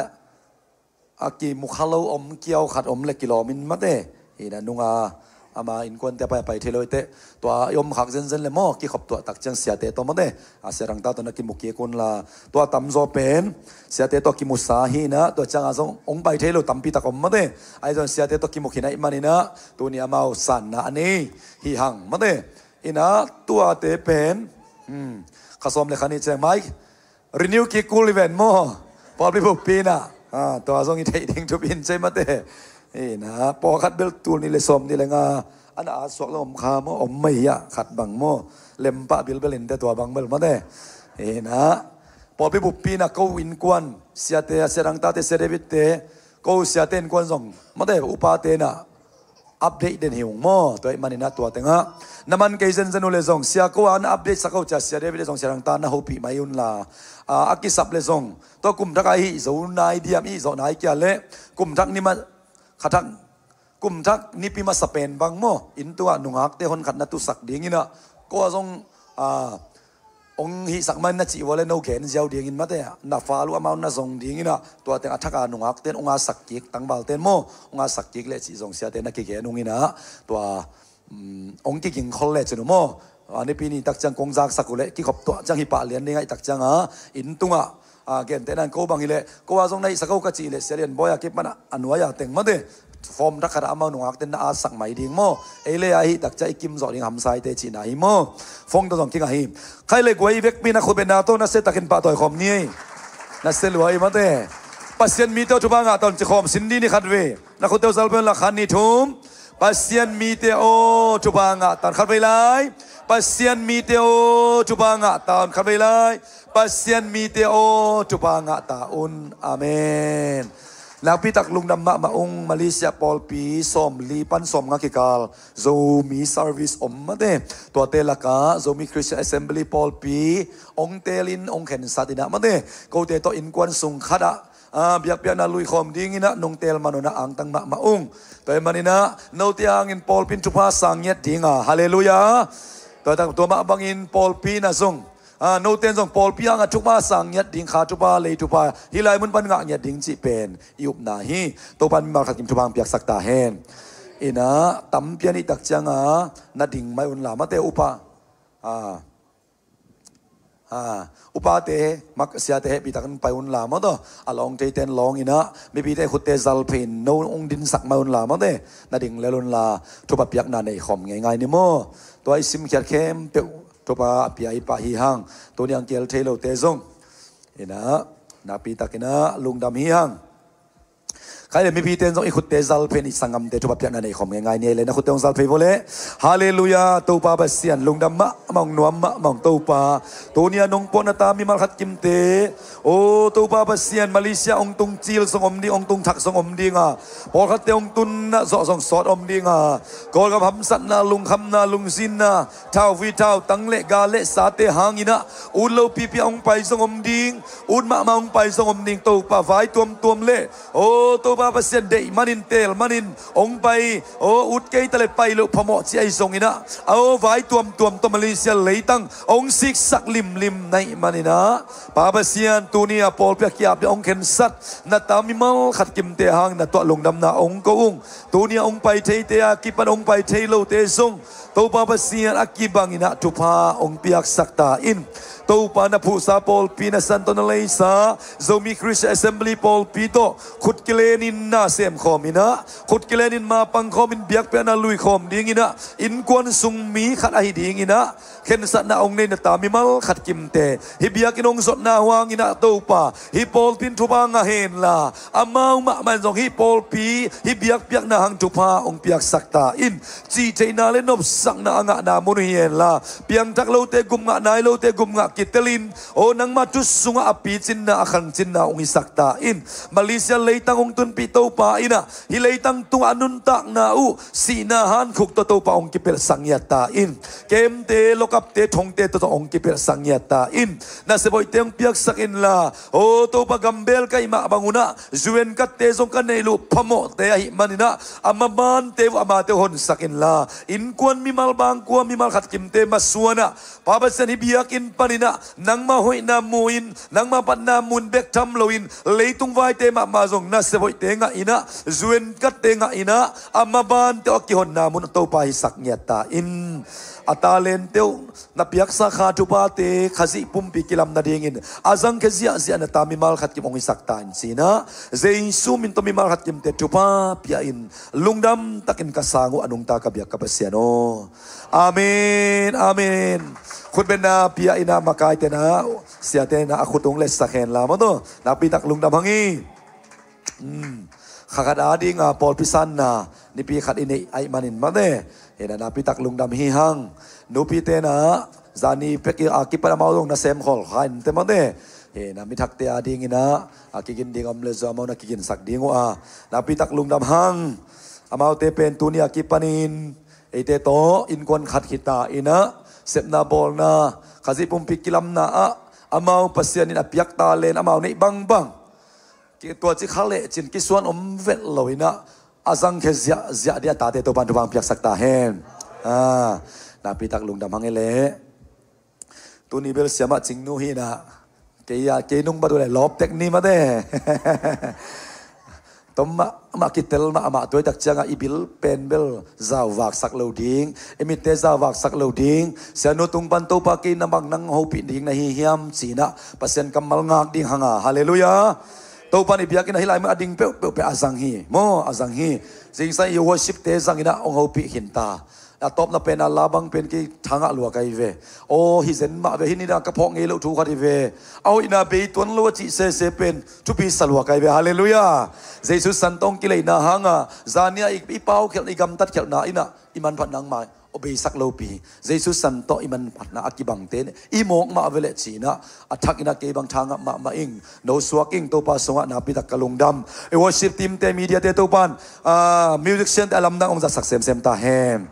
a kimukha lo om kiau khat om le kilawm in mate. Ina nunga ama innkuante a pai a pai thei lo i teh. Tua i om khak zenzen le maw, kikhop tuah tak ciang siate tawh mate. A, Sia Dang Ta tawh na kimu kik unla. Tua tamzaw pen siate tawh kimusa hi ina, tua cianga zong ong pai thei lo tampi tak om mate. Ahi zong siate tawh kimu khin ahih maninah tuni amau sanna a nei hi hang mate. Ina tuate pen, hmm, kha sawm le kha nih ciang mai renew kik kul hi ven maw? Pawlpi buppi inah. A, tua zong i theih ding thupi in cei mate. Ina pawlkhat bel tul nih le sawm nih le nga ana at suak lo om kha maw? Om mai hiah khat bang maw? Lempah bilbel in te tua bang bel mate. Ina pawlpi buppi inah ko innkuan siate, a, Sia Dang Tate, Sia David te, ko siate innkuan zong mate, upate inah update den hi ung maw? Tua ahih maninah tua tengah na man kei zenzen uh le zong, sia ko a na update sak uh cia, Sia David le zong Sia Dang Ta na hopih mai unla. A, a kisap le zong tua kum thak a hih zo nai diam, hih zo nai kia le kum thak ni ma, kha thak, kum thak nipi masa pen bang maw, inn tungah nungakte hon khat na tusak dinginah ko a zong, a, ong hihsak man na cih vua le no gen ziau dingin mate, na fal uh amau na zong dinginah tua teng a thak a nungakten ong a sak kik, tangvalten maw, ong a sak kik le cih zong siate na kigen unginah tua, um, ong kiging khol le cin uh maw? A, nipi ni tak ciang kong zaksak uh le kikhop tuah ciang hi pah lian ding ahih tak cianga inn tungah, a, gentehna in ko bang hileh ko a zong na hihsak uh ka cih leh Sia Lian Bawi a kipan a nuai a teng mate. Form thak khat a amau nungakten na atsak mai ding maw? Ei le a hih tak ciang i kim zawh ding hamsaite cihna hi maw? Phone tawh zong kingah hi. Khai le guai i vekpi na khut beng na tawh na se takin pahtawi khawm ni ei. Na se lua i mate. Pasian mite aw, thupha ngah ta un ci khawm sin ding ni khat ve. Na khutte uh zal pen la, khat nih thum. Pasian mite aw, thupha ngah ta un khat vei lai. Pasian mite aw, thupha ngah ta un khat vei lai. Pasian mite aw, thupha ngah ta un. Amen. Nakpi tak lungdam mahmah ung. Malaysia pawlpi sawmli pan sawmnga kikal Zomi service om mate. Tuate lakah Zomi Christian Assembly pawlpi ong telin ong khensat inah mate. Kote tawh innkuan sung khatah, a, biakpiakna luikhawm dinginah nong tel man unah angtang mahmah ung. Tua ahih maninah note hangin pawlpi in thupha sang ngiat dinga. Halleluiah. Tua tak, tua mah bangin pawlpi inah zong, a, note in zong pawlpi hangah thupha sang ngiat ding, kha thupha, lei thupha, hih lai mun pan ngah ngiat ding cih pen i upna hi. Topa in mimal khat kim thupha hong piaksak ta hen. Inah tampi a nih tak cianga na ding mai unla mate, upa. A, a, upate, mak siate hehpih takin pai unla maw taw. A lawng theite in lawng inah, mipite khutte zal phei in no ong dinsak mai unla mate. Na ding lel unla, thupha piakna nei khawm ngeingai ni maw? Tua i simkhiat khempeuh thupha a pia i pah hi hang. Tuni ang kiel thei lote zong inah nakpi takinah lungdam hi hang. Khai le mipite in zong i khutte zal phei in i sanggamte thupha piakna nei khawm ngeingai ni ei le, na khutte hong zal phei vua le. Halleluiah. Topa Pasian lungdam mahmah ung, nuam mahmah ung Topa. Tuni a nong puahna ta mimal khat kimte, o Topa Pasian, Malaysia ong tung cil zong om ding, ong tung thak zong om dinga, pawlkhatte ong tunna zawh zong sawt om dinga, Kawlgam hamsatna, lungkhamna, lungzinna, thau, vi, thau, tang le ga le sate hanginah ut lo pipi a hong pai zong om ding, ut mahmah hong pai zong om ding. Topa vai tuamtuam le, o Topa Pasian, deih manin, teel manin hong pai, o ut kei ta le pai loh phamawh ci ahi zonginah, o vai tuamtuam tawh Malaysia leitang hong siksak limlim na hih maninah, Pa Pasian, tuni a pawlpi a kiapia hong khensat na ta mimal khat kimte hang na tuah lungdamna hong ko ung. Tuni a hong pai theite a kipan hong pai thei lote zong Topa Pasian a kibanginah thupha hong piaksak ta in. Topa na phuhsa pawlpi, na san tawh na leisa Zomi Christian Assembly pawlpi tawh khut kilenin na semkhawm inah, khut kilenin mapang khawmin biakpiakna luikhawm dinginah, innkuan sung mi khat ahi dinginah, khensatna hong neina ta mimal khat kimte hih biakinn hong zotna huanginah Topa, hih pawlpi in thupha ngah henla, amau mahmah in zong hih pawlpi, hih biakpiakna hang thupha hong piaksak ta in. Cihtheihna le nopsakna a ngahna mun uh hi henla, piangthak lote gupngah, nai lote gupngah kitelin, aw nangmah thu sungah a picinna, a khancinna hong hisak ta in. Malaysia leitang hong tunpih Topa inah, hih leitang tungah a nuntakna uh sihna hankhuk tawh Topa hong kipelhsak ngiat ta in. Kemte, lokapte, thongte tawh hong kipelhsak ngiat ta in. Nasep hoihte hong piaksak inla, aw Topa, gambel ka hih mah bang unah U N card-te zong ka neih loh phamawhte ahih maninah, a mabante uh amate uh honsak inla, innkuan mimal, bangkua mimal khat kimte masuanah, Pa Pasian, hih biakinn paninah nangmah hoihna mu-in, nangmah patna mu-in bek tham loin, leitung vaite mahmah zong nasep hoihte ngah inah, U N card-te ngah inah, a mabante uh a kihonna mun Topa hisak ngiat ta in. A talente uh na piaksa kha thuphate Khazih pumpi kilam nadingin a zangkhia ziahziah na ta mimal khat kim hong hisak ta in, ci-inah Jesu min tawh mimal khat kimte thupha pia-in, lungdam takin ka sang uh a nungta ka biak ka Pasian aw. Amen, amen. Khutbetna pia inah, makaite na, siate na a khut hong letsak henla maw, tawh nakpitak lungdam hang hi. Kha khat adinga pawlpi sanna nipi khat i neih ahih manin mate, hi na, nakpitak lungdam hi hang. Nupite na, zani pek a kipan amau zong na semkhol kha inte mate, hi na, mithakte adinginah a kigin ding om le zong amau na kiginsak ding uh a, nakpitak lungdam hang. Amaute pen tuni a kipanin eite tawh innkuan khat hi ta inah, sepna bawlna, Khazih pumpi kilamna ah amau Pasian in a piak talent amau neih bangbang, tua ci kha lecin kisuan om vet lo inah, a zangkhia ziahziah ding a tate Topan thupha hong piaksak ta hen. Nakpitak lungdam hang hi leh. Tuni bel siamah Cingnu hi inah, kei a, kei nung batu le lawp tek ni mate. Tom mah, mah kitel mah, amah tuaitak ciangah i bil pen bel zauvaksak lo ding, i mitte zauvaksak lo ding. Sianu tung pan Topa, kei na bang nang hopih ding na hi hiam, ci-inah Pasian kammal ngak ding hanga. Halleluiah. Topan i biakinn ah hih lai mun a ding peuhpeuh pen a zang hi maw, a zang hi. Zingsang i worship-te zanginah hong hopih khin ta. A tawpna pen a la bang pen kei thangah lua ka hi ve. Aw, hi zen mah ve, hih nidang ka phawk ngei loh thu khat hi ve. A hoihna bei tuan lo a cih sese pen thupi sa lua ka hi ve. Halleluiah. Jesu san tawh hong kileina hanga zania i, i paukhelhna, i gamtatkhelhna inah i manphat nangmah aw beisak lopi. Jesu san tawh i manphatna a kibangte i mawk mah ve leh, ci-inah a thak inah kei bang thangah mahmah ing. No suak ing, Topa sungah nakpitak ka lungdam. I worship team-te, media-te Topan, ah, musician-te a lamdang hong zatsak semsem ta hen.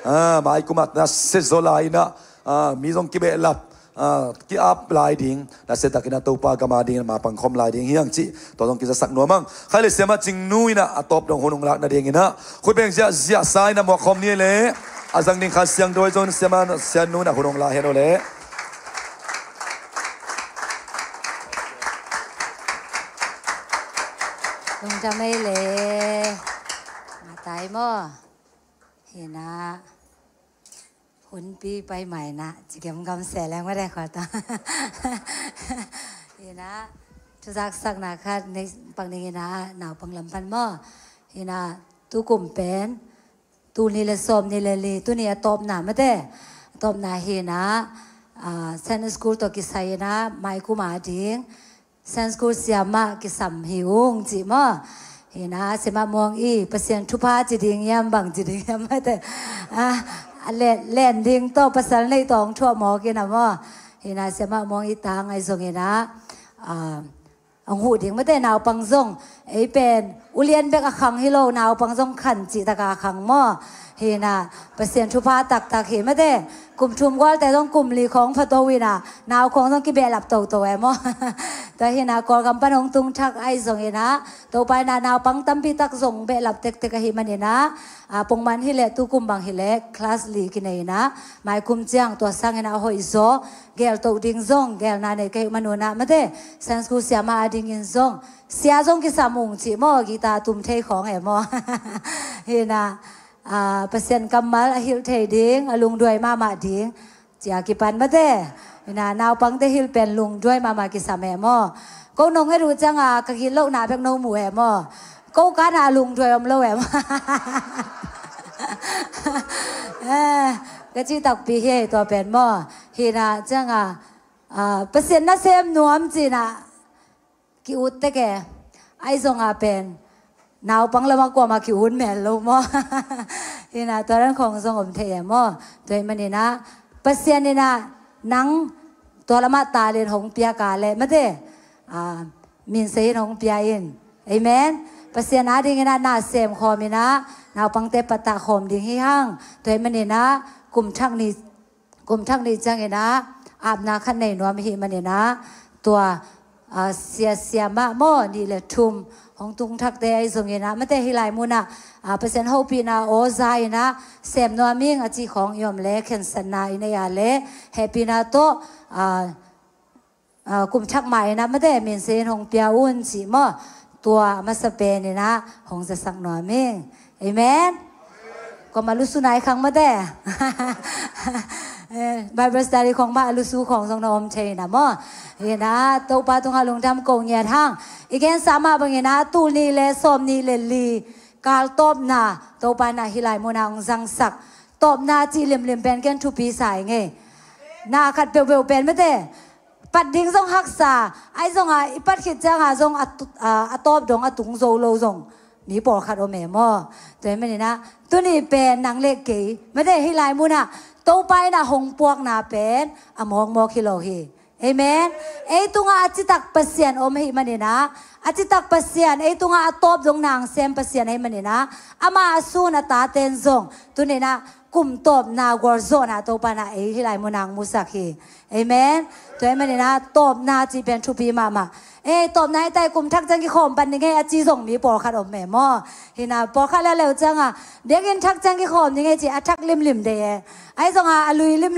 Ah, maikum ah na se zaw lai inah, ah, mi zong kibehlap, ah, ki-ap lai ding, na se takinah Topa gam adingin mapang khawm lai ding hi hang cih tua zong kizatsak nuam hang. Khai le siamah Cingnu inah a tawp dong hun hong lak nadinginah khut beng ziahziah sa inah muak khawm ni leh. A zang ding Kha Siangtho zong siamah, sianu inah hun hong la hen aw leh. Lungdam ei le. Matai maw? Hi na. Hunpi pai mai na, ci gemgam se leng mah de khua ta. Hi na, thuzaksakna khat nei pak ning hi na, naupang lam pan maw. Hi na, tukum pen tul nih le sawm nih le li, tuni a tawpna mah de. A tawpna hi na, ah, Sunday school tawh kisai hi na, maikum a ding Sunday school siamah kisam hi ung cih maw. Hi na, siamah Muang i, Pasian thupha ci ding hiam, bang ci ding hiam mah te. Ah, a len, len ding tawh pasal neih tawh hong thuah mawk in a maw. Hi na, siamah Muang i tang ahi zongin ah, ah, hong huh ding mah te, naupang zong. Ei pen ulian bek a khang hi lo, naupang zong khan cih tak a khang maw. Hi na, Pasian thupha taktak hi mah te. Kum thum gualte zong kum li khawng pha to in ah, nau khawng zong kibehlap toto e maw. Tua hi na, Kawlgam pan hong tung thak ahi zongin ah, Topa in ah naupang tampi tak zong behlap tektek ahih manin ah, ah, pongman hi leh tukum bang hi leh class li kinei in ah, maikum ciang tua sangin ah a hoih zaw, gel to ding zong gelna nei ka hih manun ah mah te, Sunday school siamah a dingin zong, sia zong kisam ung cih maw, guitar tum thei khawng e maw. Hi na, ah, Pasian kammal a hilh thei ding, a lungduai mahmah ding, ci a kipan mah te. Hi na, naupangte hilh pen lungduai mahmah kisam e maw. Ko nong het uh ciang a, ka gitlohna bek no mu e maw. Ko ka na lungduai om lo em? Eh, ka ci takpi hi tua pen maw. Hi na ciang a, ah, Pasian nasem nuam ci na ki-ut tek e. Ahi zong a pen naupang lam a kuamah ki-ut mel lo maw. Hi na tua dan khong zong om thei e maw. Tua hi manin a Pasian in a nang tua lam a talent hong pia ka leh mate, ah, min se in hong pia in. Amen. Pasian a dingin a na sem khawm in a naupangte patah khawm ding hi hang. Tua hi manin a kum thak ni, kum thak ni ciangin a apna khat nei nuam hi manin a tua, ah, sia sia mah maw nih le thum hong tung thakte ahi zongin a mate hi lai mun a, ah, Pasian hopihna aw za in a sem nuam ing a ci khawng i om le khensatna i nei a le hehpihna tawh, ah, ah, kum thak mah in a mate min se in hong pia un ci maw. Tua a masa pen in a hong zasak nuam ing. Amen. Kua mah lusu nai khang mate. Eh, Bible study khong mah lusu khong zong na om thei na maw. Hi na Topa tungah lungdam ko ngiat hang. I gensa mah bangin a tul nih le sawm nih le li kal tawpna Topa in a hi lai mun a hong zangsak. Tawpna cih limlim pen ken thupi sa ing e. Na khat peuhpeuh pen mate pat ding zong haksa, ahi zong a i pat khit ciang a zong a tu-, a, a tawp dong a tung zo lo zong mi pawlkhat om e maw. Tua hi manin a tuni pen nang le kei mate hi lai mun a Topa in a hong puakna pen a mawkmawk hi lo hi. Amen. Ei tungah a citak Pasian om hi manin a, a citak Pasian, ei tungah a tawp dong nang sem Pasian ahi manin a, ama a sun a taten zong tuni in a kum tawpna gualzawhna Topa in a ei hi lai mun a hong musak hi. Amen. Tua hi manin a tawpna cih pen thupi mahmah. Eh, tawpna hi ta hi, kum thak ciang kikhawm pan ding hi a ci zong mi pawlkhat om e maw. Hi na pawlkhat leuleu ciang a biakinn thak ciang kikhawm ding hi ci a thak limlim de e. Ahi zong a a lui lim,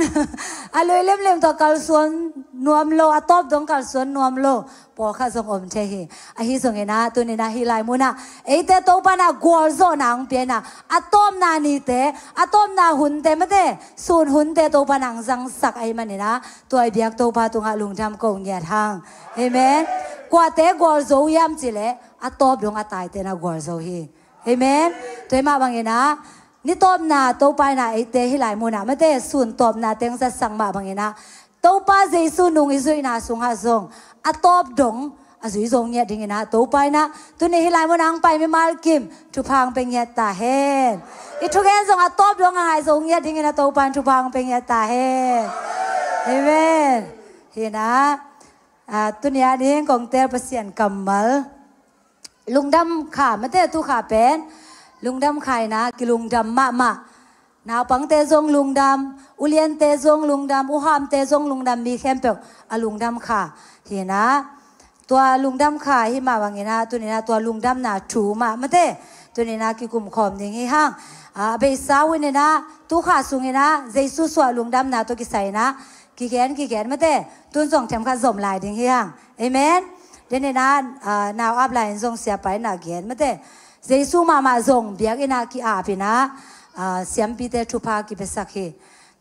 a lui limlim tawh kalsuan nuam lo, a tawp dong kalsuan nuam lo pawlkhat zong om thei hi. Ahi zongin a tuni in a hi lai mun a eite Topa in a gualzawhna hong pia in a, a tawpna nite, a tawpna hunte mate sun hunte Topa in a hong zangsak ahi manin a tua i biak Topa tungah lungdam ko ngiat hang. Amen. Kuate gualzo hiam cih leh a tawp dong a taite in a gualzo hi. Amen. Tua hi mah bangin a ni tawpna Topa in a eite hi lai mun a mate sun tawpna teng zatsak mah bangin a Topa Jesu nung i zuihna sungah zong a tawp dong a zui zo ngiat dingin a Topa in a tuni hi lai mun a hong pai mimal kim thupha hong pia ngiat ta hen. I thugen zong a tawp dong a ngai zo ngiat dingin a Topa in thupha hong pia ngiat ta hen. Amen. Hi na, ah, tuni a ding kong tel Pasian kammal. Lungdam kha mate tu kha pen lungdam kha in a kilungdam mahmah. Naupangte zong lungdam, uliante zong lungdam, uhamte zong lungdam, mi khempeuh a lungdam kha hi na. Tua lungdam kha hi mah bangin a tuni in a tua lungdamna thu mah mate tuni in a kikum khawm ding hi hang. A beisa hun in a tu kha sungin a Jesu suah lungdamna tawh kisai in a kigen kigen mate tun zong themkhat zom lai ding hi hang. Amen. Tua hi in a, ah, nau ap lai in zong siapa in a gen mate Jesu mahmah zong biakinn ah ki-ap in a, ah, siampite thupha kipiasak hi.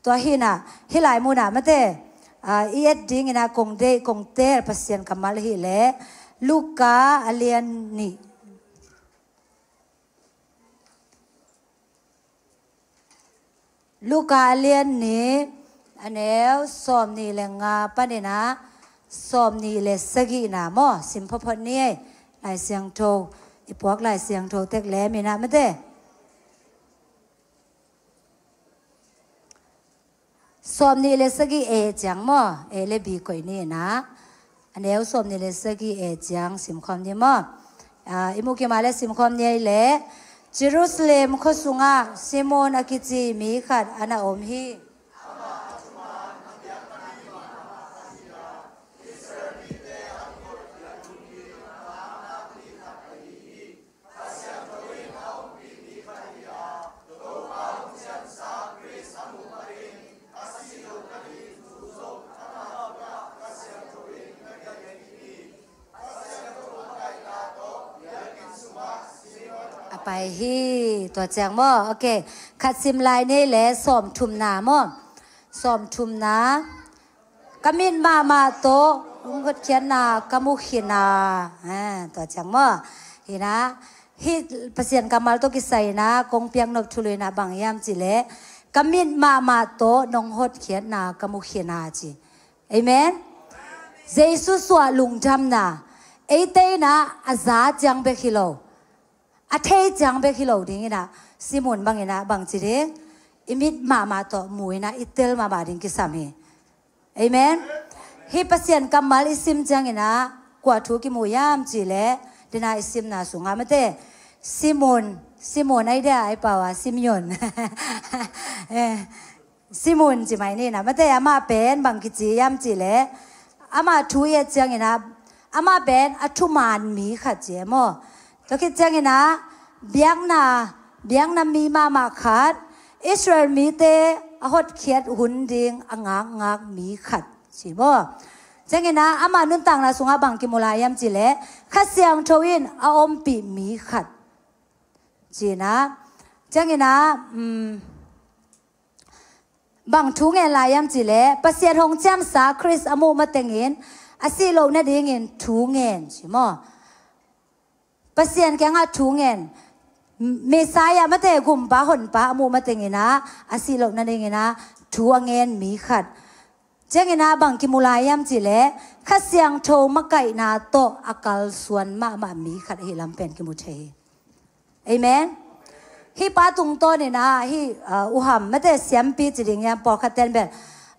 Tua hi in a hi lai mun a mate, ah, i et dingin a kong deih kong tel Pasian kammal hi leh Luka a lian nih. Luka a lian nih a neu sawm nih le nga panin a sawm nih le sagihna maw sim photphot ni ei. Lai Siangtho i puak Lai Siangtho tek lem in a mate. Sawm nih le sagih e ciang maw, e le bi koih ni in a. A neu sawm nih le sagih e ciang simkhawm ni maw. Ah, i mu kima le simkhawm ni ei le. Jerusalem khua sungah Simon a kici mi khat a na om hi. A pai hi, tua ciang maw. Ok, khat sim lai ni ei le sawm thumna maw. Sawm thumna. Ka mit mahmah tawh hong hotkhiatna ka mu khin a. Ah, tua ciang maw. Hi in a, Hih Pasian kammal tawh kisai-in ah kong piak nop thulu in ah bang hiam cih leh, ka mit mahmah tawh nong hotkhiatna ka mu khin a ci. Amen. Jesu suah lungdamna eite in ah a za ciang bek hi lo, a thei ciang bek hi lo ding in ah, Simon bang in ah bang ci ding, i mit mahmah tawh mu in ah i tel mahmah ding kisam hi. Amen. Hih Pasian kammal i sim ciang in ah kua thu kimu hiam cih leh, dena i simna sungah mate, Simon, Simon ai dia ai pau a Simeon. Eh, Simon ci mai ni na mate, amah pen bang kici hiam cih leh, amah thu i et ciang in ah, amah pen a thuman mi khat ci e maw. Tua khit ciang in ah biakna, biakna mi mahmah khat, Israel mite a hotkhiat hun ding a ngakngak mi khat ci maw. Ciang in ah amah nuntakna sungah bang kimu lai hiam cih leh, Kha Siangtho in a ompih mi khat ci in ah. Ciang in ah, um, bang thu ngen lai hiam cih leh, Pasian hong ciamsa Khrist a muh matengin a sih loh nadingin thu ngen ci maw. Pasian kiangah thu ngen. Messiah mate, gumpa honpa a muh mateng in ah a sih loh nading in ah thu a ngen mi khat. Ciang in ah bang kimu lai hiam cih leh, Kha Siangtho makaihna tawh a kalsuan mahmah mi khat ahi lam pen kimu thei hi. Amen. Hih pa tungtawn in ah hih, uh, uham mate, siampi ci ding hiam, pawlkhat ten bel,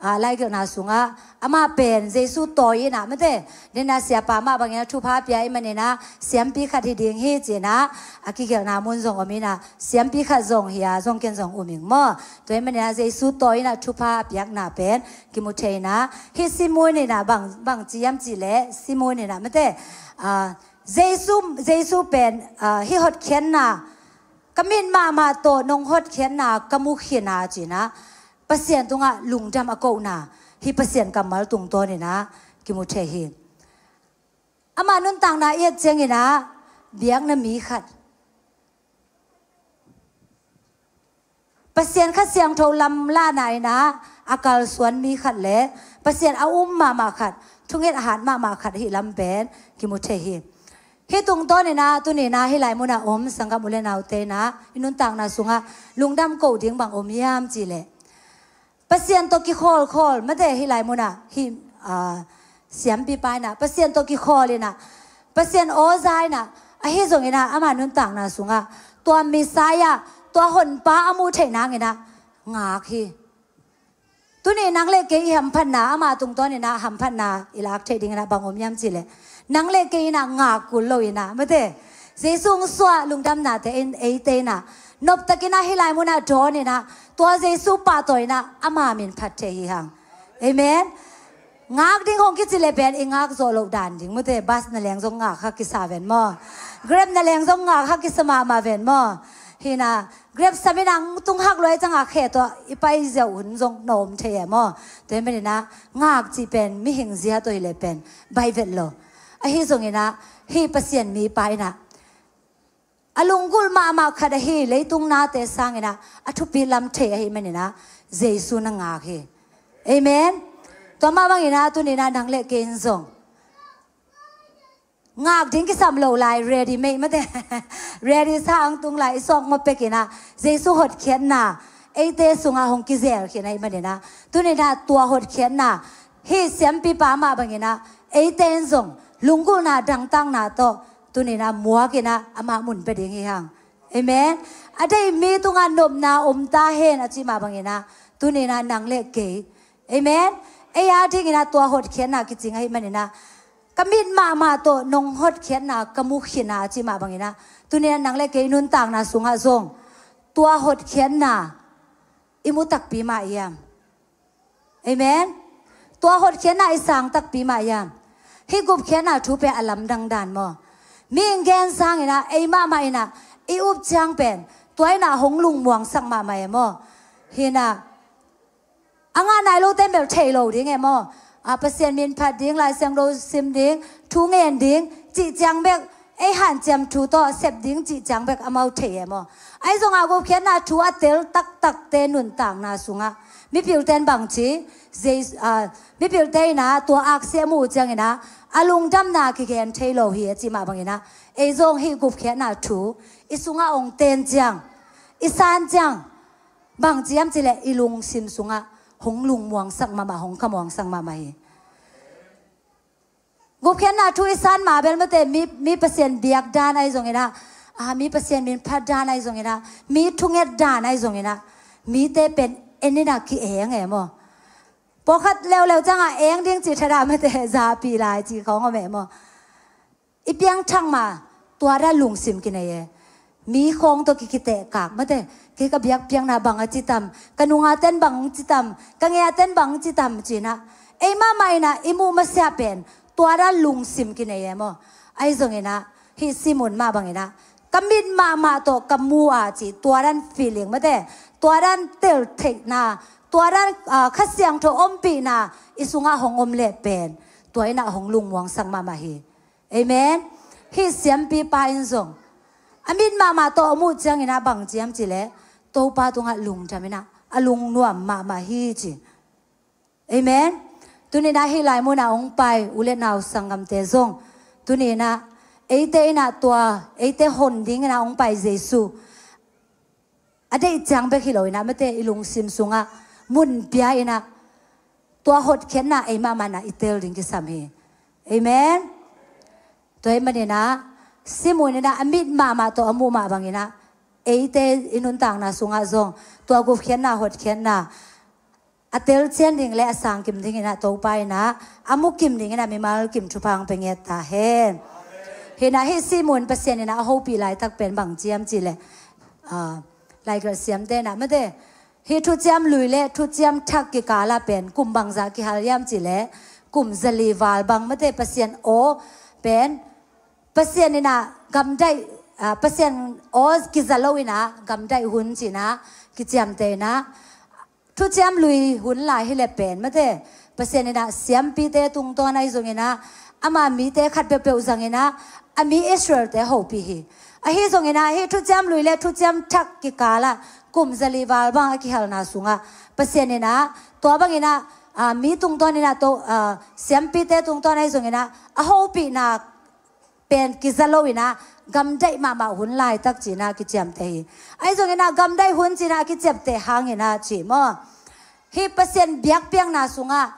uh, laigelhna sungah amah pen Jesu tawi in ah mate, dena siapa mah bang in ah thupha pia ahih man in ah siampi khat hi ding hi ci in ah a kigelhna mun zong om in ah, siampi khat zong hi a, zong ken zong um ing maw. Tua ahih man in ah Jesu tawi in ah thupha a piakna pen kimu thei in ah, hih Simon in ah bang, bang ci hiam cih leh, Simon in ah mate, uh, Jesu, Jesu pen, uh, hih hotkhiatna, ka mit mahmah tawh nong hotkhiatna ka mu khin a ci in ah, Pasian tungah lungdam a kohna, hih Pasian kammal tungtawn in ah kimu thei hi. Amah nuntakna i et ciang in ah biakna mi khat, Pasian Kha Siangtho lamlahna in ah a kalsuan mi khat le Pasian a um mahmah khat, thunget a hat mahmah khat ahi lam pen kimu thei hi. Hih tungtawn in ah tuni in ah hih lai munah om sanggam u le naute in ah i nuntakna sungah lungdam ko ding bang om hiam cih leh, Pasian tawh kikhawlkhawl mate, hih lai munah hih, ah, siampipa in ah Pasian tawh kikhawl in ah, Pasian aw za in ah, ahi zong in ah ama nuntakna sungah tua Messiah, tua honpa a muh theih nang in ah ngak hi. Tuni nang le kei i hamphatna, ama tungtawn in ah hamphatna i lak theih ding in ah bang om hiam cih leh, nang le kei in ah ngak kul lo in ah mate, Jesu hong suah lungdamnate in eite in ah noptak in ah hih lai munah dawn in ah, tua Jesu pahtawi in ah ama min phat thei hi hang. Amen. Ngak ding hong kici le pen i ngak zawh loh dan ding mate, bus na leng zong ngak kha kisa ven maw? Grab na leng zong ngak kha kisa mahmah ven maw? Hi in ah Grab sam in ah tung hak luai ciang a khe tawh i pai ziau hun zong na om thei e maw? Tua ahih man in ah ngak cih pen mihing zia tawh hi le pen baih vet lo. Ahi zong in ah hih Pasian mipa in ah a lunggulh mahmah khat ahi, leitung nate sang in ah a thupi lam thei ahih man in ah Jesu na ngak hi. Amen. Tua mah bang in ah tuni in ah nang le kei in zong ngak ding kisam lo lai, ready made mate, ready sa ang tung lai, i sawk mawk pek in ah Jesu hotkhiatna eite sungah hong kizel khin ahih man in ah, tuni in ah tua hotkhiatna hih siampipa mah bang in ah eite in zong lunggulhna dangtakna tawh tuni in ah muak in ah amah mun pia ding hi hang. Amen. A deih mi tungah nopna om ta hen a cih mah bang in ah tuni in ah nang le kei, amen, ei a ding in ah tua hotkhiatna kicing ahih man in ah, ka mit mahmah tawh nong hotkhiatna ka mu khin a cih mah bang in ah, tuni in ah nang le kei nuntakna sungah zong tua hotkhiatna i mu takpi mah hiam? Amen. Tua hotkhiatna i sang takpi mah hiam? Hih gupkhiatna thu pen a lamdang dan maw? Mi in gen sang in ah, ei mahmah in ah i up ciang pen tua in ah hong lungmuangsak mahmah e maw? Hi in ah a ngah nai lote in bel thei lo ding e maw? A, Pasian min phat ding, Lai Siangtho sim ding, thu ngen ding cih ciang bek, ei hanciam thu tawh sep ding cih ciang bek amau thei e maw? Ahi zongah gupkhiatna thu a tel taktakte nuntakna sungah mipilte in bang ci, Jes-, a, mipilte in ah tua aksi a muh uh ciang in ah a lungdamna kigen thei lo hi a cih mah bang in ah, Ei zong hih gupkhiatna thu i sungah hong ten ciang, i san ciang, bang ci hiam cih leh i lungsim sungah hong lungmuangsak mahmah, hong khamuangsak mahmah hi. Gupkhiatna thu i san mah bel mate, mi, mi Pasian biak dan ahi zongin ah, a, mi Pasian min phat dan ahi zongin ah, mi thunget dan ahi zongin ah, mite pen en in ah ki-eng e maw. Pawlkhat leuleu ciangah eng ding cih thadah mate, zapi lai cih khawng om e maw. I piangthak ma, tua dan lungsim kinei e. Mi khawng tawh ki, kitehkak mate, kei ka biakpiakna bang a ci tam, ka nunga ten bang ci tam, ka ngei a ten bang ci tam ci-in ah, ei mahmah in ah i muh masiah pen tua dan lungsim kinei e maw. Ahi zongin ah hih Simon mah bangin ah, ka mit mahmah tawh ka mu a ci, tua dan feeling mate, tua dan teltheihna, tua dan, ah, Kha Siangtho ompihna i sungah hong om leh pen, tua in ah hong lungmuangsak mahmah hi. Amen. Hih siampipa in zong a mit mahmah tawh a muh ciangin ah bang ci hiam cih leh, Topa tungah lungdam in ah a lungnuam mahmah hi ci. Amen. Tuni-in ah hih lai munah hong pai u le nau sanggamte zong, tuni-in ah eite in ah tua, eite hon dingin ah hong pai Jesu a deih ciang bek hi lo-in ah mate, i lungsim sungah mun pia in ah tua hotkhiatna ei mahmah in ah i tel ding kisam hi. Amen. Tua ahih manin ah Simon in ah a mit mahmah tawh a muh mah bangin ah eite i nuntakna sungah zong tua gupkhiatna, hotkhiatna a telcian ding le a sangkim dingin ah Topa in ah a mukim dingin ah mimal kim thupha hong pia ngiat ta hen. Hi-in ah hih Simon Pasian in ah a hopih laitak pen bang ci hiam cih leh, ah, Laigelh siamte in ah mate, hih Thuciam Lui le Thuciam Thak kikal ah pen kum bangzah kihal hiam cih leh, kum zali val bang mate, Pasian aw pen, Pasian in ah gamdaih, ah, Pasian aw kiza lo-in ah gamdaih hun ci-in ah kiciamteh in ah, Thuciam Lui hun lai hi leh pen mate, Pasian in ah siampite tungtawn ahi zongin ah, ama mite khat peuhpeuh zangin ah a mi Israel-te hopih hi. Ahi zongin ah hih Thuciam Lui le Thuciam Thak kikal ah kum zali val bang a kihalna sungah Pasian in ah tua bangin ah, ah, mi tungtawn in ah to, ah, siampite tungtawn ahi zongin ah a hopihna pen kiza lo-in ah gamdaih mahmah hun laitak ci-in ah kiciamteh hi. Ahi zongin ah gamdaih hun ci-in ah kiciamteh hangin ah ci maw, hih Pasian biakpiakna sungah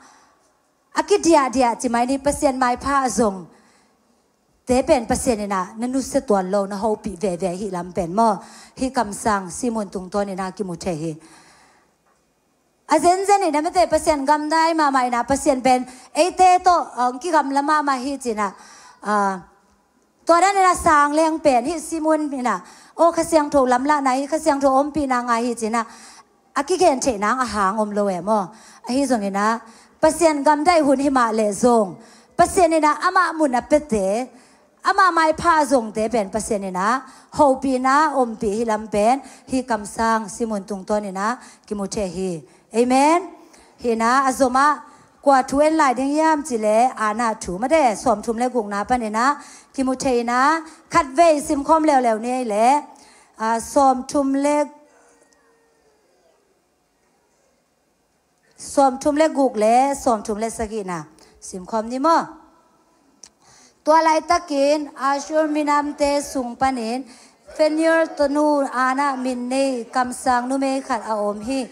a kidiahdiah ci mai ni, Pasian maipha a zongte pen Pasian in ah na nusia tuan lo, na hopih veve ahih lam pen maw, hih kamsang Simon tungtawn in ah kimu thei hi. A zenzen in ah mate, Pasian gamdai mahmah in ah, Pasian pen eite tawh, ah, kigamla mahmah hi ci-in ah, ah, tua dan in ah sang leng pen hih Simon in ah, aw, Kha Siangtho lamlahna hi, Kha Siangtho ompihna ngai hi ci-in ah a kigen theih nang a hang om lo e maw. Ahi zongin ah Pasian gamdaih hun hi mah leh zong, Pasian in ah amah mun a piate, amah maipha a zongte pen Pasian in ah hopihna ompih hi lam pen hih kamsang Simon tungtawn in ah kimu thei hi. Amen. Hi-in ah a zomah kua thu en lai ding hiam cih leh, Anna thu mate, sawmthum le gukna panin ah kimu thei-in ah, khatvei simkhawm leuleu ni ei leh, ah, sawmthum le sawmthum le guk le sawmthum le sagihna simkhawm ni maw. Tua laitakin Asher minamte sung panin Phanuel tanu Anna min nei kamsang numei khat a om hi.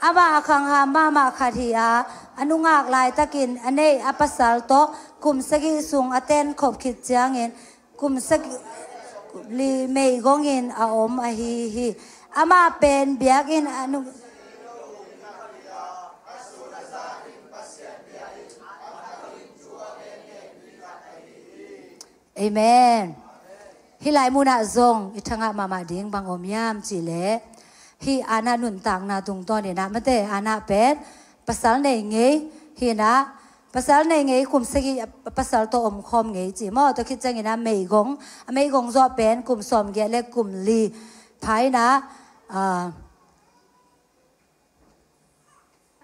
Amah a khangham mahmah khat hi a, a nungak laitakin a neih a pasal tawh kum sagih sung a tenkhop khit ciangin kum sagih li meigongin a om ahi hi. Amah pen biakinn a nu- Amen. Hih lai munah zong i thangah mahmah ding bang om hiam cih leh, hih Anna nuntakna tungtawn in ah mate, Anna pen pasal nei ngei hi-in ah, pasal nei ngei, kum sagih a pasal tawh omkhawm ngei ci maw. Tua khit ciangin ah meigong, a meigong zawh pen kum sawmgiat le kum li pha in ah, ah,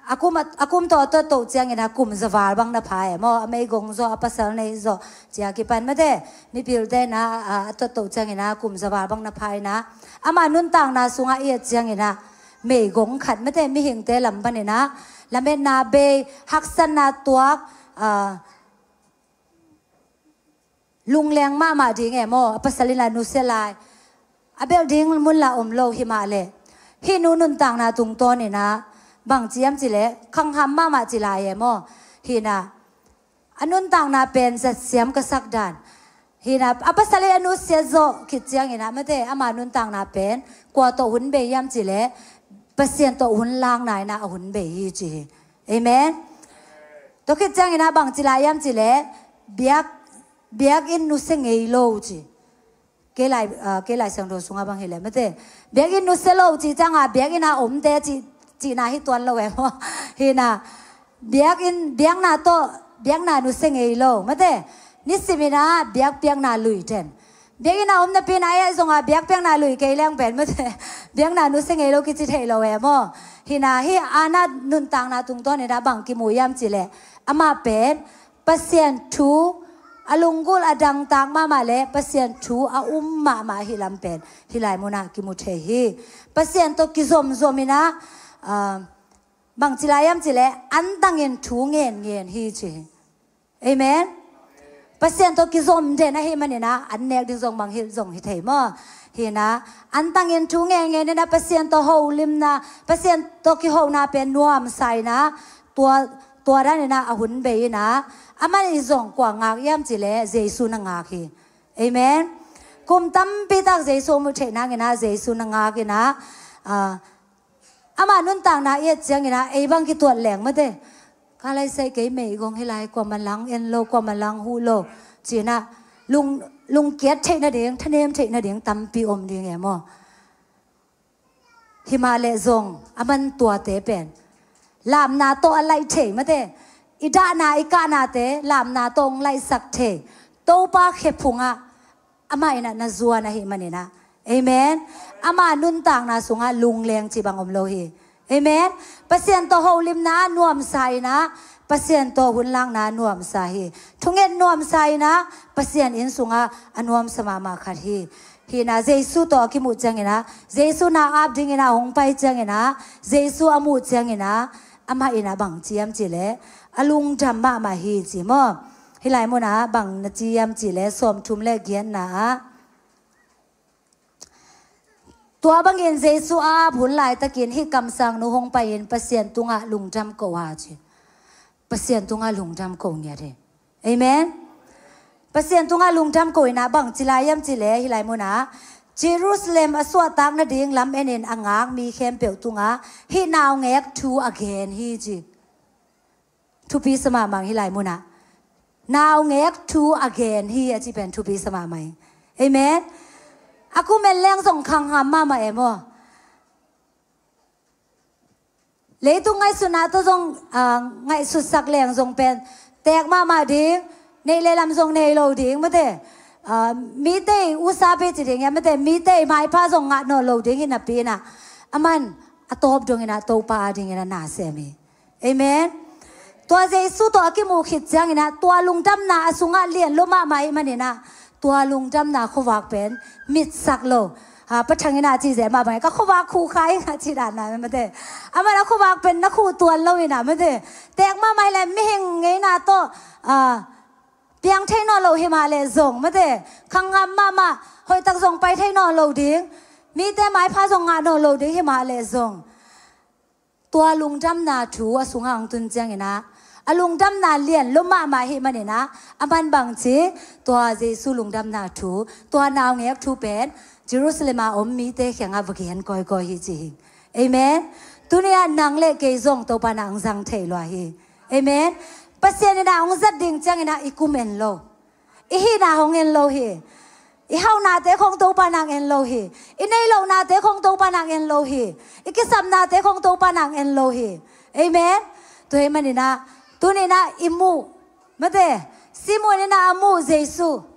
a kum, a kum tawh a tuat toh ciangin ah kum za val bang na pha e maw. A meigong zawh, a pasal nei zawh ci-a kipan mate, mipilte in ah, ah, a tuat toh ciangin ah kum za val bang na pha in ah, ama nuntakna sungah i et ciangin ah meigong khat mate, mihingte lam panin ah lametna bei, haksatna tuak, ah, lungleng mahmah ding e maw, a pasal in a nusia lai. A belh ding mun la om lo hi mah leh, hih nu nuntakna tungtawn in ah bang ci hiam cih leh khangham mahmah ci lai e maw. Hih in ah a nuntakna pen zatsiam ka sak dan. Hih in ah a pasal in a nusia zawh khit ciangin ah mate ama nuntakna pen kua tawh hun bei hiam cih leh Pasian tawh hun lakna in ah a hun bei hi ci hi. Amen. Tua khit ciangin ah bang ci lai hiam cih leh biak, biakinn nusia ngei lo ci. Kei lai, ah, kei Lai Siangtho sungah bang hi leh mate, biakinn nusia lo ci ciangah biakinn ah omte ci, cihna hi tuan lo e maw. Hih in ah biakinn, biakna tawh, biakna nusia ngei lo mate, nisim in ah biakpiakna lui ten. Biakinn ah om napi in ah ei zongah biakpiakna lui kei leng pen mate, biakna nusia ngei lo kici thei lo e maw. Hih in ah hih Anna nuntakna tungtawn in ah bang kimu hiam cih leh amah pen Pasian thu a lunggulh a dangtak mahmah leh Pasian thu a um mahmah ahih lam pen hih lai munah kimu thei hi. Pasian tawh kizomzom in ah, ah, bang ci lai hiam cih leh antangin thu ngenngen hi ci hi. Amen. Pasian tawh kizom den ahih manin ah an nek ding zong bang hilh zong hi thei maw. Hih in ah antangin thu ngenngen in ah Pasian tawh holimna, Pasian tawh kihona pen nuamsa in ah tua, tua dan in ah a hun bei in ah, aman i zong kua ngak hiam cih leh Jesu na ngak hi. Amen. Kum tampi tak Jesu mu theih nangin ah Jesu na ngak in ah, ah, ama nuntakna i et ciangin ah ei bang kituat leng mate, ka lai sai kei meigong hi lai, kuaman lang en lo, kuaman lang huh lo ci in ah lung, lungkiat theih nading, thanem theih nading tampi om ding e maw. Hi mah leh zong aman tuate pen lamna tawh a laih thei mate, i dahna i kahnate lamna tawh hong laihsak thei Topa khephungah amah in ah na zuan ahih manin ah. Amen. Ama nuntakna sungah lungleng ci bang om lo hi. Amen. Pasian tawh holimna ah nuamsa in ah, Pasian tawh hun lakna ah nuamsa hi. Thunget nuamsa in ah, Pasian inn sungah a nuamsa mahmah khat hi. Hih in ah Jesu tawh a kimuh ciangin ah, Jesu na ap dingin ah hong pai ciangin ah, Jesu a muh ciangin ah, amah in ah bang ci hiam cih leh a lungdam mahmah hi ci maw. Hih lai munah bang na ci hiam cih leh sawmthum le giatna ah, tua bangin Jesu a ap hun laitakin hih kamsangnu hong pai-in Pasian tungah lungdam ko ha ci. Pasian tungah lungdam ko ngiat hi. Amen. Pasian tungah lungdam ko in ah bang ci lai hiam cih leh hih lai munah Jerusalem a suahtak nading lam-en in a ngak mi khempeuh tungah hih naungek thu a gen hi ci. Thupi sa mahmah hih lai munah. Naungek thu a gen hi a ci pen thupi sa mahmah hi. Amen. A kum en leng zong khangham mahmah e maw. Leitung ngaihsutna tawh zong, ah, ngaihsutsak leng zong pen teek mahmah ding, neih le lam zong nei lo ding mate. Ah, mite usapi ci ding hiam mate, mite maipha zong ngah nawn lo ding hi napi in ah, aman a tawp dongin ah Topa a dingin ah na sem hi. Amen. Tua Jesu tawh a kimuh khit ciangin ah tua lungdamna a sungah lian lua mahmah ahih manin ah, tua lungdamna khuavak pen mitsak lo. Ha, Pa Thang in ah ci zeh mah bangin ka khuavak khuh kha ing a ci dan na mate. Aman a khuavak pen na khuh tuan lo in ah mate. Teek mahmah hi leh mihing ngeina tawh, ah, piang thei nawn lo hi mah leh zong mate, khangham mahmah, hoihtak zong pai thei nawn lo ding, mite maipha zong ngah nawn lo ding hi mah leh zong, tua lungdamna thu a sungah hong tun ciangin ah, a lungdamna lian lua mahmah ahih manin ah, aman bang ci, tua Jesu lungdamna thu, tua naungek thu pen Jerusalem a om mite kiangah va gen kawikawi hi ci hi. Amen. Tuni ah nang le kei zong Topa in ah hong zang thei lua hi. Amen. Pasian in ah hong zat ding ciangin ah i kum en lo. I hihna hong en lo hi. I hauhnate khong Topa in ah hong en lo hi. I nei lohnate khong Topa in ah hong en lo hi. I kisapnate khong Topa in ah hong en lo hi. Amen. Tua ahih manin ah, tuni in ah i muh, mate, Simon in ah a muh Jesu.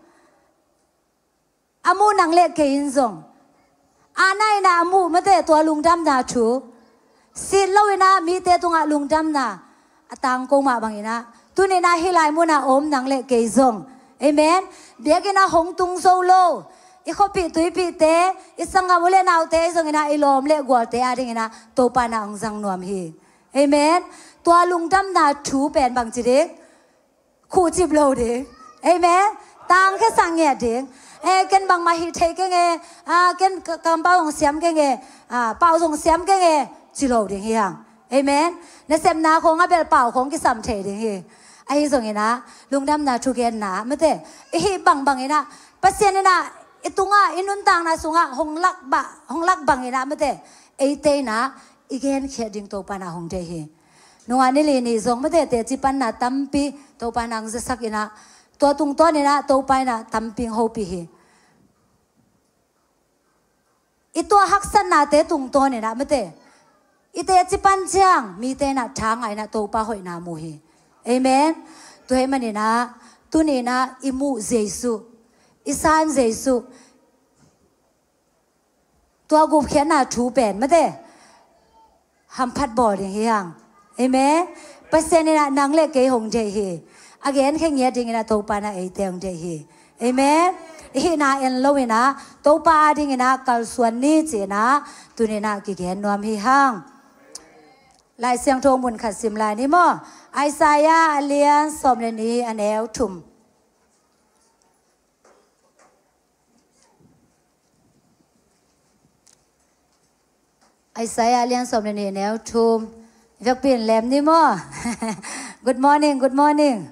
A muh nang le kei in zong. Anna in ah a muh mate tua lungdamna thu. Sit lo in ah mite tungah lungdamna a tangko mah bangin ah, tuni in ah hih lai munah om nang le kei zong. Amen. Biakinn ah hong tung zo lo, i khuapih tuipihte, i sanggam u le naute zongin ah, i lawm le gualte a dingin ah Topa in ah hong zang nuam hi. Amen. Tua lungdamna thu pen bang ci ding? Khuhcip lo ding. Amen. Tangkhia sak ngiat ding. Eh, ken bangmah hih thei keng e, ah, ken ka, kampau hong siam keng e, ah, pau hong siam keng e, ci lo ding hi hang. Amen. Nasepna khong a bel pau khong kisam thei ding hi. Ahi zongin ah, lungdamna thugenna, mate. I hih bangbang in ah, Pasian in ah, i tungah, i nuntakna sungah, hong lak bah, hong lak bangin ah, mate. Eite in ah, i genkhiat ding Topa in ah hong deih hi. Nungah ni li ni zong, mate, teci panna tampi, Topa in ah hong zasak in ah, tua tungtawn in ah, Topa in ah tampi hong hopih hi. I tua haksatnate tungtawn in ah, mate. I teci pan ciang, mite in ah tha ngah in ah Topa hoihna mu hi. Amen. Tua ahih manin ah, tuni in ah i muh Jesu, i san Jesu, tua gupkhiatna thu pen, mate. Hamphat bawl ding hi hang. Amen. Pasian in ah nang le kei hong deih hi. A genkhia ngiat dingin ah Topa in ah eite hong deih hi. Amen. I hihna en lo in ah, Topa adingin ah kalsuan ni ci in ah, tuni in ah kigen nuam hi hang. Lai Siangtho mun khat sim lai ni maw. Isaiah a lian sawm le nih a neu thum. Isaiah a lian sawm le nih a neu thum. Vekpi in lem ni maw. Good morning, good morning.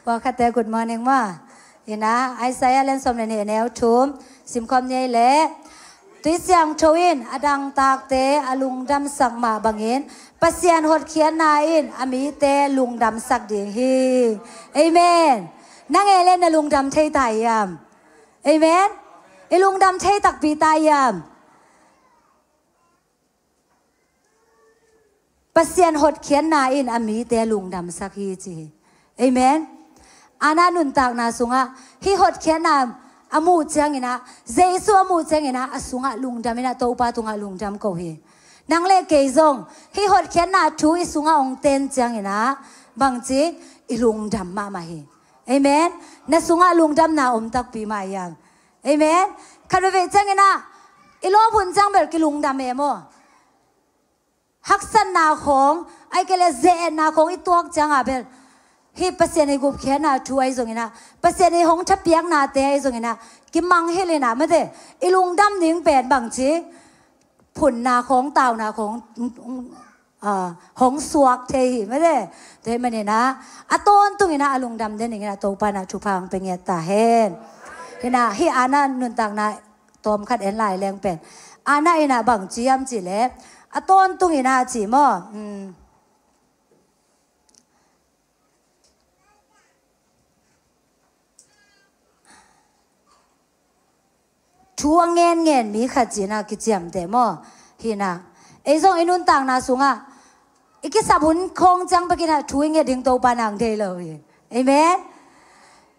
Pawlkhatte good morning maw. Hi in ah, Isaiah a lian sawm le nih a neu thum. Simkhawm ni ei leh. Tui Siangtho in a dangtakte a lungdamsak mah bangin, Pasian hotkhiatna in a mite lungdamsak ding hi. Amen. Nang e le na lungdam thei ta hiam? Amen. I lungdam thei takpi ta hiam? Pasian hotkhiatna in a mite lungdamsak hi ci hi. Amen. Anna nuntakna sungah hih hotkhiatna a muh ciangin ah, Jesu a muh ciangin ah, a sungah lungdam in ah, Topa tungah lungdam ko hi. Nang le kei zong hih hotkhiatna thu i sungah hong ten ciangin ah, bangci, i lungdam mahmah hi. Amen. Na sungah lungdamna om takpi mah hiam? Amen. Khat veivei ciangin ah, i lawp hun ciang bel kilungdam e maw. Haksatna khong, ahih kei leh ze-etna khong i tuak ciang a bel, hih Pasian i gupkhiatna thu ahi zongin ah, Pasian i hong thapiaknate ahi zongin ah, kimanghilh in ah, mate, i lungdam ding pen bangci, phunna khong, tauna khong, ah, hong suak thei hi, mate. Tua ahih manin ah, a tawntung in ah, a lungdam den dingin ah, Topa in ah thupha hong pia ngiat ta hen. Hi in ah, hih Anna nuntakna tawmkhat en lai leng pen, Anna in ah bang ci hiam cih leh, a tawntung in ah ci maw. Hmm. Thu a ngenngen mi khat ci in ah kiciamteh maw. Hi in ah, ei zong i nuntakna sungah i kisap hun khong ciang bek in ah thu i nget ding Topa in ah hong deih lo hi. Amen.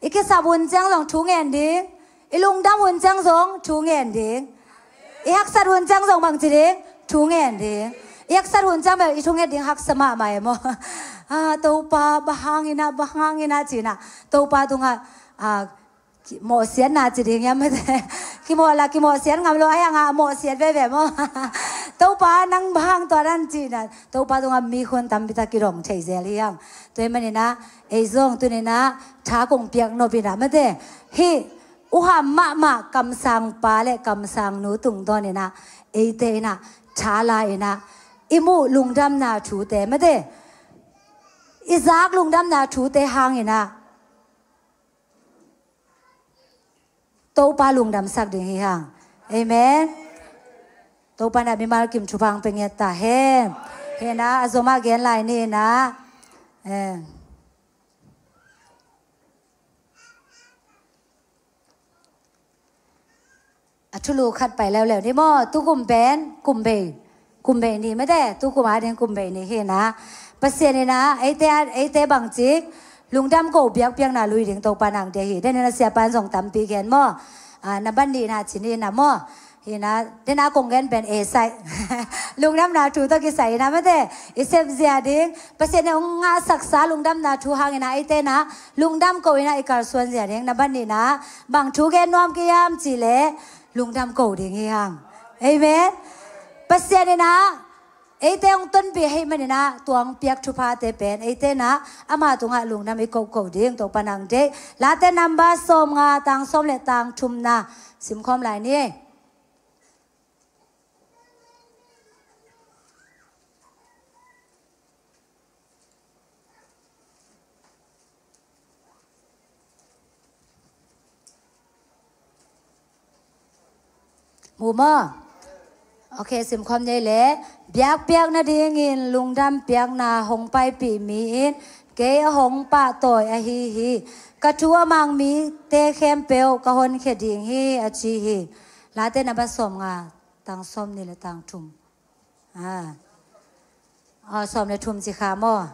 I kisap hun ciang zong thu ngen ding. I lungdam hun ciang zong thu ngen ding. I haksat hun ciang zong bangci ding, thu ngen ding. I haksat hun ciang bel i thu nget ding haksa mahmah e maw. Ah, Topa, bang hangin ah, bang hangin ah ci in ah, Topa tungah, ah, ki-, mawhsiatna ci ding hiam, mate. Kimawh lah kimawhsiat ngam lo, ahi hang a mawhsiat veve maw. Topa, nang bang hang tua dan ci in ah, Topa tungah mikhun tampi tak kidong thei zel hi hang. Tua ahih manin ah, ei zong tuni in ah, tha kong piak nop in ah, mate, hih uham mahmah kamsangpa le kamsangnu tungtawn in ah, eite in ah, tha la in ah, i muh lungdamna thute, mate, i zak lungdamna thute hang in ah, Topa lungdamsak ding hi hang. Amen. Topa in ah mimal kim thupha hong pia ngiat ta hen. Hi in ah, a zom a gen lai ni in ah. Eh. A thulu khat pai leuleu ni maw, tukum pen, kum bei. Kum bei ni mate, tukum ading kum bei ni hi in ah. Pasian in ah, eite a, eite bangcik, lungdam ko biakpiakna lui ding Topa in ah hong deih hi. Denin a siapa in zong tampi gen maw. Ah, na ban nih na ci ni in ah maw. Hi in ah, den a kong gen pen e sai. Lungdamna thu tawh kisai in ah mate. I sepzia ding. Pasian in hong ngahsaksa lungdamna thu hang in ah eite in ah. Lungdam ko in ah i kalsuan zia ding. Na ban nih na. Bang thu gen nuam ka hiam cih leh. Lungdam ko ding hi hang. Amen. Pasian in ah. Eite hong tonpih ahih manin ah tua hong piak thuphate pen eite in ah ama tungah lungdam i kohkoh ding Topa in ah hong deih. Late number sawmnga, tang sawm le tang thumna simkhawm lai ni. Mu maw? Ok, simkhawm ni ei leh. Biakpiak nadingin lungdam piakna hong paipih mi in kei a hong pahtawi ahi hi. Ka thu a mang mite khempeuh ka honkhia ding hi, a ci hi. Late number sawmnga, tang sawmnih le tang thum. Ah. Oh, sawm le thum ci kha maw?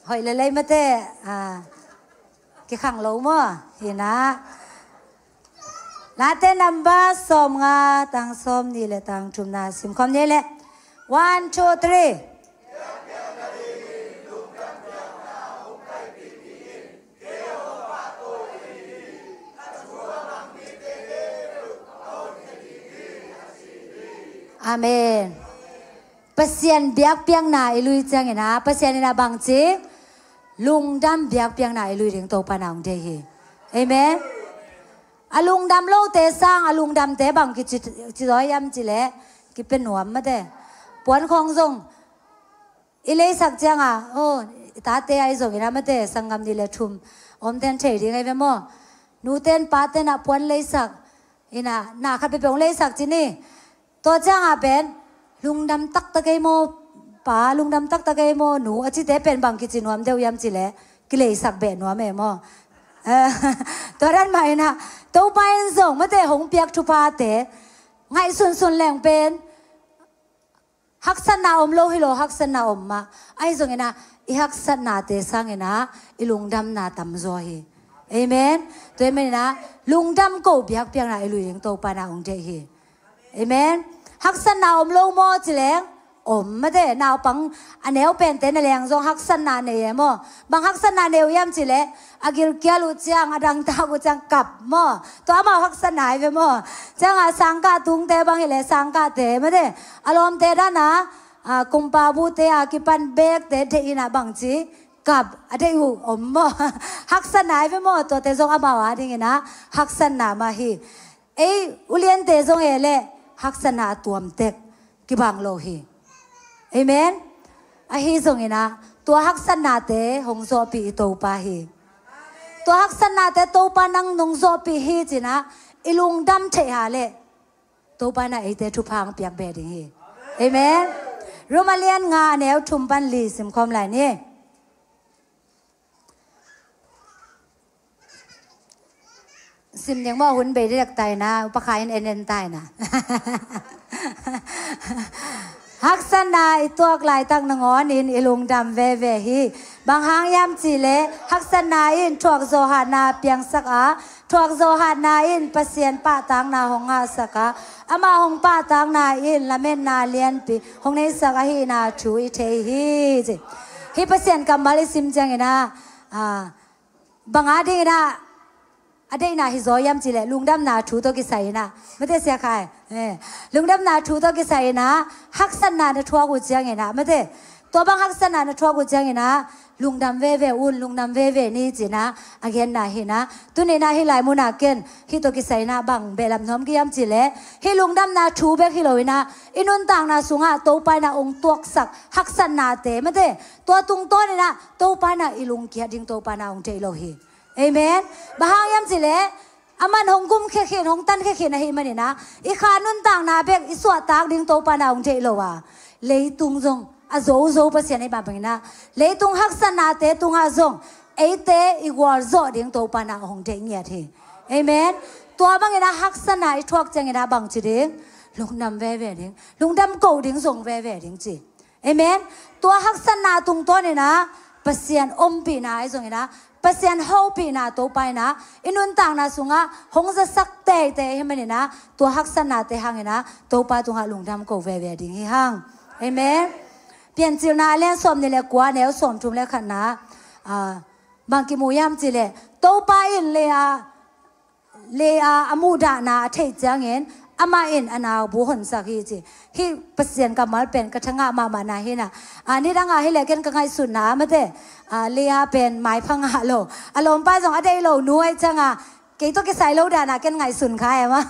Hoih le lei mate, ah, kikhang lo maw? Hi na. Late number sawmnga, tang sawmnih le tang thumna simkhawm ni ei leh. One, two, three. Amen. Pasian biakpiakna i lui ciangin ah, Pasian in ah bangci lungdam biakpiakna i lui ding Topa in ah hong deih hi. Amen. A lungdam lote sang a lungdamte bang kici, ci zaw hiam cih leh kipia nuam mate. Puan khawng zong i leisak ciangah, oh, i tate ahi zongin ah mate, sanggam nih le thum omten thei ding ahi ve maw? Nute in pate in ah puan leisak in ah, na khat peuhpeuh hong leisak ci ni. Tua ciangah pen lungdam taktak ei maw pa, lungdam taktak ei maw nu, a cite pen bang kici nuam deuh hiam cih leh kileisak beh nuam ei maw? Tua dan mah in ah Topa in zong mate hong piak thuphate ngaihsunsun leng pen haksatna om lo hi lo, haksatna om mah. Ahi zongin ah i haksatnate sangin ah i lungdamna tamzaw hi. Amen. Tua ahih manin ah lungdam ko biakpiakna i lui ding Topa in ah hong deih hi. Amen. Haksatna om lo maw ci leng? Om mate. Naupang a neu pente na leng zong haksatna nei e maw? Bang haksatna nei uh hiam cih leh a gilkial uh ciang, a dangtak uh ciang kap maw? Tua amau haksatna ahi ve maw? Ciangah sangkah tungte bang hi leh sangkahte mate, a lawmte dan a, a, kungpau bute a kipan bekte deih in ah bangci kap a deih uh om maw? Haksatna ahi ve maw? Tuate zong amau adingin ah haksatna mah hi. Ei uliante zong e leh haksatna a tuamtek kibang lo hi. Amen. Ahi zongin ah tua haksatnate hong zawhpih i Topa hi. Tua haksatnate Topa nang nong zawhpih hi ci-in ah i lungdam theih a leh Topa in ah eite thupha hong piak beh ding hi. Amen. Rom a lian nga, a neu thum pan li simkhawm lai ni. Sim ding maw, hun bei dek ta in ah, upa kha in en en ta in ah. Haksatna i tuak laitak nangawnin i lungdam veve hi. Bang hang hiam cih leh haksatna in thuakzawh hatna piangsak a, thuakzawh hatna in Pasian pahtakna hong ngahsak a, amah hong pahtakna in lametna lianpi hong neisak ahihna thu i thei hi ci. Hih Pasian kammal i sim ciangin ah, ah, bang adingin ah a deihna hi zaw hiam cih leh lungdamna thu tawh kisai in ah, mate Sia Khai, eh, lungdamna thu tawh kisai in ah haksatna na thuak uh ciangin ah, mate, tua bang haksatna na thuak uh ciangin ah lungdam veve un, lungdam veve ni ci-in ah a genna hi in ah. Tuni in ah hih lai mun ah ken hih tawh kisai in ah bang behlap nuam ka hiam cih leh hih lungdamna thu bek hi lo in ah i nuntakna sungah Topa in ah hong tuaksak haksatnate, mate, tua tungtawn in ah Topa in ah i lungkiat ding Topa in ah hong deih lo hi. Amen. Bang hang hiam cih leh aman hong gumkhia khin, hong tankhia khin ahih manin ah i kha nuntakna bek i suahtak ding Topa in ah hong deih lo a, leitung zong a zozo Pasian ahih mah bangin ah leitung haksatnate tungah zong eite i gualzawh ding Topa in ah hong deih ngiat hi. Amen. Tua bangin ah haksatna i thuak ciangin ah bangci ding? Lungdam veve ding, lungdam ko ding zong veve ding ci. Amen. Tua haksatna tungtawn in ah Pasian ompihna ahi zongin ah, Pasian hopihna Topa in ah i nuntakna sungah hong zasak teitei ahih manin ah tua haksatnate hangin ah Topa tungah lungdam ko veve ding hi hang. Amen. Piancilna a lian sawmnih le kua, neu sawmthum le khatna, ah, bang kimu hiam cih leh Topa in lei a Leah a muhdahna a theih ciangin amah in a nau bu honsak hi ci. Hih Pasian kammal pen ka thangah mahmahna hi na. A, nidangah hi leh ken ka ngaihsutna mate, a, Leah pen maipha ngah lo, a lawmpa zong a deih lo nu ahih ciangah kei tawh kisai lo dana ken ngaihsun kha e maw.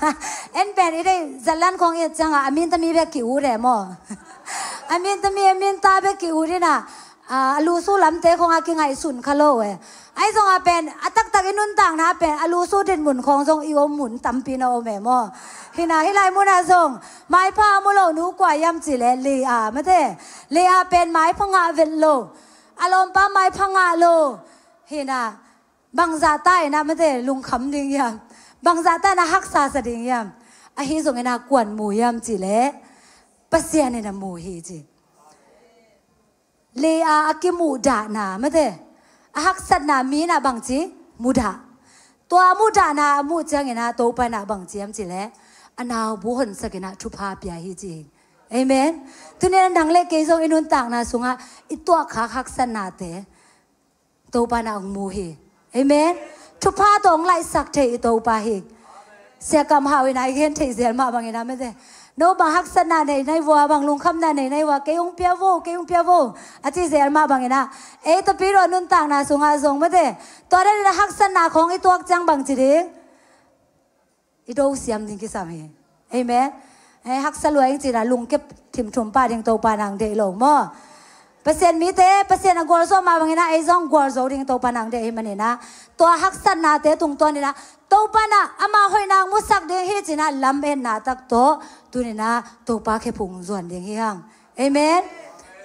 En pen i deih zatlan khawng i et ciangah a min tami bek ki-ut e maw. A min tami a min ta bek ki-ut hi na. A, a lusu lamte khawngah kingaihsun kha lo e. Ahi zongah pen a taktak i nuntakna pen a lusu dinmun khawng zong i om mun tampi na om e maw. Hi na, hih lai munah zong maipha a mu lo nu kua hiam ci leh Leah mate. Leah pen maipha ngah vet lo, a lawmpa maipha ngah lo. Hi na, bangzah ta in ah mate lungkham ding hiam? Bangzah ta in ah haksa sa ding hiam? Ahi zongin ah kua'n mu hiam ci leh Pasian in ah mu hi ci. Leah a kimuhdahna mate, a haksatna mi in ah bangci mudah. Tua muhdahna a muh ciangin ah Topa in ah bangci hiam ci leh a nau bu honsak in ah thupha pia hi ci hi. Amen. Tuni in ah nang le kei zong i nuntakna sungah i tuahkhak haksatnate Topa in ah hong mu hi. Amen. Thupha tawh hong laihsak thei i Topa hi. Sia Kam Hau in ah i gen theih zel mah bangin ah mate, no bang haksatna nei na hi vua, bang lungkhamna nei na hi vua, kei hong pia vo, kei hong pia vo, a ci zel mah bangin ah ei Topa i nuntakna sungah zong mate, tua dan in ah haksatna khawng i tuak ciang bangci ding? I do siam ding kisam hi. Amen. Eh, haksa lua ing ci-in ah lungkep thimthum pah ding Topa in ah hong deih lo maw. Pasian mite, Pasian a gualzo mah bangin ah ei zong gualzo ding Topa in ah hong deih ahih manin ah tua haksatnate tungtawn in ah Topa in ah ama hoihna hong musak ding hi ci-in ah lametna tak tawh tuni in ah Topa khephung zuan ding hi hang. Amen.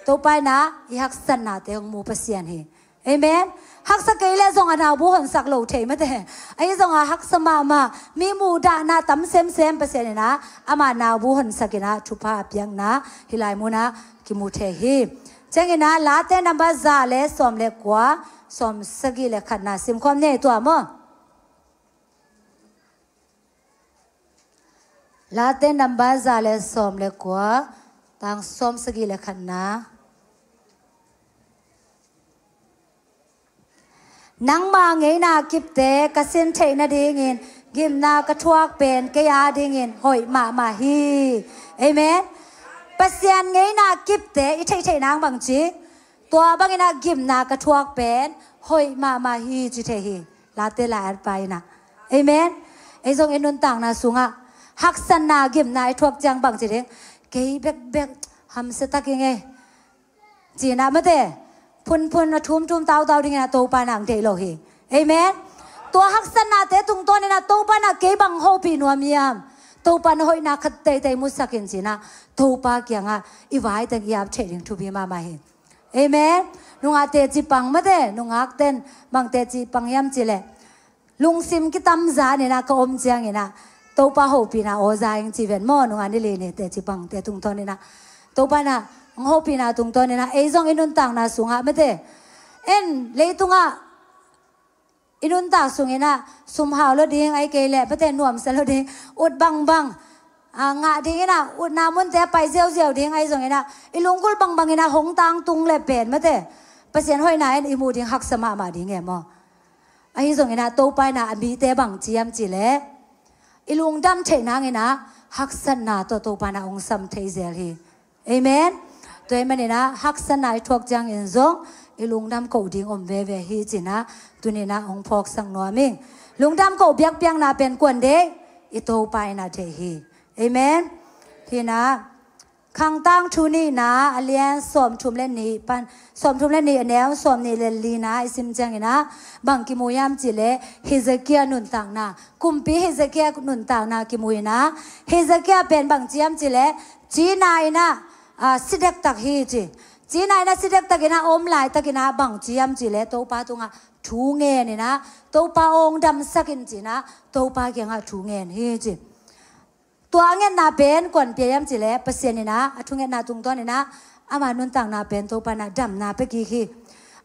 Topa in ah i haksatnate hong mu Pasian hi. Amen. Haksa kei leh zong a nau bu honsak lo thei mate. Ahi zongah haksa mahmah mi muhdahna tam semsem Pasian in ah ama nau bu honsak in ah thupha a piakna hih lai munah kimu thei hi. Ciangin ah Late number za le sawm le kua, sawm sagih le khatna simkhawm ni ei tua maw. Late number za le sawm le kua, tang sawm sagih le khatna. Nangma ngeina kipte ka sin theih nadingin gimna ka thuak pen kei adingin hoih mahmah hi. Amen. Pasian ngeina kipte i theihtheih nang bangci, tua bangin ah gimna ka thuak pen hoih mahmah hi ci thei hi. Late lai-atpa in ah. Amen. Ei zong i nuntakna sungah haksatna gimna i thuak ciang bangci ding? Kei bekbek hamsia tak ing ei ci-in ah mate, phunphun a thumthum tautau dingin ah Topa in ah hong deih lo hi. Amen. Tua haksatnate tungtawn in ah Topa in ah kei bang hopih nuam hiam? Topa na hoihna khat teitei musak in ci-in ah Topa kiangah i vai teng i ap theih ding thupi mahmah hi. Amen. Nungah teci pang mate, nungak ten bang teci pang hiam ci leh lungsim kitamzan in ah ka om ciangin ah Topa hopihna aw za ing ci ven maw, nungah ni li ni teci pangte tungtawn in ah Topa in ah hong hopihna tungtawn in ah ei zong i nuntakna sungah mate, en leitungah i nuntak sungin ah sum hau lo ding, ahih kei leh mate nuamsa lo ding, ut bangbang, a, ngah dingin ah utna munte a pai ziauziau ding ahi zongin ah i lunggulh bangbangin ah hong tangtung leh pen mate Pasian hoihna in i muh ding haksa mahmah ding e maw. Ahi zongin ah Topa in ah a mite bangci hiam ci leh i lungdam theih nangin ah haksatna tawh Topa in ah hong sam thei zel hi. Amen. Tua ahih manin ah haksatna i thuak ciangin zong i lungdam koh ding om veve hi ci-in ah tuni in ah hong phawksak nuam ing. Lungdam koh biakpiakna pen kua'n deih? I Topa in ah deih hi. Amen. Hi in ah Khang Tangthu nihna a lian sawmthum le nih pan, sawmthum le nih a neu sawmnih le lina i sim ciangin ah bang kimu hiam ci leh Hezekiah nuntakna, kumpi Hezekiah nuntakna kimu in ah, Hezekiah pen bangci hiam ci leh cina in ah, a, si dektak hi ci. Cina in ah si dektak in ah om laitakin ah bangci hiam ci leh Topa tungah thu ngen in ah Topa aw hong damsak in ci-in ah Topa kiangah thu ngen hi ci. Tua a ngetna pen kua'n pia hiam ci leh Pasian in ah a thungetna tungtawn in ah ama nuntakna pen Topa in ah damna pia kik hi.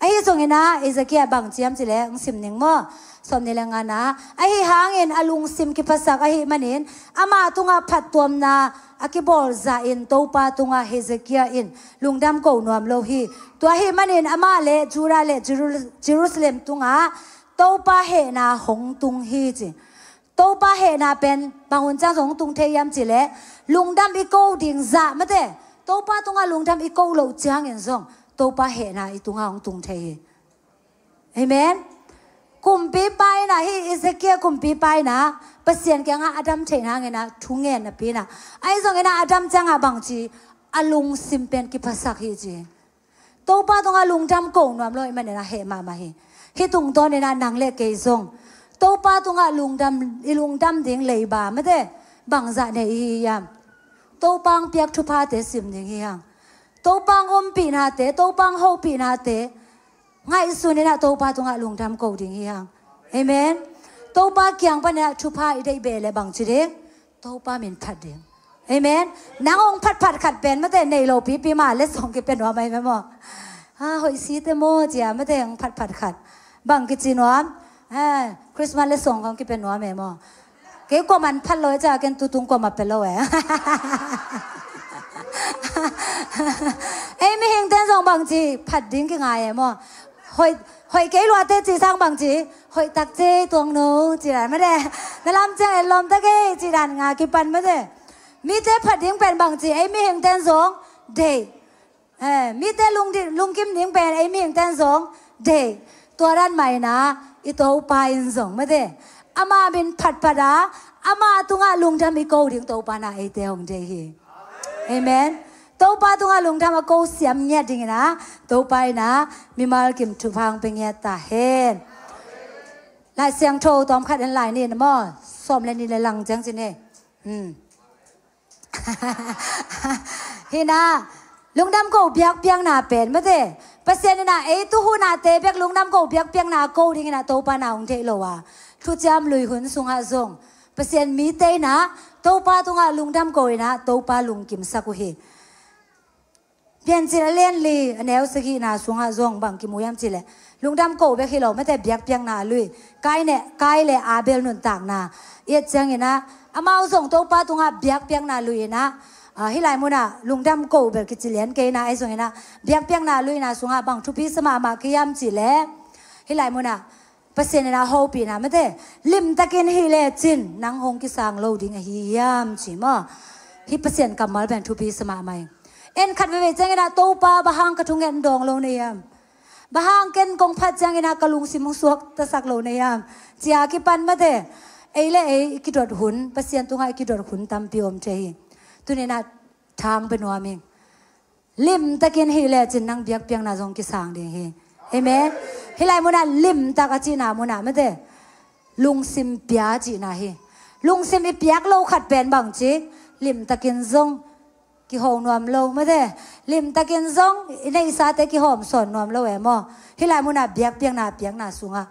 Ahi zongin ah Hezekiah bangci hiam ci leh hong sim ning maw, sawmnih le ngana, ahi hangin a lungsim kiphasak ahih manin ama tungah phattuamna a kibawl zahin Topa tungah Hezekiah in lungdam koh nuam lo hi. Tua ahih manin amah le Judah le Jeru-, Jerusalem tungah Topa hehna hong tung hi ci. Topa hehna pen bang hun ciang zong hong tung thei hiam cih leh, lungdam i ko ding zah mate, Topa tungah lungdam i ko loh ciangin zong Topa hehna i tungah hong tung thei hi. Amen. Kumpipa in ah, hih Ezekiel kumpipa in ah Pasian kiangah a dam theihna hangin ah thungen napi in ah, ahi zongin ah a dam ciangah bangci, a lungsim pen kiphasak hi ci. Topa tungah lungdam ko nuam lo ahih manin ah heh mahmah hi. Hih tungtawnin ah nang le kei zong Topa tungah lungdam, i lungdam ding leiba mate, bangzah nei i hi hiam? Topa hong piak thuphate sim ding hi hang. Topa hong ompihnate, Topa hong hopihnate ngaihsun in ah Topa tungah lungdam ko ding hi hang. Amen. Topa kiang panin ah thupha i deih beh leh bangci ding? Topa min phat ding. Amen. Nang hong phatphat khat pen mate, nei lo pipi mah letsong kipia nuam ahi meh maw? Ha, hoih site maw cia mate hong phatphat khat. Bang kici nuam? Ha, Christmas letsong kong kipia nuam e maw? Kei kuaman phat lo e cia, ken tutung kuamah pia lo e. Ei mihingten zong bangci phat ding kingai e maw? Hoih, hoih kei luate cih sang bangci, hoih tak cei tuang no cih dan mate. Na lam ciang en lawm ta kei cih dan nga kipan mate. Mite phat ding pen bangci, ei mihingten zong deih. Eh, mite lungdi-, lungkim ding pen ei mihingten zong deih. Tua dan mah in ah i Topa in zong mate, ama min phatphat a, ama tungah lungdam i ko ding Topa in ah eite hong deih hi. Amen. Topa tungah lungdam a ko siam ngiat dingin ah Topa in ah mimal kim thupha hong pia ngiat ta hen. Lai Siangtho tawm khat en lai ni maw? Sawm le nih le lang ciang ci ni. Hmm. Hi in ah, lungdam ko biakpiakna pen mate, Pasian in ah ei tu hun ah te bek lungdam ko biakpiakna ko dingin ah Topa in ah hong deih lo a, thuciam lui hun sungah zong Pasian mite in ah Topa tungah lungdam ko in ah Topa lungkimsak uh hi. Piancil a lian li a neu sagihna sungah zong bang kimu hiam cih leh, lungdam ko bek hi lo mate, biakpiakna a lui. Kain le, Kain le Abel nuntakna i et ciangin ah, amau zong Topa tungah biakpiakna lui in ah, ah, hih lai munah lungdam ko bel kici lian kei in ah, ahi zongin ah biakpiakna a luina sungah bang thupi sa mahmah kei hiam cih leh, hih lai munah Pasian in ah hopihna mate, limtakin hih lecin nang hong kisang lo ding ahi hiam ci maw? Hih Pasian kammal pen thupi sa mahmah hi. En khat veivei ciangin ah, Topa, bang hang ka thungetna dawng lo na hiam? Bang hang ken kong phat ciangin ah ka lungsim hong suaktasak lo na hiam? Cia kipan mate, ei le ei i kidot hun, Pasian tungah i kidot hun tampi om thei hi. Tuni in ah thang bia nuam ing. Limtakin hih lecin nang biakpiakna zong kisang ding hi. Amen. Hih lai munah limtak a cihna munah mate, lungsim pia cihna hi. Lungsim i piak lo khat pen bangci, limtakin zong kihawm nuam lo mate, limtakin zong i neihsate kihawm sawn nuam lo e maw? Hih lai munah biakpiakna, piakna sungah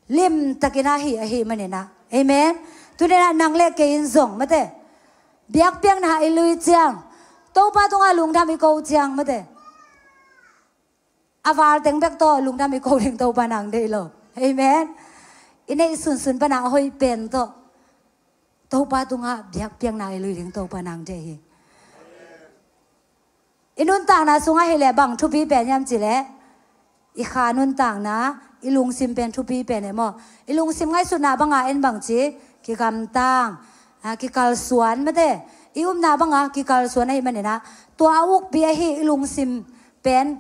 limtakin ah hih ahih manin ah. Amen. Tuni in ah nang le kei in zong mate, biakpiakna i lui ciang, Topa tungah lungdam i ko ciang mate, a val teng bek tawh lungdam i ko ding Topa in ah hong deih lo. Amen. I neih sunsun pan ah a hoih pen tawh Topa tungah biakpiakna i lui ding Topa in ah hong deih hi. I nuntakna sungah hi leh bang thupi pen hiam cih leh, i kha nuntakna, i lungsim pen thupi pen e maw? I lungsim ngaihsutna banga en bangci, kigamtang, ah, kikalsuan mate. I upna banga kikalsuan ahih manin ah, tua a ukpi ahi i lungsim pen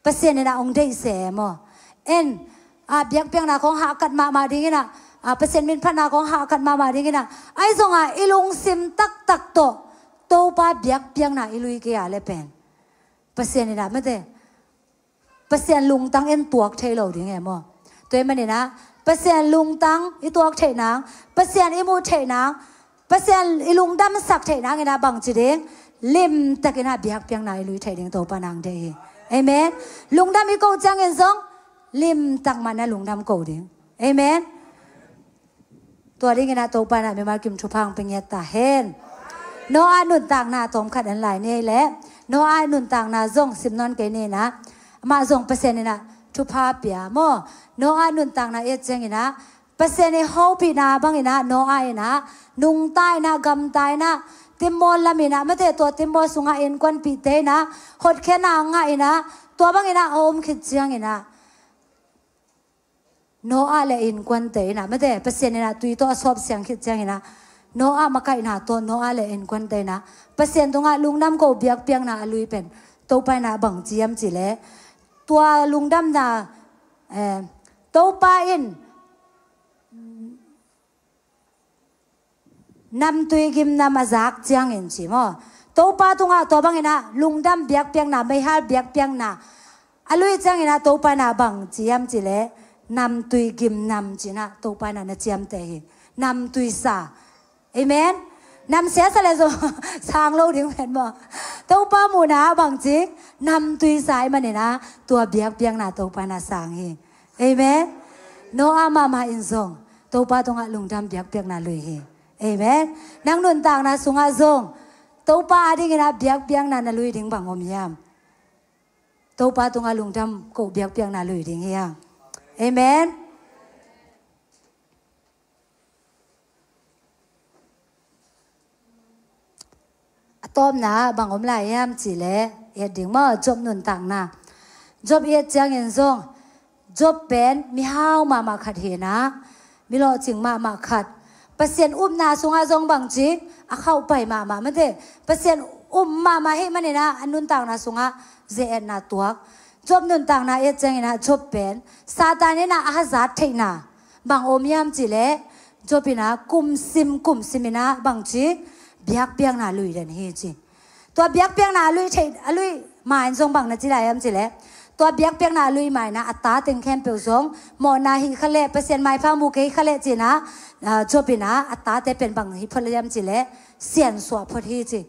Pasian in ah hong deih se e maw? En, ah, biakpiakna kong hahkat mahmah dingin ah, ah, Pasian min phatna kong hahkat mahmah dingin ah, ahi zongah i lungsim taktak tawh Topa biakpiakna i lui kei a leh pen, Pasian in ah mate, Pasian lungtang en tuak thei lo ding e maw? Tua ahih manin ah Pasian lungtang i tuak theih nang, Pasian i muh theih nang, Pasian i lungdamsak theih nangin ah bangci ding, limtakin ah biakpiakna i lui thei ding Topa in ah hong deih hi. Amen. Lungdam i ko ciangin zong limtak mah in ah lungdam ko ding. Amen. Tua dingin ah Topa in ah mimal kim thupha hong pia ngiat ta hen. Noah nuntakna tawm khat en lai ni leh, Noah nuntakna zong sim nawn kei ni in ah, amah zong Pasian in ah thupha pia maw? Noah nuntakna i et ciangin ah, Pasian i hopihna bangin ah Noah in ah nungta in ah, gamta in ah, timmaw lam in ah mate, tua timmaw sungah innkuanpihte in ah hotkhiatna ngah in ah, tua bangin ah a om khit ciangin ah Noah le innkuante in ah, mate, Pasian in ah tui tawh a sawp siang khit ciangin ah, Noah makaihna tawh Noah le innkuante in ah Pasian tungah lungdam ko biakpiakna a lui pen Topa in ah bang ci hiam cih leh, tua lungdamna, eh, Topa in namtui gimnam a zak ciangin ci maw, Topa tungah tua bangin ah lungdam biakpiakna, meihal biakpiakna a lui ciangin ah Topa in ah bang ci hiam cih leh, namtui gimnam ci-in ah Topa in ah na ciamteh hi. Namtui sa. Amen. Namsia sa le zong sang lo ding pen maw. Topa muhna ah bang ci, namtui sa ahih manin ah tua biakpiakna Topa in ah sang hi. Amen. Noah mahmah in zong Topa tungah lungdam biakpiakna lui hi. Amen. Nang nuntakna sungah zong Topa adingin ah biakpiakna na lui ding bang om hiam? Topa tungah lungdam ko biakpiakna lui ding hi hang. Amen. A tawpna bang om lai hiam cih leh, i et ding maw, Job nuntakna. Job i et ciangin zong, Job pen mihau mahmah khat hi-in ah, mi lawhcing mahmah khat. Pasian upna sungah zong bang ci, a khauhpai mahmah, mate, Pasian up mahmah ahih manin ah a nuntakna sungah ze-etna tuak. Job nuntakna i et ciangin ah Job pen Satan in ah a hazat theihna bang om hiam cih leh, Job in ah kum sim kum sim in ah bang ci, biakpiakna lui den hi ci. Tua biakpiakna a lui thei, a lui ma in zong bang na ci lai hiam cih leh, tua biakpiakna a lui ma in ah a ta teng khempeuh zong mawhna hih kha leh, Pasian maipha mu kei kha leh ci-in ah, ah, Job in ah a tate pen bang hih phot hiam cih leh, siansuah phot hi ci.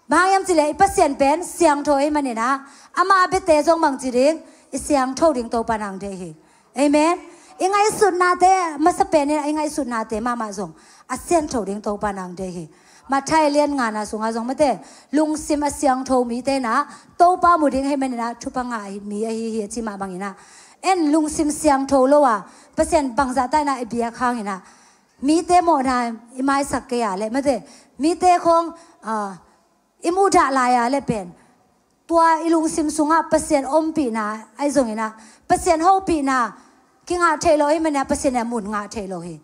Bang hang hiam cih leh, i Pasian pen siangtho ahih manin ah, ama biate zong bang ci ding, i siangtho ding Topa in ah deih hi. Amen. I ngaihsutnate, masa pen in ah i ngaihsutnate mahmah zong a siangtho ding Topa in ah deih hi. Matthai lian ngana sungah zong, mate, lungsim a siangtho mite in ah Topa mu ding ahih manin ah thupha ngah mi ahi hi, a ci mah bangin ah, en lungsim siangtho lo a Pasian bangzah ta in ah i biak hangin ah mite mawhna i maisak kei a leh, mate, mite khawng, ah, i muhdah lai a leh pen, tua i lungsim sungah Pasian ompihna ahi zongin ah, Pasian hopihna kingah theih lo ahih manin ah Pasian in ah mun ngah theih lo hi.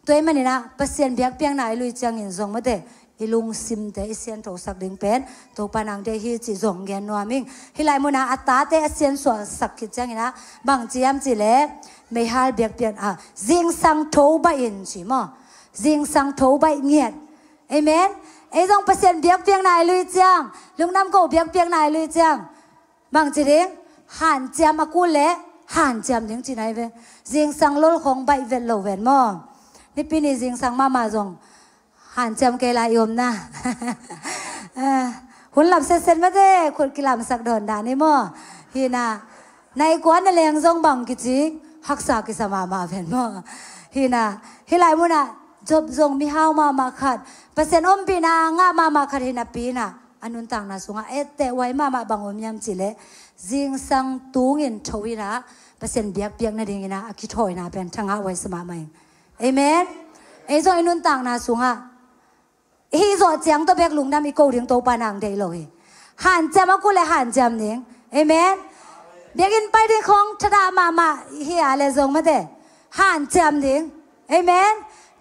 Tua ahih manin ah Pasian biakpiakna i lui ciangin zong, mate, i lungsimte i sianthosak ding pen Topa in ah deih hi cih zong gen nuam ing. Hih lai munah a tate a siansuahsak khit ciangin ah bang ci hiam cih leh, meihal biakpiak, ah, zingsang tho baih in ci maw. Zingsang tho baih ngiat. Amen. Ei zong Pasian biakpiakna i lui ciang, lungdam ko biakpiakna i lui ciang, bang ci ding? Hanciam a kul leh hanciam ding ci nai ve. Zingsang lol khawng baih vet lo ven maw. Nipi ni zingsang mahmah zong hanciam kei lai i omna. Ah, hun lam setset mate, khut kilamsak dawn dah ni maw. Hi-in ah, nai kua na leng zong bang kici, haksa kisa mahmah ven maw. Hi-in ah, hih lai munah Job zong mihau mahmah khat, Pasian ompihna ngah mahmah khat hi napi-in ah, a nuntakna sungah etteh huai mahmah bang om hiam cih leh, zingsang tungin tho in ah Pasian biakpiak nadingin ah a kithawina pen thangah huai sa mahmah ing. Amen. Ei zong i nuntakna sungah hih zawh ciang tawh bek lungdam i ko ding Topa in ah deih lo hi. Hanciam a kul leh hanciam ding. Amen. Biakinn pai ding khawng thadah mahmah hi a leh zong, mate, hanciam ding. Amen.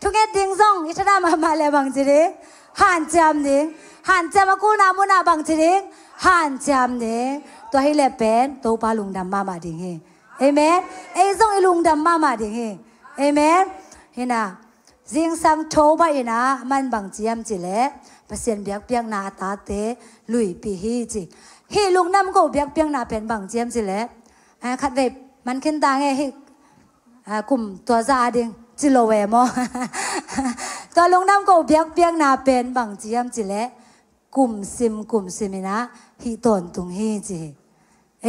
Thunget ding zong i thadah mahmah leh bang ci ding? Hanciam ding. Hanciam a kulna munah bang ci ding? Hanciam ding. Tua hi leh pen Topa lungdam mahmah ding hi. Amen. Ei zong i lungdam mahmah ding hi. Amen. Hi-in ah, zingsang tho baih in ah, aman bang ci hiam cih leh, Pasian biakpiakna a tate luipih hi ci. Hih lungdam ko biakpiakna pen bang ci hiam cih leh, ah, khatvei man khin ta nge, hih, ah, kum tua zah a ding ci lo e maw. Tua lungdam ko biakpiakna pen bang ci hiam cih leh, kum sim kum sim in ah hih tawntung hi ci hi.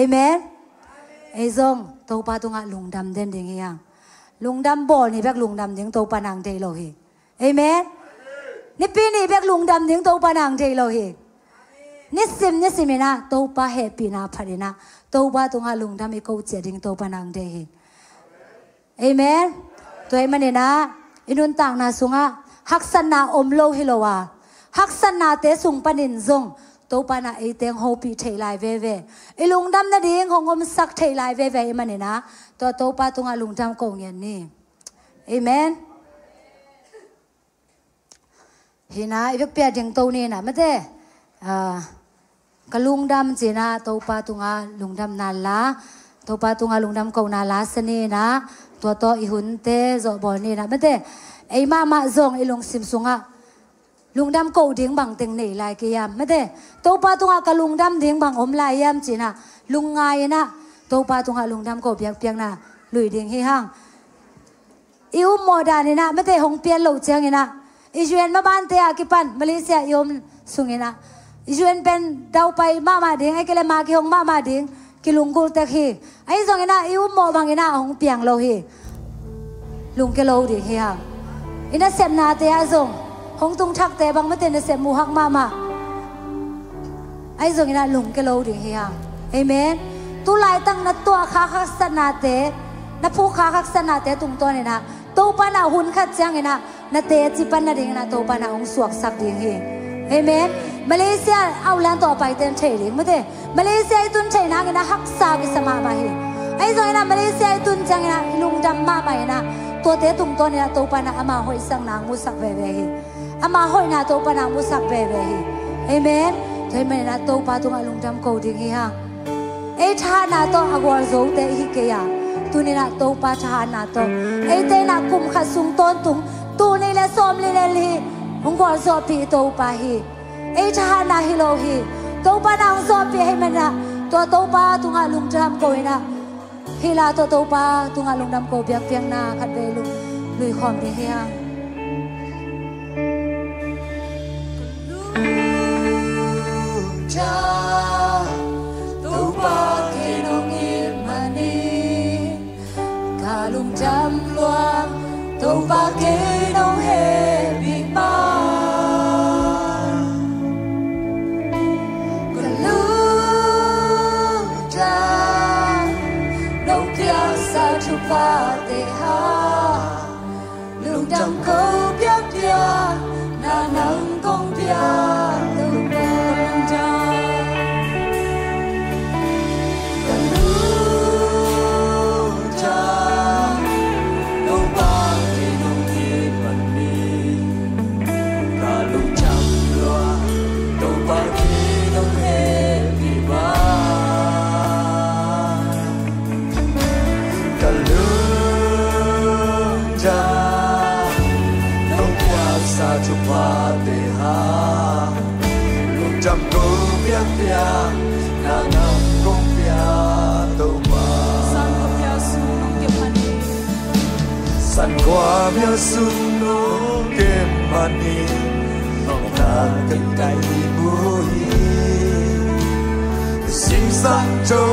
Amen. Ei zong Topa tungah lungdam den ding hi hang. Lungdam bawl ni bek lungdam ding Topa in ah deih lo hi. Amen. Nipi ni bek lungdam ding Topa in ah deih lo hi. Nisim nisim in ah Topa hehpihna phat in ah Topa tungah lungdam i ko ciat ding Topa in ah deih hi. Amen. Tua ahih manin ah i nuntakna sungah haksatna om lo hi lo a, haksatnate sung panin zong Topa in ah eite hong hopih theih lai veve, i lungdam nading hong omsak theih lai veve ahih manin ah, tua Topa tungah lungdam ko ngen ni. Amen. Hi in ah, i biakpiak ding to ni in ah, mate. Ah, ka lungdam ci in ah, Topa tungah lungdamna la, Topa tungah lungdam kona la sa ni in ah, tua tawh i hunte zawhbawl ni in ah, mate. Ei mahmah zong i lungsim sungah lungdam ko ding bangteng nei lai kei hiam, mate. Topa tungah ka lungdam ding bang om lai hiam ci in ah, lungngai in ah, Topa tungah lungdam ko biakpiakna lui ding hi hang. I ummawh dan in ah, mate, hong pian loh ciangin ah, i U N mabante ah kipan Malaysia i om sungin ah, i U N pen daupai mahmah ding, ahih kei leh ma kihong mahmah ding, kilunggulh tek hi. Ahi zongin ah, i ummawh bangin ah hong piang lo hi. Lungke lo ding hi hang. I nasepnate ah zong hong tung thakte bang, mate, nasep muhak mahmah. Ahi zongin ah lungke lo ding hi hang. Amen. Tu laitak na tuahkhak haksatnate, na phukhak haksatnate tungtawnin ah, Topa in ah hun khat ciangin ah, na teci pan nadingin ah Topa in ah hong suaksak ding hi. Amen. Malaysia, Aulan tawh a paite in thei ding, mate. Malaysia i tun theih nangin ah haksa kisa mahmah hi. Ahi zongin ah Malaysia i tun ciangin ah lungdam mahmah in ah, tuate tungtawnin ah Topa in ah ama hoihsak nang musak veve hi. Ama hoihna Topa in ah musak veve hi. Amen. Tua ahih manin ah Topa tungah lungdam ko ding hi hang. Ei thahatna tawh a gualzote i hi kei a, tuni in ah Topa thahatna tawh, eite in ah kum khat sung tawntung, tul nih le sawmli le li hong gualzawhpih Topa hi. Ei thahatna hi lo hi. Topa in ah hong zawhpih ahih manin ah, tua Topa tungah lungdam ko in ah, hih la tawh Topa tungah lungdam ko biakpiakna khat vei lui khawm ding hi hang. Lungdam, Topa kei nong it manin ka lungdam lua, Topa kei nong hehpih ma. Ka lungdam, nong piaksa thuphate hang lungdam ko biakpiakna nang kong pia. Ka lungdam, ka lungdam, Topa kei nong it manin ka lungdam lua, Topa kei nong hehpih ma. Ka lungdam, nong piaksa thuphate hang lungdam ko biakpiakna nang kong pia, Topa. San khua biah sung nong kep manin, san khua biah sung nong kep manin, nong na kei kai mu hi. Singsang to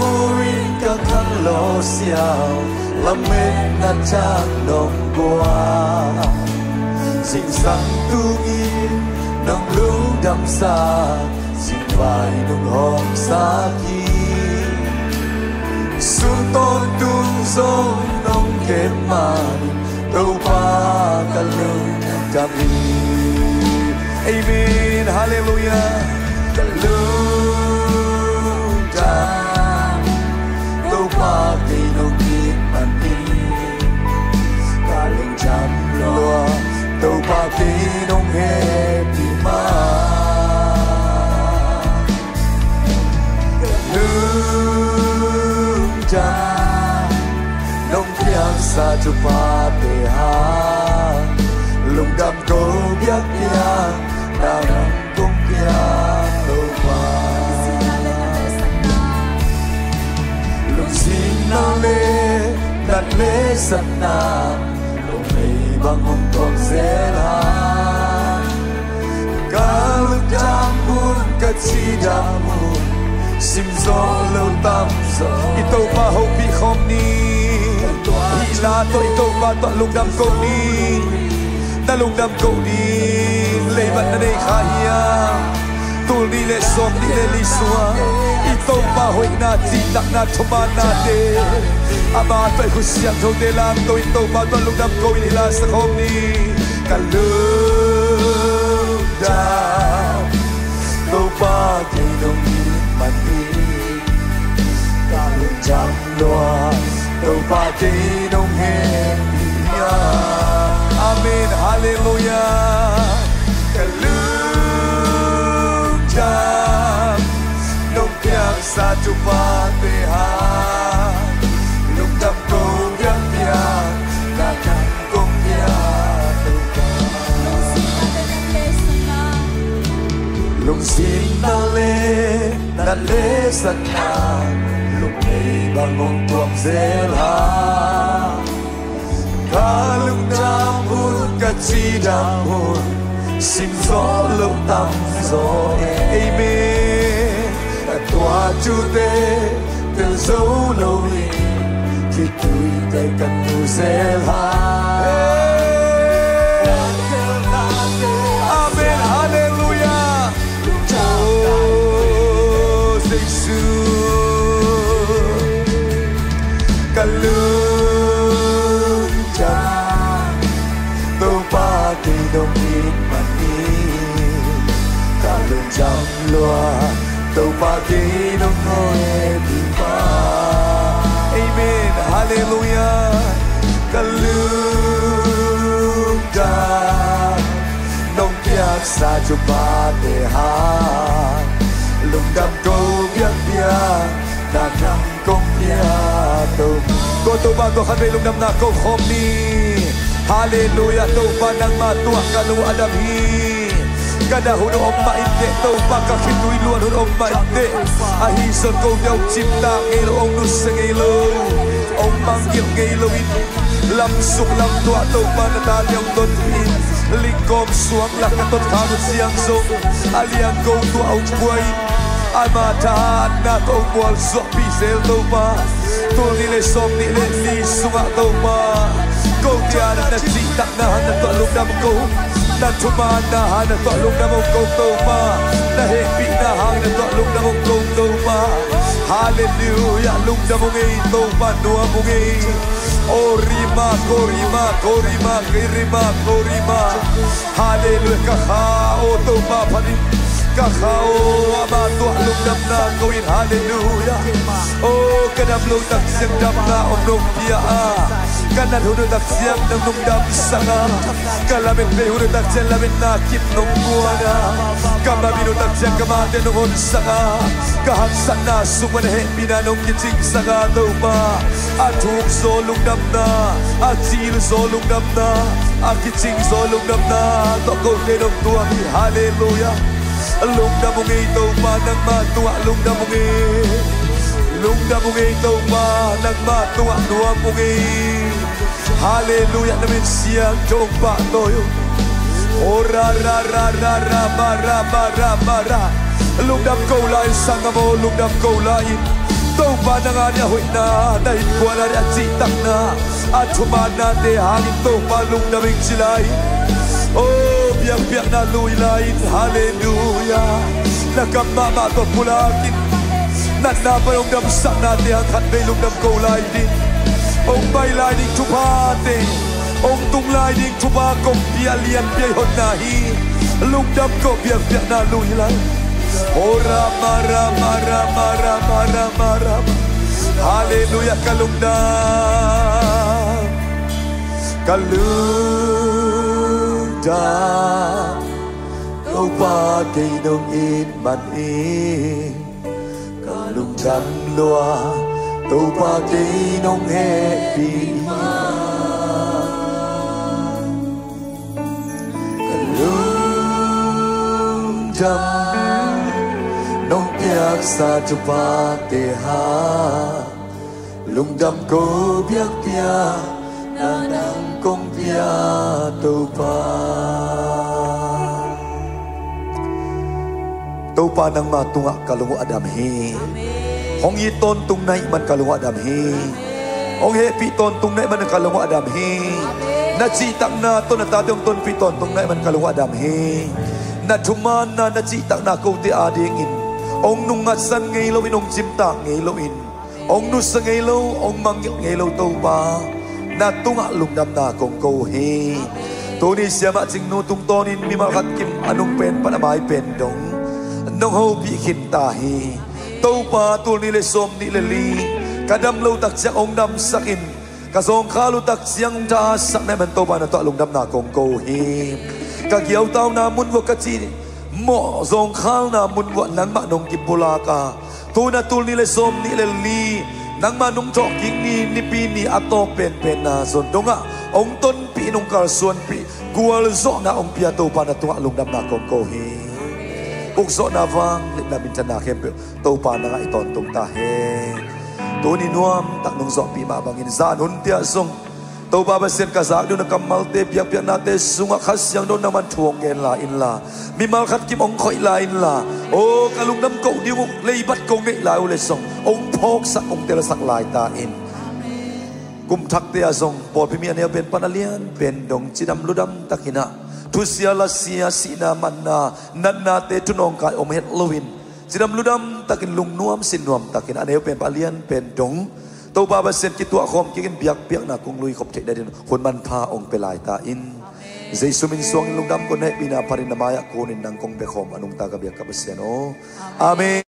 in ka khang lawh siau, lametna thak nong guan. Singsang tungin nong lungdamsa, singvai nong hawmsak hi. Sun tawntung zong nong kep man, Topa ka lungdam hi. Amen. Halleluiah. Ka lungdam, Topa kei nong it manin ka lungdam lua, Topa kei nong hehpih ma. Ka lungdam, nong piaksa thuphate hang lungdam ko biakpiakna nang kong pia, Topa. Lungsim nang le nat le satna, lungmei bang hong tuak zel hang. Ka lungdam hun, ka cidam hun, sim zawh lo tam zaw. I Topa hopih khawm ni. Hih la tawh i Topa tawh lungdam ko ni. Na lungdam ko ni. Leibat na nei kha hiam? Tul nih le sawm nih le li sungah i Topa hoihna, cihtakna, thumaannate ama tawh, i khut siangthote lamto in Topa tawh lungdam ko in hih la sa khawm ni. Ka lungdam, Topa kei Lua, Topa kei nong hehpih a. Amen. Halleluiah. Ka lungdam nong piaksa thupha te hang, lungdam ko biakpiak na nang kong piak. Lungsim na le na lehsakna, lungdam bang hong tuam zel hang. Ka lungdam hun, ka cidam hun, sim zawh loh tam zaw e. Amen. Ka tuah thute tel zo lo in, khitui te ka tu zel hang. Amen. Halleluiah. Oh, Jesu. Ka lungdam, Topa kei nong it man hi. Ka lungdam lua, Topa kei nong hehpih a. Amen. Halleluiah. Ka lungdam nong piaksa thupha te hang, lungdam ko biakpiak na nang kong piak. Ko Topa tawh khatvei lungdamna ko khawm ni. Halleluiah. Topa nangma tungah ka lung uh a dam hi. Ka na hun uh om mah inteh Topa, ka khitui luan hun uh om mah inteh. Ahi zong kote hong cimtak ngei lo, hong nusia ngei lo, hong mangngilh ngei lo in, lamsuk lamtuah Topa na tate hong dot in, lingkawm suang lak ka tot kha uh ciang zong a liangko tuah hong buai in, ama thahatna tawh hong mualsuahpih zel Topa. Tul nih le sawm nih le li sungah Topa, kote a na cihtakna hang na tuah lungdam ko, na thumaanna hang na tuah lungdam hong ko Topa, na hehpihna hang na tuah lungdam hong ko Topa. Halleluiah. Lungdam ung ei Topa, nuam ung ei. O rima ko rima ko rima ko rima. Halleluiah. Ka kha aw Topa phat in, ka kha aw, ama tuah lungdamna ko in. Halleluiah. O ka dam loh tak ciang damna hong nong pia a, ka nat hun uh tak ciang nong nong damsak a, ka lamet bei hun uh tak ciang lametna kip nong guan a, ka mamin uh tak ciang ka mate nong honsak a, ka haksatna sung pan hehpihna nong kicingsak a Topa. A thuk zaw lungdamna, a cil zaw lungdamna, a kicing zaw lungdamna tawh kote nong tuak hi. Halleluiah. Lungdam ung ei Topa, nangma tungah lungdam ung ei. Lungdam ung ei Topa, nangma tungah nuam ung ei. Halleluiah. Na min siangtho hong pahtawi uh. O ra ra ra ra ra ma ra ma ra ma ra. Lungdam ko lai in sanggam aw, lungdam ko lai in. Topa nang a ding a hoihna, na innkuan a ding a cihtakna, a thumaannate hangin Topa lungdam ing ci lai in. O biakpiakna lui lai in. Halleluiah. Na kam mahmah tawh pulak in. Natna pan hong damsaknate hang khatvei lungdam ko lai ding. Hong pai lai ding thuphate, hong tung lai ding thupha kong pia lianpi a i honna hi. Lungdam ko, biakpiakna lui lai. O ra ma ra ma ra ma ra ma ra ma ra ma. Halleluiah. Ka lungdam, ka lungdam, Topa kei nong it man in. Ka lungdam lua, Topa kei nong hehpih a. Ka lungdam nong piaksa thuphate hang, lungdam ko biakpiak na nang kong pia Topa. Topa nangma tungah ka lung uh a dam hi. Amen. Hong it tawntung na hih man ka lung uh a dam hi. Amen. Hong hehpih tawntung na hih man ka lung uh a dam hi. Amen. Na cihtakna tawh na tate hong tonpih tawntung na hih man ka lung uh a dam hi. Na thumaanna, na cihtakna kote adingin hong nungngatsan ngei loin, hong cimtak ngei loin, hong nusia ngei lo, hong mangngilh ngei lo Topa, na tungah lungdamna kong ko uh hi. Tuni siamah Cingnu tungtawnin mimal khat kim a nung pen pan a mai pen dong nong hopih khinta hi. Topa, tul nih le sawm nih le li Ka dam lo tak ciang hong damsak in, ka zawngkhal uh tak ciang hong thahatsak na hih man Topa na tungah lungdamna kong ko hi. Ka giautauna mun uah ka cimawh zawngkhalna mun uah nangmah nong kipulak a, tu-in a tul nih le sawmnih le li nangmah nong thawhkik ni, Nipi ni a tawp penpenna zong dongah hong tonpih in hong kalsuanpih gualzawhna hong pia Topa na tungah lungdamna kong ko hi. Ukzawhna, vangliatna, minthanna khempeuh Topa nangah i tawntung ta hen. Tuni nuamtak nong zawhpih mah bangin zan hunte ah zong Topa Pasian, ka zak ding uh na kammalte, biakpiaknate sungah Kha Siangtho nangman thu hong gen lai inla, mimal khat kim hong khoih lai inla, aw, ka lungdam koh ding uh leibat kong neih lai uh leh zong hong phawksak, hong telsak lai ta in. Kum thakte ah zong pawlpi mi a neu pen pan a lian pen dong cidam ludam takin ah, thusia lasia, sihna manna, natnate, thunawngkai om het loin cidam ludam takin, lungnuam sinnuam takin a neu pen pan a lian pen dong Topa Pasian kituahkhawm kikin biakpiakna kong luikhop theih nadin hun manpha hong pia lai ta in. Jesu min suangin lungdam kong, hehpihna phatin na mai-ah kunin nang kong biakhawm a nungta ka biak ka Pasian aw. Amen.